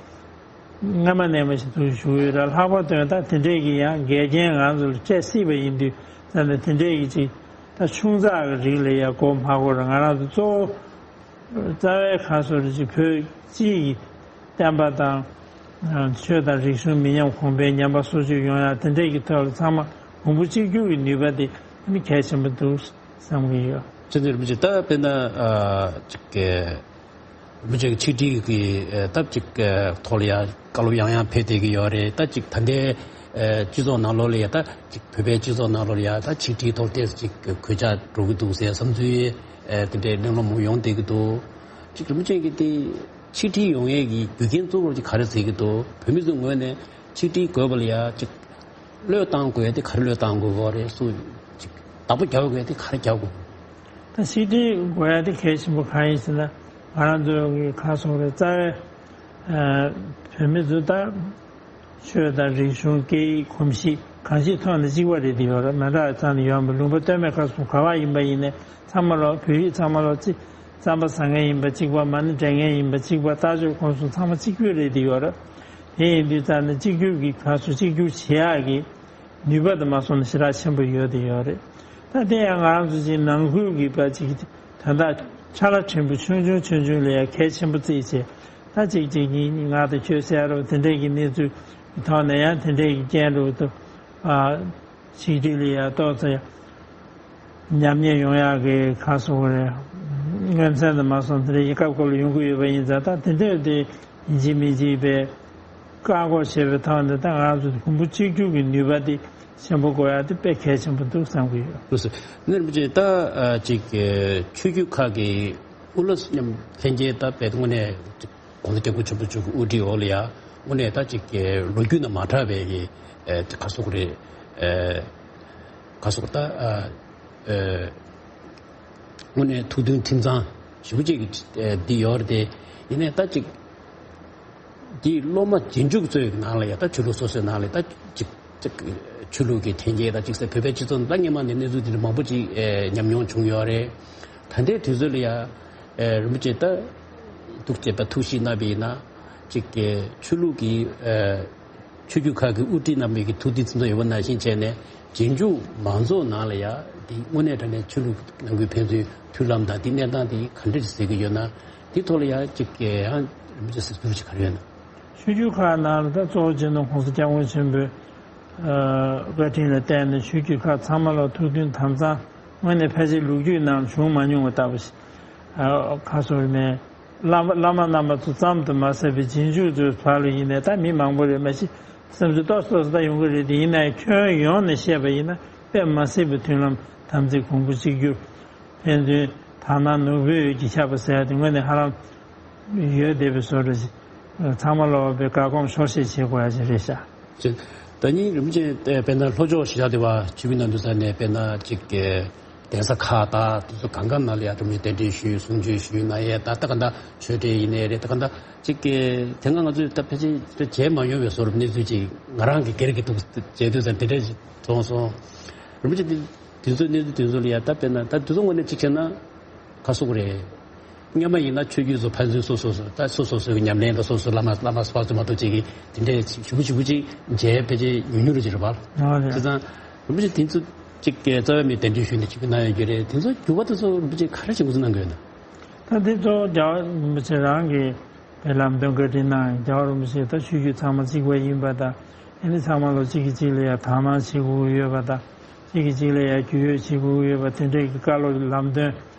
སྔ་མ་ནས་མ་ཞིག་ཐུགས་ཞུ་ཡོད་ར། ལྷག་པར་དུ་ད་དེ་འདྲས་ཀྱི་ཡང་འགལ་རྐྱེན་ང་ཚོ་ལ་འཕྲད་སྲིད་པ་ཡིན་དུས་ཙང་ནས་དེ་འདྲས་ཀྱི་ཅིག་ད་ཆུང་ཙག་གི་རིགས་ལ་ཡ་མགོ་མ་འཁོར་ར། ང་རང་ཚོ་གཙོ་བོ་རྩ་བའི་ཁ་སོ་རེ་ཅིག་བོད་སྤྱི་ཡི་བསྟན་པ་དང་ཆོས་དང་རིག་གཞུང་མི་ཉམས་གོང་འཕེལ་ཉམས་པ་སོར་ཆུད་ཡོང་ཡ་དེ་འདྲས་ཀྱི་ཐོག་ལ་ཚང་མ་གོང་བུ་གཅིག་གྱུར་གྱི་ནུས་པ་དེ་ནི་གལ་ཆེན་པོ་འདུག་བསམ་གྱི་ཡོད། ཅི་ནས་རིན་པོ་ཆེ་ད་དཔེར་ན་ཅིག་རིན་པོ་ཆེ་གི་ཆིག་སྒྲིལ་གྱི་སྟབས་ཅིག་ཐོག་ལ་ཡ་བཀའ་སློབ་ཡང་ཡང་ཕེབས་བསྡད་ཀྱི་ཡོད་རེད། ད་ཅིག་ད་ལྟའི་སྤྱི་ཚོགས་ནང་ལོགས་ལ་ཡ་ད་ཅིག་བོད་པའི་སྤྱི་ཚོགས་ནང་ལོགས་ལ་ཡ་ད་ཆིག་སྒྲིལ་ཐོག་ཏོག་ཙམ་ཅིག་གོད་ཆག་འགྲོ་གི་འདུག་ཟེར་བསམ་ཚུལ་དེ་འདྲའི་གླེང་སློང་མང་པོ་ཡོང་བསྡད་ཀྱི་འདུག་ཅིག་རིན་པོ་ཆེ་གིས་དེ་ཆིག་སྒྲིལ་ཡོང་ཡས་ཀྱི་རྒྱུ་རྐྱེན་གཙོ་བོ་ཅིག་ག་རེ་བརྩི་གི་འདུག་བོད་མི་ཚོའི་ངོས་ནས་ཆིག་སྒྲིལ་དགོས་པ་ལ་ཡ་ཅིག་བློས་བཏང་དགོས་ཏེ་ག་རེ་བློས་བཏང་དགོས་པ་རེད། སུ་ཅིག་བདག་པོ་རྒྱག་དགོས་ཏེ་ག་རེ་རྒྱག་དགོས། ད་ཆིག་སྒྲིལ་དགོས་ཡ་དེ་གལ་ཆེན་པོ་གང་ཡིན་ཟེར་ན། ང་རང་ཚོའི་གི་ཁ་སོང་རེད། རྩ་བའི་བོད་མི་ཚོ་ད་ཆོས་དང་རིག་གཞུང་སྐད་ཡིག་གོམས་གཤིས་གང་ཅིའི་ཐོག་ནས་གཅིག་པ་རེད་དེ་ཡོད་རེད། མི་འདྲ་བའི་ཐོག་ནས་ཡོད་མ་རེད། ལུང་པ་སྟོད་སྨད་ཁ་སོང་ག་བ་ཡིན་པ་ཡིན་ནའི་ཚང་མ་ལོ་བོད་རིགས་ཚང་མ་ལོ་ཅི་རྩམ་པ་ཟ་མཁན་ཡིན་པ་གཅིག་པ། མ་ཎི་འདྲེན་མཁན་ཡིན་པ་གཅིག་པ། རྟ་མཆོག་གོང་གསུམ་ཚང་མ་གཅིག་པུ་རེད་དེ་ཡོད་རེད། དེ་ཡིན་དུས་ཙང་ནས་གཅིག་གྱུར་གྱི་ཁ་སོ་གཅིག་གྱུར་བྱེད་ཡག་གི་ནུས་པ་དེ་མ་སོང་ན་ཞེ་དྲག་ཆེན་པོ་ཡོད་དེ་ཡོད་རེད། ད་དེ་ཡང་ང་རང་ཚོ་ཅིག་ནང་ཁུལ་གྱི་པ་ཅིག་དོན་དག་ཆ་ལ་ཕྲན་བུ་ཆུང་ཆུང་ཆུང་ཆུང་ལ་ཡང་གལ་ཆེན་པོ་བརྩིས་བྱས། ད་ཅིག་ཅིག་ཉིན་ང་དང་ཁྱོད་ཟེར་རོ་དེ་འདྲས་ཀྱི་གནས་ཚུལ་གྱི་ཐོག་ནས་ཡང་དེ་འདྲས་ཀྱི་རྐྱེན་རུ་དུ་ཨ། ཆིག་སྒྲིལ་ལ་ཡ་ཏོག་ཙམ་ཉམས་ཉེས་ཡོང་ཡག་གི་ཁ་སོ་རེ་མངོན་ཚན་དུ་མ་སོང་དེ་འདྲ་ཡི་སྐབས་སྐབས་ལ་ཡོང་གི་ཡོད་པ་ཡིན་ཙང་། ད་དེ་འདྲ་དེ་ཡིན་གཅིག་མིན་གཅིག་པའི་བཀག་འགོག་བྱེད་པའི་ཐོག་ནས་ད་ང་ཚོ་གོང་བུ་གཅིག་གྱུར་གྱི་ནུས་པ་དེ་ཆེན་པོ་དགོས་ཡ་དེ་དཔེ་གལ་ཆེན་པོ་འདུག་བསམ་གྱི་ཡོད། ལགས་སོ། ནི་རིན་པོ་ཆེ་ད་ཅིག་ཆོས་བརྒྱུད་ཁག་གི་དབུ་བླ་མཉམ་ལྷན་རྒྱས་ད་དཔེ་དངོས་གནས།༸གོང་ས་༸སྐྱབས་མགོན་ཆེན་པོ་མཆོག་གི་དབུ་ཁྲིད་འོག་ལ་ཡ་དངོས་གནས་ད་ཅིག་གི་ལོ་རྒྱུས་ནང་མ་གྲགས་པའི་གི་ཨེ་ག་སོག་རེད། ཨེ་ག་སོག་ད་ཨ་ཨེ་དངོས་གནས་ཐུགས་མཐུན་ཁྲིམས་གཙང་ཞེ་པོ་ཅིག་གི་ཨེ་འདི་ཡོད་རེད་དེ། ཡིན་ནའི་ད་ཅིག་འདི་སློབ་མ་རྗེས་འཇུག་ཚོའི་ནང་ལ་ཡ་ད་ཆོས་ལུགས་སོ་སོའི་ནང་ལ་ད་ཅིག་ཅིག་ཆོས་ལུགས་ཀྱི་འཐེན་འཁྱེར་ད་ཅིག་ཟེར་བོད་པའི་སྤྱི་ཚོགས་ནང་ད་སྔོན་མ་ནས་གནས་ཚུལ་འདི་འདྲ་མང་པོ་ཅིག་ཨེ་ཉམས་མྱོང་བྱུང་ཡོད་རེད། ད་ལྟའི་དུས་ཚོད་ལ་ཡ། ཨེ་རིན་པོ་ཆེ་ད་ཐུགས་བསྐྱེད་པ་ཐུགས་བཞེས་གནང་བ་ཡིན་ན། གཅིག་གི་ཆོས་ལུགས་ཀྱི་ཨེ་ཆོས་བརྒྱུད་ཁག་གི་དབུ་ཁྲིད་རྣམ་པའི་གི་ཐུགས་འདུན་ཚིམ་ཚོམ་ཡོད་པ་ནང་བཞིན་བྱས་ནས་རྗེས་འཇུག་མང་ཚོགས་ནང་ལ་ཡ་འདི་དངོས་གནས་དྲང་གནས་ཆོས་ལུགས་ནང་ཁུལ་ཕན་ཚུན་མཐུན་ལམ་དང་འདི་གནས་སྟངས་འདི་ག་འདྲ་ཞིག་གཟིགས་ཀྱི་ཡོད་ན། འདི་ཐོག་ལ་ཡ་གཅིག་གི་ཡང་རིན་པོ་ཆེ་གཟིགས་ཚུལ་ཅིག་ག་རེ་ཡོད་ན། ཆོས་བརྒྱུད་ཁག་ནང་ལ་ད་གཙོ་བོ་བྱས་ན་༸གོང་ས་༸སྐྱབས་མགོན་ཆེན་པོས་བཀའ་དྲིན་ལ་བརྟེན་ནས་ཆོས་བརྒྱུད་ཁག་ཚང་མ་ལ་ཐུགས་མཐུན་དམ་གཙང་དངོས་གནས་ཕལ་ཆེར་ལོ་རྒྱུས་ནང་བྱུང་མ་མྱོང་བ་ལྟ་བུ་ཞིག་ཁ་སོར་མེད། བླ་མ་བླ་མ་རྣམ་པ་ཚོ་ཙམ་དུ་མ་ཟད་པའི་རྗེས་འཇུག་ཚོའི་བར་ལ་ཡིན་ནའི་ད་མི་མང་པོ་རེད་མ་གཞི་སེམས་ཚོར་ཏོག་ཙམ་ཏོག་ཙམ་ད་ཡོང་གི་རེད་དེ། ཡིན་ནའི་ཁྱོན་ཡོངས་ནས་བཤད་པ་ཡིན་ན་དཔེ་མ་སྲིད་པའི་མཐུན་ལམ་དམ་ཚིག་གོང་བུ་གཅིག་གྱུར། ཕན་ཚུན་དག་སྣང་ནོར་བུའི་འོད་ཀྱིས་ཁྱབ་པ་ཟེར་ཡ་དེ་དངོས་གནས་ཧ་ལམ་ཡོད་བསྡད་པའི་བཟོ་འདྲ་ཞིག་ཚང་མ་ལོག་པའི་དགའ་སྐོམ་ཤོར་ཤེས་བྱེད་དགོས་ཡ་ཞིག་རེད་ཤག་ཅེས། ད་ཉིན་རིན་པོ་ཆེ་དཔེར་ན་ལྷོ་ཕྱོགས་ཞེ་དྲག་དེ་བ་ཆུ་བི་ན་འདུ་ས་ནས་དཔེར་ན་ཅིག་གདན་ས་ཁག་དང་དེ་ཚོ་གང་ག་ནང་ལ་ཡ་འགྲོ་མི་གདན་འདྲེན་ཞུས་གསུང་ཆོས་ཞུས་གནང་ཡས་ད་ད་ག་འདྲ་ཆོས་འབྲེལ་ཡིན་ནའི་རེད། ད་ག་འདྲ་ཅིག་གི་དེ་སྔ་ང་ཚོས་ད་ཕལ་ཆེར་མཇལ་མ་མྱོང་བའི་བཟོ་འདྲ་གནས་ཚུལ་ཅིག་ང་རང་གི་སྒེར་གྱི་འདུག་མཇལ་དུས་ཙམ་དེ་འདྲ་ཞིག་མཐོང་སོང་། རིན་པོ་ཆེ་འདི། དེ་ཚོ་གནས་ཚུལ་དེ་ཚོ་ལ་ཡ་ད་དཔེར་ན་ད་དེ་ཚོ་དངོས་གནས་གཅིག་བྱས་ན་ཁ་སོག་རེད། སྔོན་མ་ཡིན་ན་ཆོས་བརྒྱུད་ཚོ་ཕན་ཚུན་སོ་སོ་སོ་ད་སོ་སོ་སོའི་ཉམས་ལེན་དང་སོ་སོ་བླ་མ་བླ་མ་སྤ་ཚོ་མ་གཏོགས་ཅིག་གིས་དེ་འདྲའི་ཞུ་བུ་ཞུ་བུ་ཅིག་མཇལ་ཕལ་ཆེར་ཉུང་ཉུང་རེད་ཅེས་རེད་པ། ཨོ་རེད། བྱས་ཙང་རིན་པོ་ཆེ་དེ་ཚོ་ཅིག་གི་རྩ་བའི་མི་གདན་འདྲེན་ཞུས་ནས་ཅིག་གནང་ཡོད་ཀྱི་རེད། དེ་ཚོ་འགྱུར་བ་དེ་ཚོ་རིན་པོ་ཆེ་ག་རེ་བྱེད་འགོ་འཛུགས་གནང་གི་ཡོད་ན། ད་དེ་ཚོ་རྒྱལ་བ་རིན་པོ་ཆེ་རང་གི་དེ་ལམ་སྟོན་བཀའ་དྲིན་གནང་། རྒྱལ་བ་རིན་པོ་ཆེ་ད་ཆོས་བརྒྱུད་ཚང་མ་གཅིག་པ་ཡིན་པ་དང་། ཨ་ནི་ཚང་མ་ལོ་གཅིག་གིས་གཅིག་ལ་ཡ་དག་སྣང་བྱེད་དགོས་ཀྱི་ཡོད་པ་དང་། གཅིག་གིས་གཅིག་ལ་ཡང་རྒྱུས་ཡོད་བྱེད་དགོས་ཀྱི་ཡོད་པ་དེ་འདྲའི་གི་བཀའ་སློབ་ཀྱི་ལམ་སྟོན་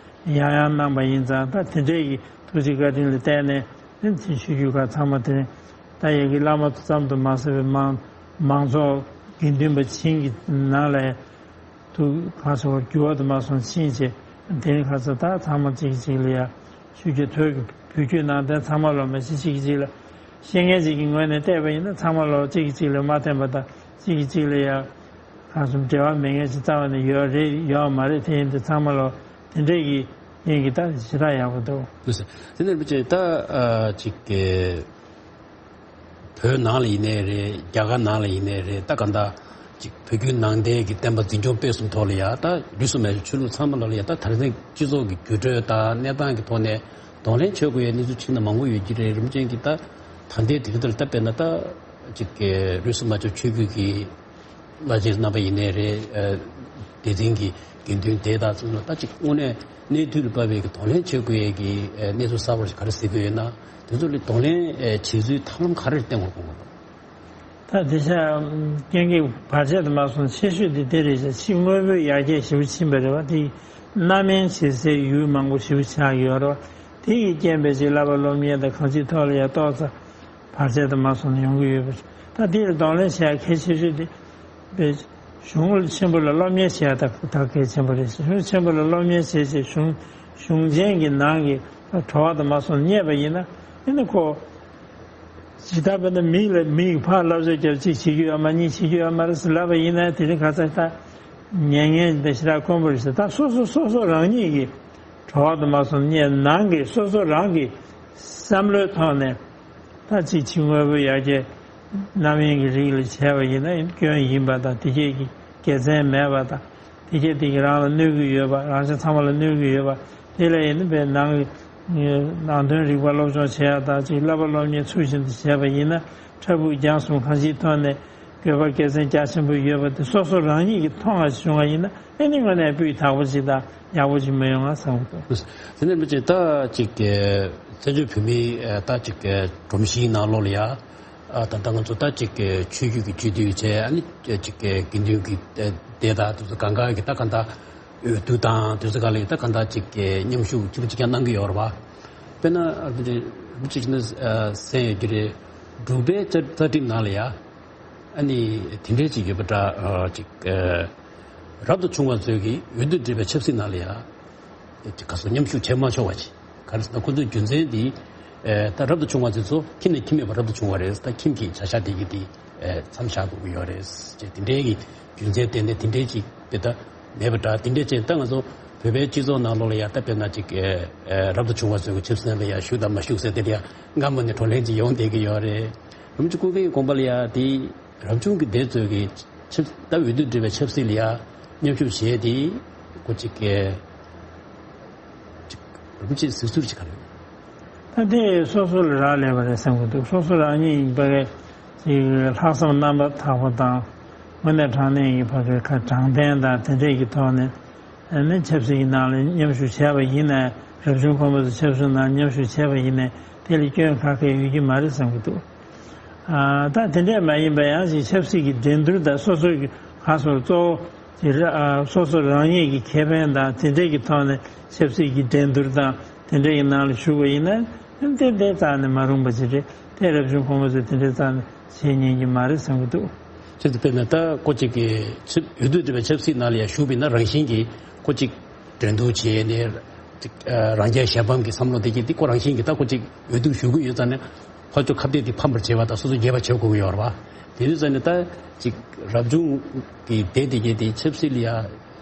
ཡང་ཡང་གནང་པ་ཡིན་ཙང་། ད་དེ་འདྲའི་གི་ཐུགས་རྗེ་བཀའ་དྲིན་ལ་བརྟེན་ནས་ནི་དེ་ཆོས་བརྒྱུད་ཁག་ཚང་མ་དེ་ད་ཡ་གི་བླ་མ་ཙམ་དུ་མ་ཟད་པའི་མང་མང་ཚོགས་དགེ་འདུན་པ་བྱིངས་ཀྱི་ནང་ལ་ཐུགས་ཁ་སོར་འགྱུར་བ་དུ་མ་སོང་ཕྱིན་ཆད་དེ་རིང་ཁ་ཚ་ད་ཚང་མ་གཅིག་གཅིག་ལ་ཡ་ཆོས་བརྒྱུད་ཐོས་ཀྱི་བོད་བརྒྱུད་ནང་བསྟན་ཚང་མ་ལོ་མ་གཅིག་གཅིག་གཅིག་ལ་ཤེས་མཁན་ཅིག་གི་ངོས་ནས་བལྟས་པ་ཡིན་ན་ཚང་མ་ལོ་གཅིག་གིས་གཅིག་ལ་མ་བརྟེན་པ་དང་གཅིག་གིས་གཅིག་ལ་ཡ་ཁ་སོར་འབྲེལ་བ་མེད་མཁན་ཅིག་རྩ་བ་ནས་ཡོད་རེད་ཡོད་མ་རེད། དེ་ཡིན་དུས་ཚང་མ་ལོ་དེ་འདྲས་ཀྱི་རྐྱེན་གྱིས་ད་ཞེ་དྲག་ཡག་པོ་འདུག་དེ་ནས་རིན་པོ་ཆེ་ད་ཅིག་གི་བོད་ནང་ལ་ཡིན་ནའི་རེད། རྒྱ་གར་ནང་ལ་ཡིན་ནའི་རེད། ད་ག་འདྲ་ཅིག་བོད་བརྒྱུད་ནང་བསྟན་གྱི་བསྟན་པ་འཛིན་སྐྱོང་སྤེལ་གསུམ་ཐོག་ལ་ཡ་ད་རིས་སུ་མེད་པའི་ཆོས་ལུགས་ཚང་མ་ལོ་ལ་ཡ་ད་དེང་སང་སྤྱི་ཚོགས་ཀྱི་འགྱུར་འགྲོས་དང་གནས་སྟངས་ཀྱི་ཐོག་ནས་གདོང་ལེན་བྱེད་དགོས་ཡའི་གནས་ཚུལ་ཕྱིན་ན་མང་པོ་ཡོད་ཀྱི་རེད། རིན་པོ་ཆེ་གིས་ད་ད་ལྟའི་དུས་ཚོད་ལ་ད་དཔེར་ན་ད་ཅིག་གི་རིས་སུ་མ་ཆད་ཆོས་བརྒྱུད་ཀྱི་བླ་ཆེན་རྣམ་པ་ཡིན་ནའི་རེད། སྡེ་ཚན་གྱི་དགེ་འདུན་སྡེ་དང་ཚོ་ལ་ད་ཅིག་དངོས་གནས་གནས་དུས་ལ་བབས་པའི་གདོང་ལེན་བྱེད་དགོས་ཡས་ཀྱི་གནས་ཚུལ་གསར་པ་ཞིག་ག་རེ་གཟིགས་ཀྱི་ཡོད་ན། དེ་ཚོ་ལ་གདོང་ལེན་བྱེད་ཚུལ་ཐབས་ལམ་ག་རེ་བསྟེན་དགོས་དགོངས་པ། ད་དེ་ཤ་རྐྱེན་གྱིས་བར་ཆད་དུ་མ་སོང་ཆེ་ཤོས་དེ་དེ་རེད་ཤག་ཕྱི་དངོས་པོའི་ཡར་རྒྱས་ཞེ་པོ་ཕྱིན་པ་རེད་བ། དེ་རྣམ་གཡེང་བྱེད་སའི་ཡུལ་མང་པོ་ཞེ་པོ་ཆགས་ཡོད་རེད་བ། དེ་ཡི་རྐྱེན་པས་ཅིག་བསླབ་པ་སློབ་གཉེར་དང་གང་ཅིའི་ཐོག་ལ་ཡང་ཏོག་ཙམ་བར་ཆད་དུ་མ་སོང་ནས་ཡོང་གི་ཡོད་པ་རེད། ད་དེ་ལ་གདོང་ལེན་བྱེད་ཡ་གལ་ཆེ་ཤོས་དེ་པའི་གཞུང་ཆེན་པོ་ལ་སློབ་གཉེར་བྱེད་ཡ་ད་ད་གལ་ཆེན་པོ་རེད། གཞུང་ཆེན་པོ་ལ་སློབ་གཉེར་བྱེད་ཅེས་གཞུང་གཞུང་ཆེན་གྱི་ནང་གི་གྲོ་བ་དུ་མ་སོང་རྙེད་པ་ཡིན་ན་ཨེ་ནི་ཁོ་ཇི་ལྟར་དཔེར་ན་མིག་ལ་མིག་ཕར་བསླབ་བྱ་རྒྱབ་གཅིག་བྱེད་རྒྱུ་ཡོད་མ་གཉིས་བྱེད་རྒྱུ་ཡོད་མ་རེད་ཟེར་ལབ་པ་ཡིན་ན་དེ་རིང་ཁ་སང་ད་ཉན་ངན་འདི་ཞེ་དྲག་དཀོན་པོ་རེད་ཟེར། ད་སོ་སོ་སོ་སོ་རང་ཉིད་ཀྱི་གྲོ་བ་དུ་མ་སོང་རྙེད་ནང་གི་སོ་སོ་རང་གི་བསམ་བློའི་ཐོག་ནས་ད་ཅིག་ཕྱི་དངོས་པོའི་ཡར་རྒྱས་རྣམ་གཡེང་གི་རིགས་ལ་བྱས་པ་ཡིན་ན་སྐྱོན་ཡིན་པ་དང་དེ་སྐྱེས་ཀྱི་དགེ་མཚན་མེད་པ་དང་། དེ་སྐྱེས་དེ་གིས་རང་ལ་གནོད་ཀྱི་ཡོད་པ། རང་གཞན་ཚང་མ་ལ་གནོད་ཀྱི་ཡོད་པ། དེ་ལ་ཡིན་ན་པའི་ནང་གི་ནང་དོན་རིག་པ་སློབ་སྦྱོང་བྱེད་ཡ་དང་ཅིག་བསླབ་པ་སློབ་གཉེར་ཚུལ་བཞིན་དུ་བྱས་པ་ཡིན་ན་ཕྲུ་གུ་རྒྱང་གསུམ་གང་ཅིའི་ཐོག་ནས་དགོས་པ་དགེ་མཚན་རྒྱ་ཆེན་པོ་ཡོད་པ་དེ་སོ་སོ་རང་ཉིད་ཀྱིས་མཐོང་བ་བྱུང་བ་ཡིན་ན་ཨེ་ནི་དངོས་གནས་སྤུས་དག་པོ་ཅིག་དང་ཡག་པོ་ཅིག་མི་ཡོང་ང་བསམ་གྱི་འདུག་དེ་ནས་མི་ཅིག་ད་ཅིག་གི་བཙན་བྱོལ་བོད་མིའི་ད་ཅིག་གི་སྒྲོམ་གཞིའི་ནང་ལོགས་ལ་ཡ། ཨ་ད་ལྟ་ང་ཚོ་ད་ཅིག་གི་ཆོས་བརྒྱུད་ཀྱི་སྤྱི་འཐུས་བྱས། ཨ་ནི་ཅིག་གི་དགེ་འདུན་གྱི་སྡེ་དང་དེ་ཚོ་གང་ག་གི་ད་ག་འདྲ་འོས་བསྡུ་དང་དེ་ཚོ་ག་ལ་ཡོད་ད་ག་འདྲ་ཅིག་གི་མཉམ་ཞུགས་གཅིག་པ་གཅིག་རྐྱང་གནང་གི་ཡོད་རེད་བ། དཔེར་ན་ཨ་ཅིག་ཅིག་ནི་གསན་ཡོད་ཀྱི་རེད། འབྲུག་པའི་རྩ་རྩ་ཁྲིམས་ནང་ལ་ཡ། ཨ་ནི་དེ་འདྲའི་ཅིག་ཡོད་པ་འདྲ། ཅིག་རབ་ཏུ་བྱུང་བ་ཚོས་ཀྱི་འོས་བསྡུ་བསྒྲིགས་པའི་ཆབ་སྲིད་ནང་ལ་ཡ། ཁ་སོ་མཉམ་ཞུགས་བྱེད་མ་ཆོག་པ་ཅིག་ག་རེ་ཟེར་ན་ཁོ་ཚོའི་རྒྱུ་མཚན་འདི། ད་རབ་ཏུ་བྱུང་བ་ཚོ་ཚོ་ཁྱིམ་ནས་ཁྱིམ་མེད་པར་རབ་ཏུ་བྱུང་བ་རེད། ད་ཁྱིམ་གྱི་བྱ་བཞག་དེ་གི་དེ་མཚམས་བཞག་དགོས་ཀྱི་ཡོད་རེད་ཅེས་དེ་འདྲའི་གི་རྒྱུ་མཚན་བརྟེན་ནས་དེ་འདྲའི་ཅིག་དཔེ་ད་མེད་པ་འདྲ། དེ་འདྲའི་ཅན་ད་ང་ཚོ་བོད་པའི་སྤྱི་ཚོགས་ནང་ལོགས་ལ་ཡ་ད་དཔེར་ན་ཅིག་རབ་ཏུ་བྱུང་བ་ཚོའི་གི་ཆབ་སྲིད་ནང་ལ་ཡ་ཞུགས་དང་མ་ཞུགས་ཟེར་དེ་ལ་ཡ་སྔ་མོ་ནས་བགྲོ་གླེང་ཅིག་ཡོང་བསྡད་ཀྱི་ཡོད་རེད། རིན་པོ་ཆེ་སྐུ་སྒེར་གྱི་དགོངས་པ་ལ་ཡ་དེ། རབ་བྱུང་གི་སྡེ་ཚོས་ཀྱི་ཆབ་ད་འོས་བསྡུ་བསྒྲིགས་པའི་ཆབ་སྲིད་ལ་ཡ་མཉམ་ཞུགས་བྱས་ཏེ་ཁོ་གཅིག་གི་རིན་པོ་ཆེའི་གཟིགས་ཚུལ་ཅིག་ག་རེ་ཡོད། ད་དེ་སོ་སོ་ལ་རག་ལས་པ་རེད་བསམ་གྱི་འདུག་སོ་སོ་རང་ཉིད་ཡིན་པ་གི་ཅིག་ལྷག་བསམ་རྣམ་པར་དག་པ་དང་དངོས་གནས་དྲང་གནས་ཡིན་པ་གི་ཁ་དྲང་བདེན་དང་དེ་འདྲས་ཀྱི་ཐོག་ནས་ནི་ཆབ་སྲིད་ཀྱི་ནང་ལ་མཉམ་ཞུགས་བྱས་པ་ཡིན་ནའི་རབ་བྱུང་ཁོ་མོ་ཚོ་ཆབ་སྲིད་ནང་མཉམ་ཞུགས་བྱས་པ་ཡིན་ནའི་དེ་ལ་སྐྱོན་ག་གེ་ཡོད་ཀྱི་མ་རེད་བསམ་གྱི་འདུག་ཨ་ད་དེ་འདྲས་མ་ཡིན་པ་ཡང་ཅིག་ཆབ་སྲིད་ཀྱི་འགྲན་བསྡུར་དང་སོ་སོའི་གི་ཁ་སོར་གཙོ་བོ་ཅིག་རེད། ཨ་སོ་སོ་རང་ཉིད་ཀྱི་ཁེ་ཕན་དང་དེ་འདྲས་ཀྱི་ཐོག་ནས་ཆབ་སྲིད་ཀྱི་འགྲན་བསྡུར་དང་དེ་འདྲས་ཀྱི་ནང་ལ་ཞུགས་པ་ཡིན་ན་ཏན་ཏན་རྩ་ནས་མ་རུང་བ་ཅིག་རེད། དེ་རབ་བྱུང་ཁོ་མོ་ཚོས་དེ་འདྲས་རྩ་ནས་བྱེད་ཉན་གྱི་མ་རེད་བསམ་གྱི་འདུག་ཆེད་དུ་དཔེར་ན་ད་ཀོ་ཅིག་གི་ཆབ་འོས་བསྡུ་བསྒྲིགས་པའི་ཆབ་སྲིད་ནང་ལ་ཡང་ཞུགས་པ་ཡིན་ན་རང་བཞིན་གྱིས་ཀོ་ཅིག་འགྲན་བསྡུར་བྱས་ནས་ཅིག་རང་རྒྱལ་གཞན་ཕམ་གྱི་བསམ་བློ་དེ་གྱིས་དེ་ཀོ་རང་བཞིན་གྱིས་ད་ཀོ་ཅིག་འོས་བསྡུ་ཞུགས་ཀྱི་ཡོད་ཙང་ནས། ཕར་ཕྱོགས་ཁ་གཏད་དེ་ཕམ་པར་བྱེད་པ་དང་སོ་སོ་རྒྱལ་བ་བྱེད་དགོས་ཀྱི་ཡོད་རེད་བ། དེ་དུས་ཙམ་ནས་ད་ཅིག་རབ་བྱུང་གི་སྡེ་དེ་གས་དེ་ཆབ་སྲིད་ལ་ཡ་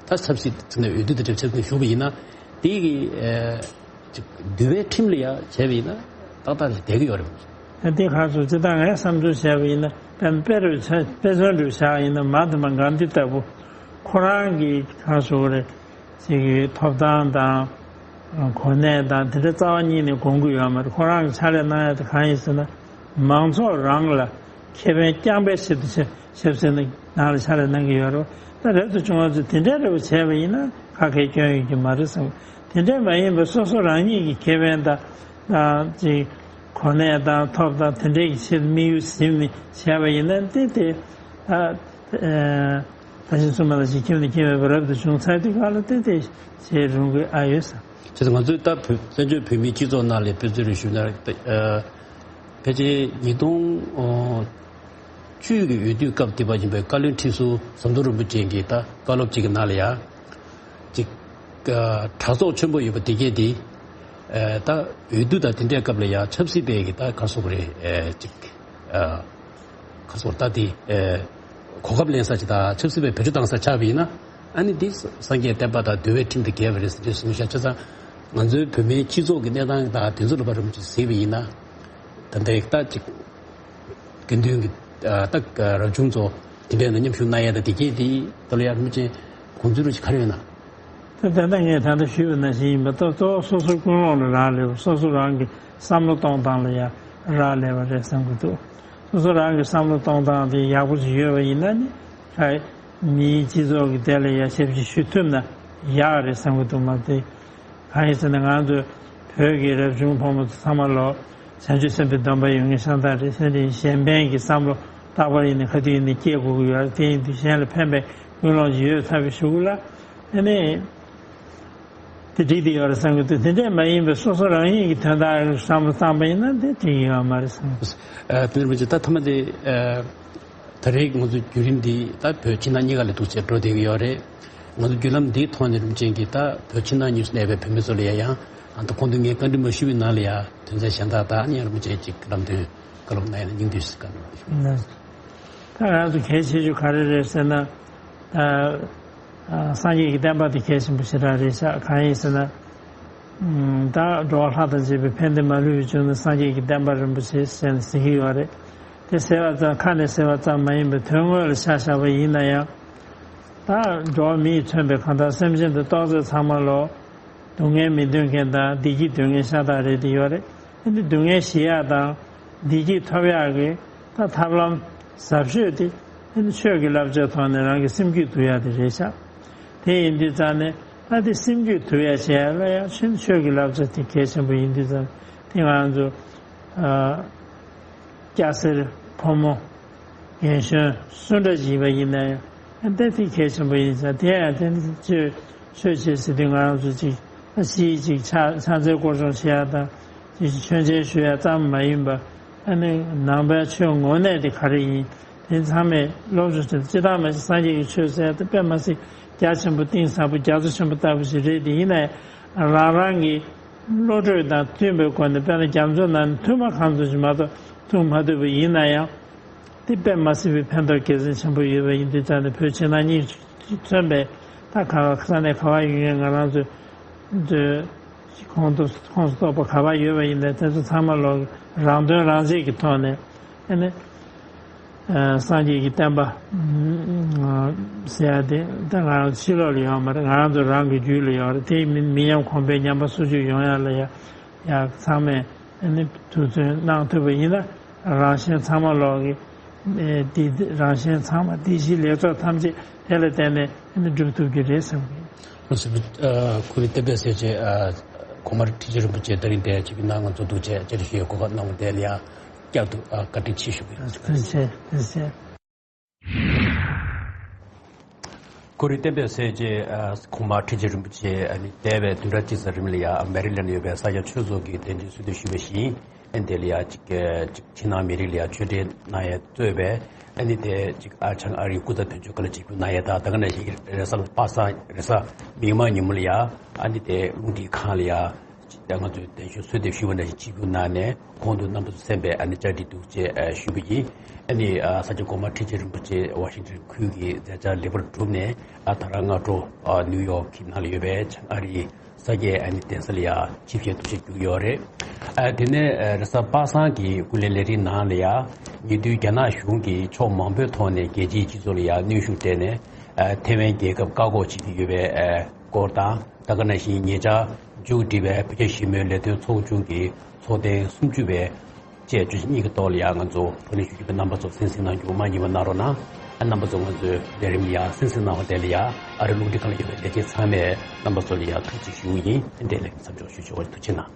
ད་ཆབ་སྲིད་ཚོ་ནས་འོས་བསྡུ་དེ་འདྲ་ཆབ་སྲིད་ཞུགས་པ་ཡིན་ན་དེ་གི་ཅིག་འདུལ་བའི་ཁྲིམས་ལ་ཡ་བྱས་པ་ཡིན་ན་ཏག་ཏག་ལ་བསྡད་ཀྱི་ཡོད་རེད། ད་དེ་ཁ་སོ་ཅི་ད་ངས་བསམ་ཚུལ་བྱས་པ་ཡིན་ན་དཔེ་དཔེ་རུ་ཆ་དཔེ་མཚོན་རུ་བཞག་ཡིན་ན་མ་དེ་མ་གྷན་དྷི་ལྟ་བུ་ཁོ་རང་གི་ཁ་སོ་རེད། ཅིག་གི་ཐོབ་ཐང་དང་གོ་གནས་དང་དེ་འདྲ་རྩ་བ་ཉིད་ནས་དགོངས་ཀྱི་ཡོད་མ་རེད། ཁོ་རང་གི་ཕྱག་ལས་གནང་ཡ་དེ་གང་ཡིན་ཟེར་ན་མང་ཚོགས་རང་ལ་ཁེ་ཕན་རྐྱང་པའི་ཆེད་དུ་ཆབ་སྲིད་ནང་ལ་ཕྱག་ལས་གནང་གི་ཡོད་རེད། ད་རབ་ཏུ་བྱུང་བ་ཚོས་དེ་འདྲའི་རེ་བ་བྱས་པ་ཡིན་ན་ཁ་ཁའི་སྐྱོན་ཡོད་ཀྱི་མ་རེད་བསམ། དེ་འདྲ་མ་ཡིན་པར་སོ་སོ་རང་ཉིད་ཀྱི་ཁེ་ཕན་དང་ཅིག་གོ་གནས་དང་ཐོབ་དང་དེ་འདྲའི་གི་ཆེད་དུ་དམིགས་ཡུལ་ཟིན་ནས་བྱས་པ་ཡིན་ན་དེ་དེ་ཨ། ད་ཕྱིན་སོང་མ་ལ་ཞིག་ཁྱིམ་ནས་ཁྱིམ་མེད་པར་རབ་ཏུ་བྱུང་ཚར་དུས་ག་ལ་ཏན་ཏན་བྱེད་རུང་གི་ཨ་ཡོད་ས། བྱས་ཙང་ང་ཚོའི་ད་བོད་བཙན་བྱོལ་བོད་མིའི་སྤྱི་ཚོགས་ནང་ལ་དཔེ་མཚོན་རེ་ཞུས་ན། ཨ། ཕལ་ཆེར་ཉིས་སྟོང་བཅུ་གི་འོས་བསྡུ་སྐབས་དེ་བ་ཡིན་པའི་བཀའ་བློན་ཁྲི་ཟུར་ཟམ་གདོང་རིན་པོ་ཆེ་གིས་ད་བཀའ་སློབ་ཅིག་གི་ནང་ལ་ཡང་ཅིག་ཨ། གྲྭ་ཚོགས་ཆེན་པོ་ཡོད་པ་དེ་གས་དེ། ཨ། ད་འོས་བསྡུ་དང་དེ་འདྲའི་སྐབས་ལ་ཡང་ཆབ་སྲིད་པའི་གི་ད་ག་རེ་ཟེར་དགོས་རེད། ཨ། ཅིག་ཨ། ག་རེ་ཟེར་དགོས་རེད། ད་དེ། ཨ། གོ་སྐབས་ལེན་ས་ཅིག་དང་ཆབ་སྲིད་པའི་བེད་སྤྱོད་བཏང་ས་ཆགས་པ་ཡིན་ན། ཨ་ནི་འདི་སངས་རྒྱས་བསྟན་པ་དང་འདུལ་བའི་ཁྲིམས་དེ་འགལ་བ་རེད་ཟེར་དུས་གསུངས་ཤག་བྱས་ཙང་ང་ཚོའི་བོད་མིའི་སྤྱི་ཚོགས་ཀྱི་གནས་སྟངས་དང་དེ་ཚོ་ལ་ཕར་རིམ་གྱིས་གཟིགས་པ་ཡིན་ན། ད་ལྟའི་ད་ཅིག་དགེ་འདུན་གྱི་ད་རབ་བྱུང་ཚོ་དེ་འདྲའི་ནང་མཉམ་ཞུགས་གནང་ཡས་དང་དེ་གས་དེ་ད་ལ་ཡར་མི་ཅན་དགོངས་ཚུལ་རུ་ཅིག་ག་རེ་ཡོད་ན། ད་ད་ལྟ་ངས་ད་ལྟ་ཞུས་པ་ནང་བཞིན་ཡིན་པ་ད་གཙོ་བོ་སོ་སོའི་ཀུན་སློང་ལ་རག་ལས་པ། སོ་སོ་རང་གི་བསམ་བློ་གཏོང་སྟངས་ལ་ཡང་རག་ལས་པ་རེད་བསམ་གྱི་འདུག་སོ་སོ་རང་གི་བསམ་བློ་གཏོང་སྟངས་དེ་ཡག་པོ་ཞིག་ཡོད་པ་ཡིན་ན་ནི། ད་མིའི་སྤྱི་ཚོགས་ཀྱི་དེ་ལ་ཡ་ཞབས་ཕྱི་ཞུ་ཐུབ་ན་ཡག་རེད་བསམ་གྱི་འདུག་མ་གཏོགས། གང་ཡིན་ཟེར་ན་ང་ཚོ་བོད་ཀྱི་རབ་བྱུང་ཕོ་མོ་ཚོ་ཚང་མ་ལོ་བྱང་ཆུབ་སེམས་དཔའི་སྡོམ་པ་ཡོད་མཁན་ཤ་སྟག་རེད། སེམས་ཅན་གཞན་ཕན་གྱི་བསམ་བློ་རྟག་པར་ཡིན་ན་ག་དུས་ཡིན་ན་སྐྱེ་དགོས་ཀྱི་ཡོད་རེད། དེ་ཡིན་དུས་གཞན་ལ་ཕན་པའི་ཀུན་སློང་ཞིག་ཡོད་ཚར་བའི་གཞུག་ལ་ཨ་ནི་དེ་འགྲིག་བསྡད་ཡོད་རེད་བསམ་གྱི་འདུག་དེ་འདྲས་མ་ཡིན་པའི་སོ་སོ་རང་ཉིད་ཀྱི་དོན་དག་བསམ་བློ་བཏང་པ་ཡིན་ན་དེ་འགྲིག་གི་ཡོད་མ་རེད་བསམ་གྱི་འདུག་ཨ། དེ་འདྲ་མ་བྱེད་ད་ཐ་མ་དེ། ཨ། ད་རེས་ང་ཚོའི་བརྒྱུད་རིམ་འདི་ད་བོད་ཕྱི་ནང་གཉིས་ཀ་ལ་འདུག་བྱས་འགྲོ་བསྡད་ཀྱི་ཡོད་རེད། ང་ཚོ་བརྒྱུད་ལམ་འདིའི་ཐོག་ནས་རིམ་ཅན་གྱི་ད་བོད་ཕྱི་ནང་གཉིས་སུ་གནས་པའི་བོད་མི་ཚོ་ལ་ཡང་ཡང་ཨ་ད་གོང་དུ་ངས་བཀའ་འདྲི་མ་ཞུས་པའི་ནང་ལ་ཡང་དོན་ཚན་གཞན་དག་དང་ཨ་ནི་ཡང་རིམ་ཅན་ཅིག་ལམ་སྟོན་བཀའ་སློབ་གནང་ཡ་ན་སྙིང་བསྡུས་སུ་བཀའ་གནང་ཞུ། ད་ང་ཚོ་གལ་ཆེ་ཤོས་ག་རེ་རེད་ཟེར་ན། ད་ཨ་སངས་རྒྱས་ཀྱི་བསྟན་པ་དེ་གལ་ཆེན་པོ་ཞེ་དྲག་རེད་ཤག་གང་ཡིན་ཟེར་ན། ད་འགྲོ་བ་ལྷ་དང་བཅས་པའི་ཕན་བདེ་མ་ལུས་པའི་འབྱུང་གནས་སངས་རྒྱས་ཀྱི་བསྟན་པ་རིན་པོ་ཆེ་ཟེར་ནས་ཟེར་གྱི་ཡོད་རེད། དེ་ཟེར་བ་ཙམ་ཁ་ནས་ཟེར་བ་ཙམ་མ་ཡིན་པར་དོན་དངོས་ལ་ཆ་བཞག་པ་ཡིན་ན་ཡང་། ད་འགྲོ་བ་མིས་མཚོན་པའི་གང་ལྟར་སེམས་ཅན་དང་རྟོག་བཟོ་ཚང་མ་ལོ། སྡུག་བསྔལ་མི་འདོད་མཁན་དང་བདེ་སྐྱིད་འདོད་མཁན་ཤ་སྟག་རེད་དེ་ཡོད་རེད། ཨ་ནི་སྡུག་བསྔལ་ཞི་ཡག་དང་བདེ་སྐྱིད་ཐོབ་ཡག་གི་ད་ཐབས་ལམ་ཟབ་ཤོས་དེ་ཨ་ནི་ཆོས་ཀྱི་བསླབ་བྱའི་ཐོག་ནས་རང་གི་སེམས་རྒྱུད་འདུལ་ཡག་དེ་རེད་ཤག་དེ་ཡིན་དུས་ཙང་ནས་ད་དེ་སེམས་རྒྱུད་འདུལ་ཡག་བྱེད་ཡག་ལ་ཡང་ཕྱིན་ཆོས་ཀྱི་བསླབ་བྱ་དེ་གལ་ཆེན་པོ་ཡིན་དུས་ཙང་དེ་ང་ཚོ་ཨ། སྐྱ་སེར་ཕོ་མོ་རྒན་གཞོན་སུ་འདྲ་ཞིག་ཡིན་པ་ཡིན་ན་ཡང་ད་དེ་གལ་ཆེན་པོ་ཡིན་ཙང་དེ་ཡང་དེ་ནི་ཆོས་ཆོས་བྱེད་ཟེར་དུས་ང་རང་ཚོ་ཅིག་ཨ་ཕྱིའི་ཅིག་ཕྱག་ཕྱག་འཚལ་སྐོར་སྦྱོང་བྱེད་ཡག་དང་ཅིག་མཆོད་མཇལ་ཞུ་ཡག་ཙམ་མ་ཡིན་པ་ཨ་ནི་ནང་པའི་ཆོས་དངོས་གནས་དེ་ག་རེ་ཡིན། དེ་ཚང་མས་སློབ་སྦྱོང་བྱེད་སྤྱི་བཏང་མ་གཏོགས་སངས་རྒྱས་ཀྱི་ཆོས་ཟེར་ཡག་དེ་དཔེ་མ་སྲིད་རྒྱ་ཆེན་པོ་གཏིང་ཟབ་པོ་རྒྱ་མཚོ་ཆེན་པོ་ལྟ་བུ་ཞིག་རེད། དེ་ཡིན་ན་ཡང་རང་རང་གི་བློ་གྲོས་དང་མཐུན་པའི་སྒོ་ནས་དཔེར་ན་རྒྱ་མཚོའི་ནང་ནས་ཐུར་མ་གང་ཙམ་ཞིག་མ་གཏོགས་འཐུང་མ་ཐུབ་པ་ཡིན་ན་ཡང་དེ་དཔེ་མ་སྲིད་པའི་ཕན་ཐོགས་དགེ་མཚན་ཆེན་པོ་ཡོད་པ་ཡིན་དུས་ཙང་ནས་བོད་ཕྱི་ནང་གཉིས་མཚོན་པའི་ད་ག་ས་གནས་ག་བ་ཡོད་ཡོད་ང་རང་ཚོའི་ཁོངས་གཏོགས་ཁོངས་སུ་གཏོགས་པ་ག་བ་ཡོད་པ་ཡིན་ནའི་དེ་ཚོ་ཚང་མ་ལོག་རང་དོན་རང་གཅེས་ཀྱི་ཐོག་ནས་ཨ་ནི། སངས་རྒྱས་ཀྱི་བསྟན་པ་ཟེར་ཡ་དེ་ད་ང་རང་ཚོ་ཕྱི་ལོགས་ལ་ཡོད་མ་རེད། ང་རང་ཚོ་རང་གི་རྒྱུད་ལ་ཡོད་རེད། དེ་མི་མི་ཉམས་གོང་འཕེལ་ཉམས་པ་སོར་ཆུད་ཡོང་ཡ་ལ་ཡ་ཡ་ཚང་མས་ཨ་ནི་ཐུགས་བརྩོན་གནང་ཐུབ་པ་ཡིན་ན་རང་གཞན་ཚང་མ་ལོག་གི་དེ་རང་གཞན་ཚང་མ་བདེ་སྐྱིད་ལེགས་ཚོགས་ཐམས་ཅད་དེ་ལ་བརྟེན་ནས་ཨ་ནི་འགྲུབ་ཐུབ་ཀྱི་རེད་བསམ་གི། ལགས་སོ། ཁོ་རེ་བསྟན་པའི་སྲས་བཅས་གོང་མ་ཁྲི་ཆེན་རིན་པོ་ཆེ་ད་རིང་དེ་ཅིག་གནང་ང་ཚོ་འདུག་བྱས་བཅར་ཞུ་གོ་སྐབས་གནང་བ་དེ་ལ་ཡ། བསྐྱར་དུ་ཨ་བཀའ་དྲིན་ཆེ་ཞུ་གི་ཡིན། ཐུགས་རྗེ་ཆེ། ཐུགས་རྗེ་ཆེ། ཁོ་རེ་བསྟན་པའི་སྲས་བཅས་ཨ་གོང་མ་ཁྲི་ཆེན་རིན་པོ་ཆེ་ཨ་ནི་འདས་པའི་བདུན་ཕྲག་གཅིག་ཙམ་རིང་ལ་ཡ་མེ་རི་ལན་ཡོད་པའི་ས་སྐྱ་ཆོས་ཚོགས་ཀྱི་གདན་འདྲེན་གསོལ་འདེབས་ཞུས་པ་བཞིན་ཨ་ནི་དེ་ལ་ཡ་ཅིག་ཅིག་ཕྱི་ནང་མི་རིགས་ལ་ཡ་ཆོས་འབྲེལ་གནང་ཡ་གཙོས་པའི་ཨ་ནི་དེ་ཅིག་ཨ་བྱང་ཨ་རིའི་སྐུ་ཚབ་དོན་གཅོད་བཀའ་བློན་གཅིག་གྱུར་གནང་ཡ་དང་ད་ག་ནང་བཞིན་རེས་གཟའ་པ་སངས་རེས་གཟའ་མིག་དམར་ཉིན་མོ་ལ་ཡ་ཨ་ནི་དེ་རླུང་འཕྲིན་ཁང་ལ་ཡ། ད་ང་ཚོས་གདན་ཞུ་གསོལ་འདེབས་ཞུས་པ་ནང་བཞིན་ཆིབས་བསྒྱུར་གནང་ནས་གོང་དུ་རྣམ་པ་ཚོ་གསན་པའི་ཨ་ནི་བཅར་འདྲི་འདུག་ཅེས་ཞུས་པ་ཡིན། ཨ་ནི་ས་སྐྱ་གོང་མ་ཁྲི་ཆེན་རིན་པོ་ཆེ་ཝ་ཤིང་ཊོན་ཁུལ་གྱི་མཛད་འཆར་ལེགས་པར་གྲུབ་ནས་ཨ་ད་རང་སྔ་དྲོ་ནིའུ་ཡོག་གི་ནང་ལ་ཡོད་པའི་བྱང་ཨ་རིའི་ས་སྐྱའི་ཨ་ནི་གདན་ས་ལ་ཡ་ཆིབས་ཞལ་གདུང་ཞིང་བསྒྱུར་ཡོད་རེད། ཨ་དེ་ནས་རེས་གཟའ་པ་སངས་ཀྱི་སྐུ་ལས་ལས་རིམ་ནང་ལ་ཡ་ཉེ་དུས་རྒྱ་ནག་གཞུང་གིས་ཕྱོགས་མང་པོའི་ཐོག་ནས་རྒྱལ་སྤྱིའི་སྤྱི་ཚོགས་ལ་ཡ་གནོན་ཤུགས་སྤྲད་ནས་ཐེ་ཝན་རྒྱལ་ཁབ་བཀག་འགོག་བྱེད་ཀྱི་ཡོད་པའི་སྐོར་དང་། ད་ག་ནང་བཞིན་ཉེ་ཆར་མཇུག་སྒྲིལ་བའི་བོད་རྒྱ་ཞི་མོལ་ལས་དོན་ཚོགས་ཆུང་གི་ཚོགས་ཐེངས་སུམ་ཅུ་པའི་བཅས་བརྗོད་གཞི་གཉིས་ཀྱི་ཐོག་ལ་ཡང་ང་ཚོ་བགྲོ་གླེང་ཞུ་རྒྱུ་བའི་རྣམ་པ་ཚོ་གསན་གཟིགས་གནང་རྒྱུ་མ་བསྙེལ་བ་གནང་རོགས་གནང་། ཨ་རྣམ་པ་ཚོ་ང་ཚོའི་ལས་རིམ་ལ་ཡང་གསན་གཟིགས་གནང་བ་དེ་ལ་ཡང་ཨ་རི་རླུང་འཕྲིན་ཁང་ལ་ཡོད་པའི་ལས་བྱེད་ཚང་མས་རྣམ་པ་ཚོ་ལ་ཡང་ཐུགས་རྗེ་ཆེ་ཞུ་གི་ཡིན། འདི་ལས་མཚམས་འཇོག་ཞུ་ཆོག་པ་ཐུགས་རྗེ་གནང་།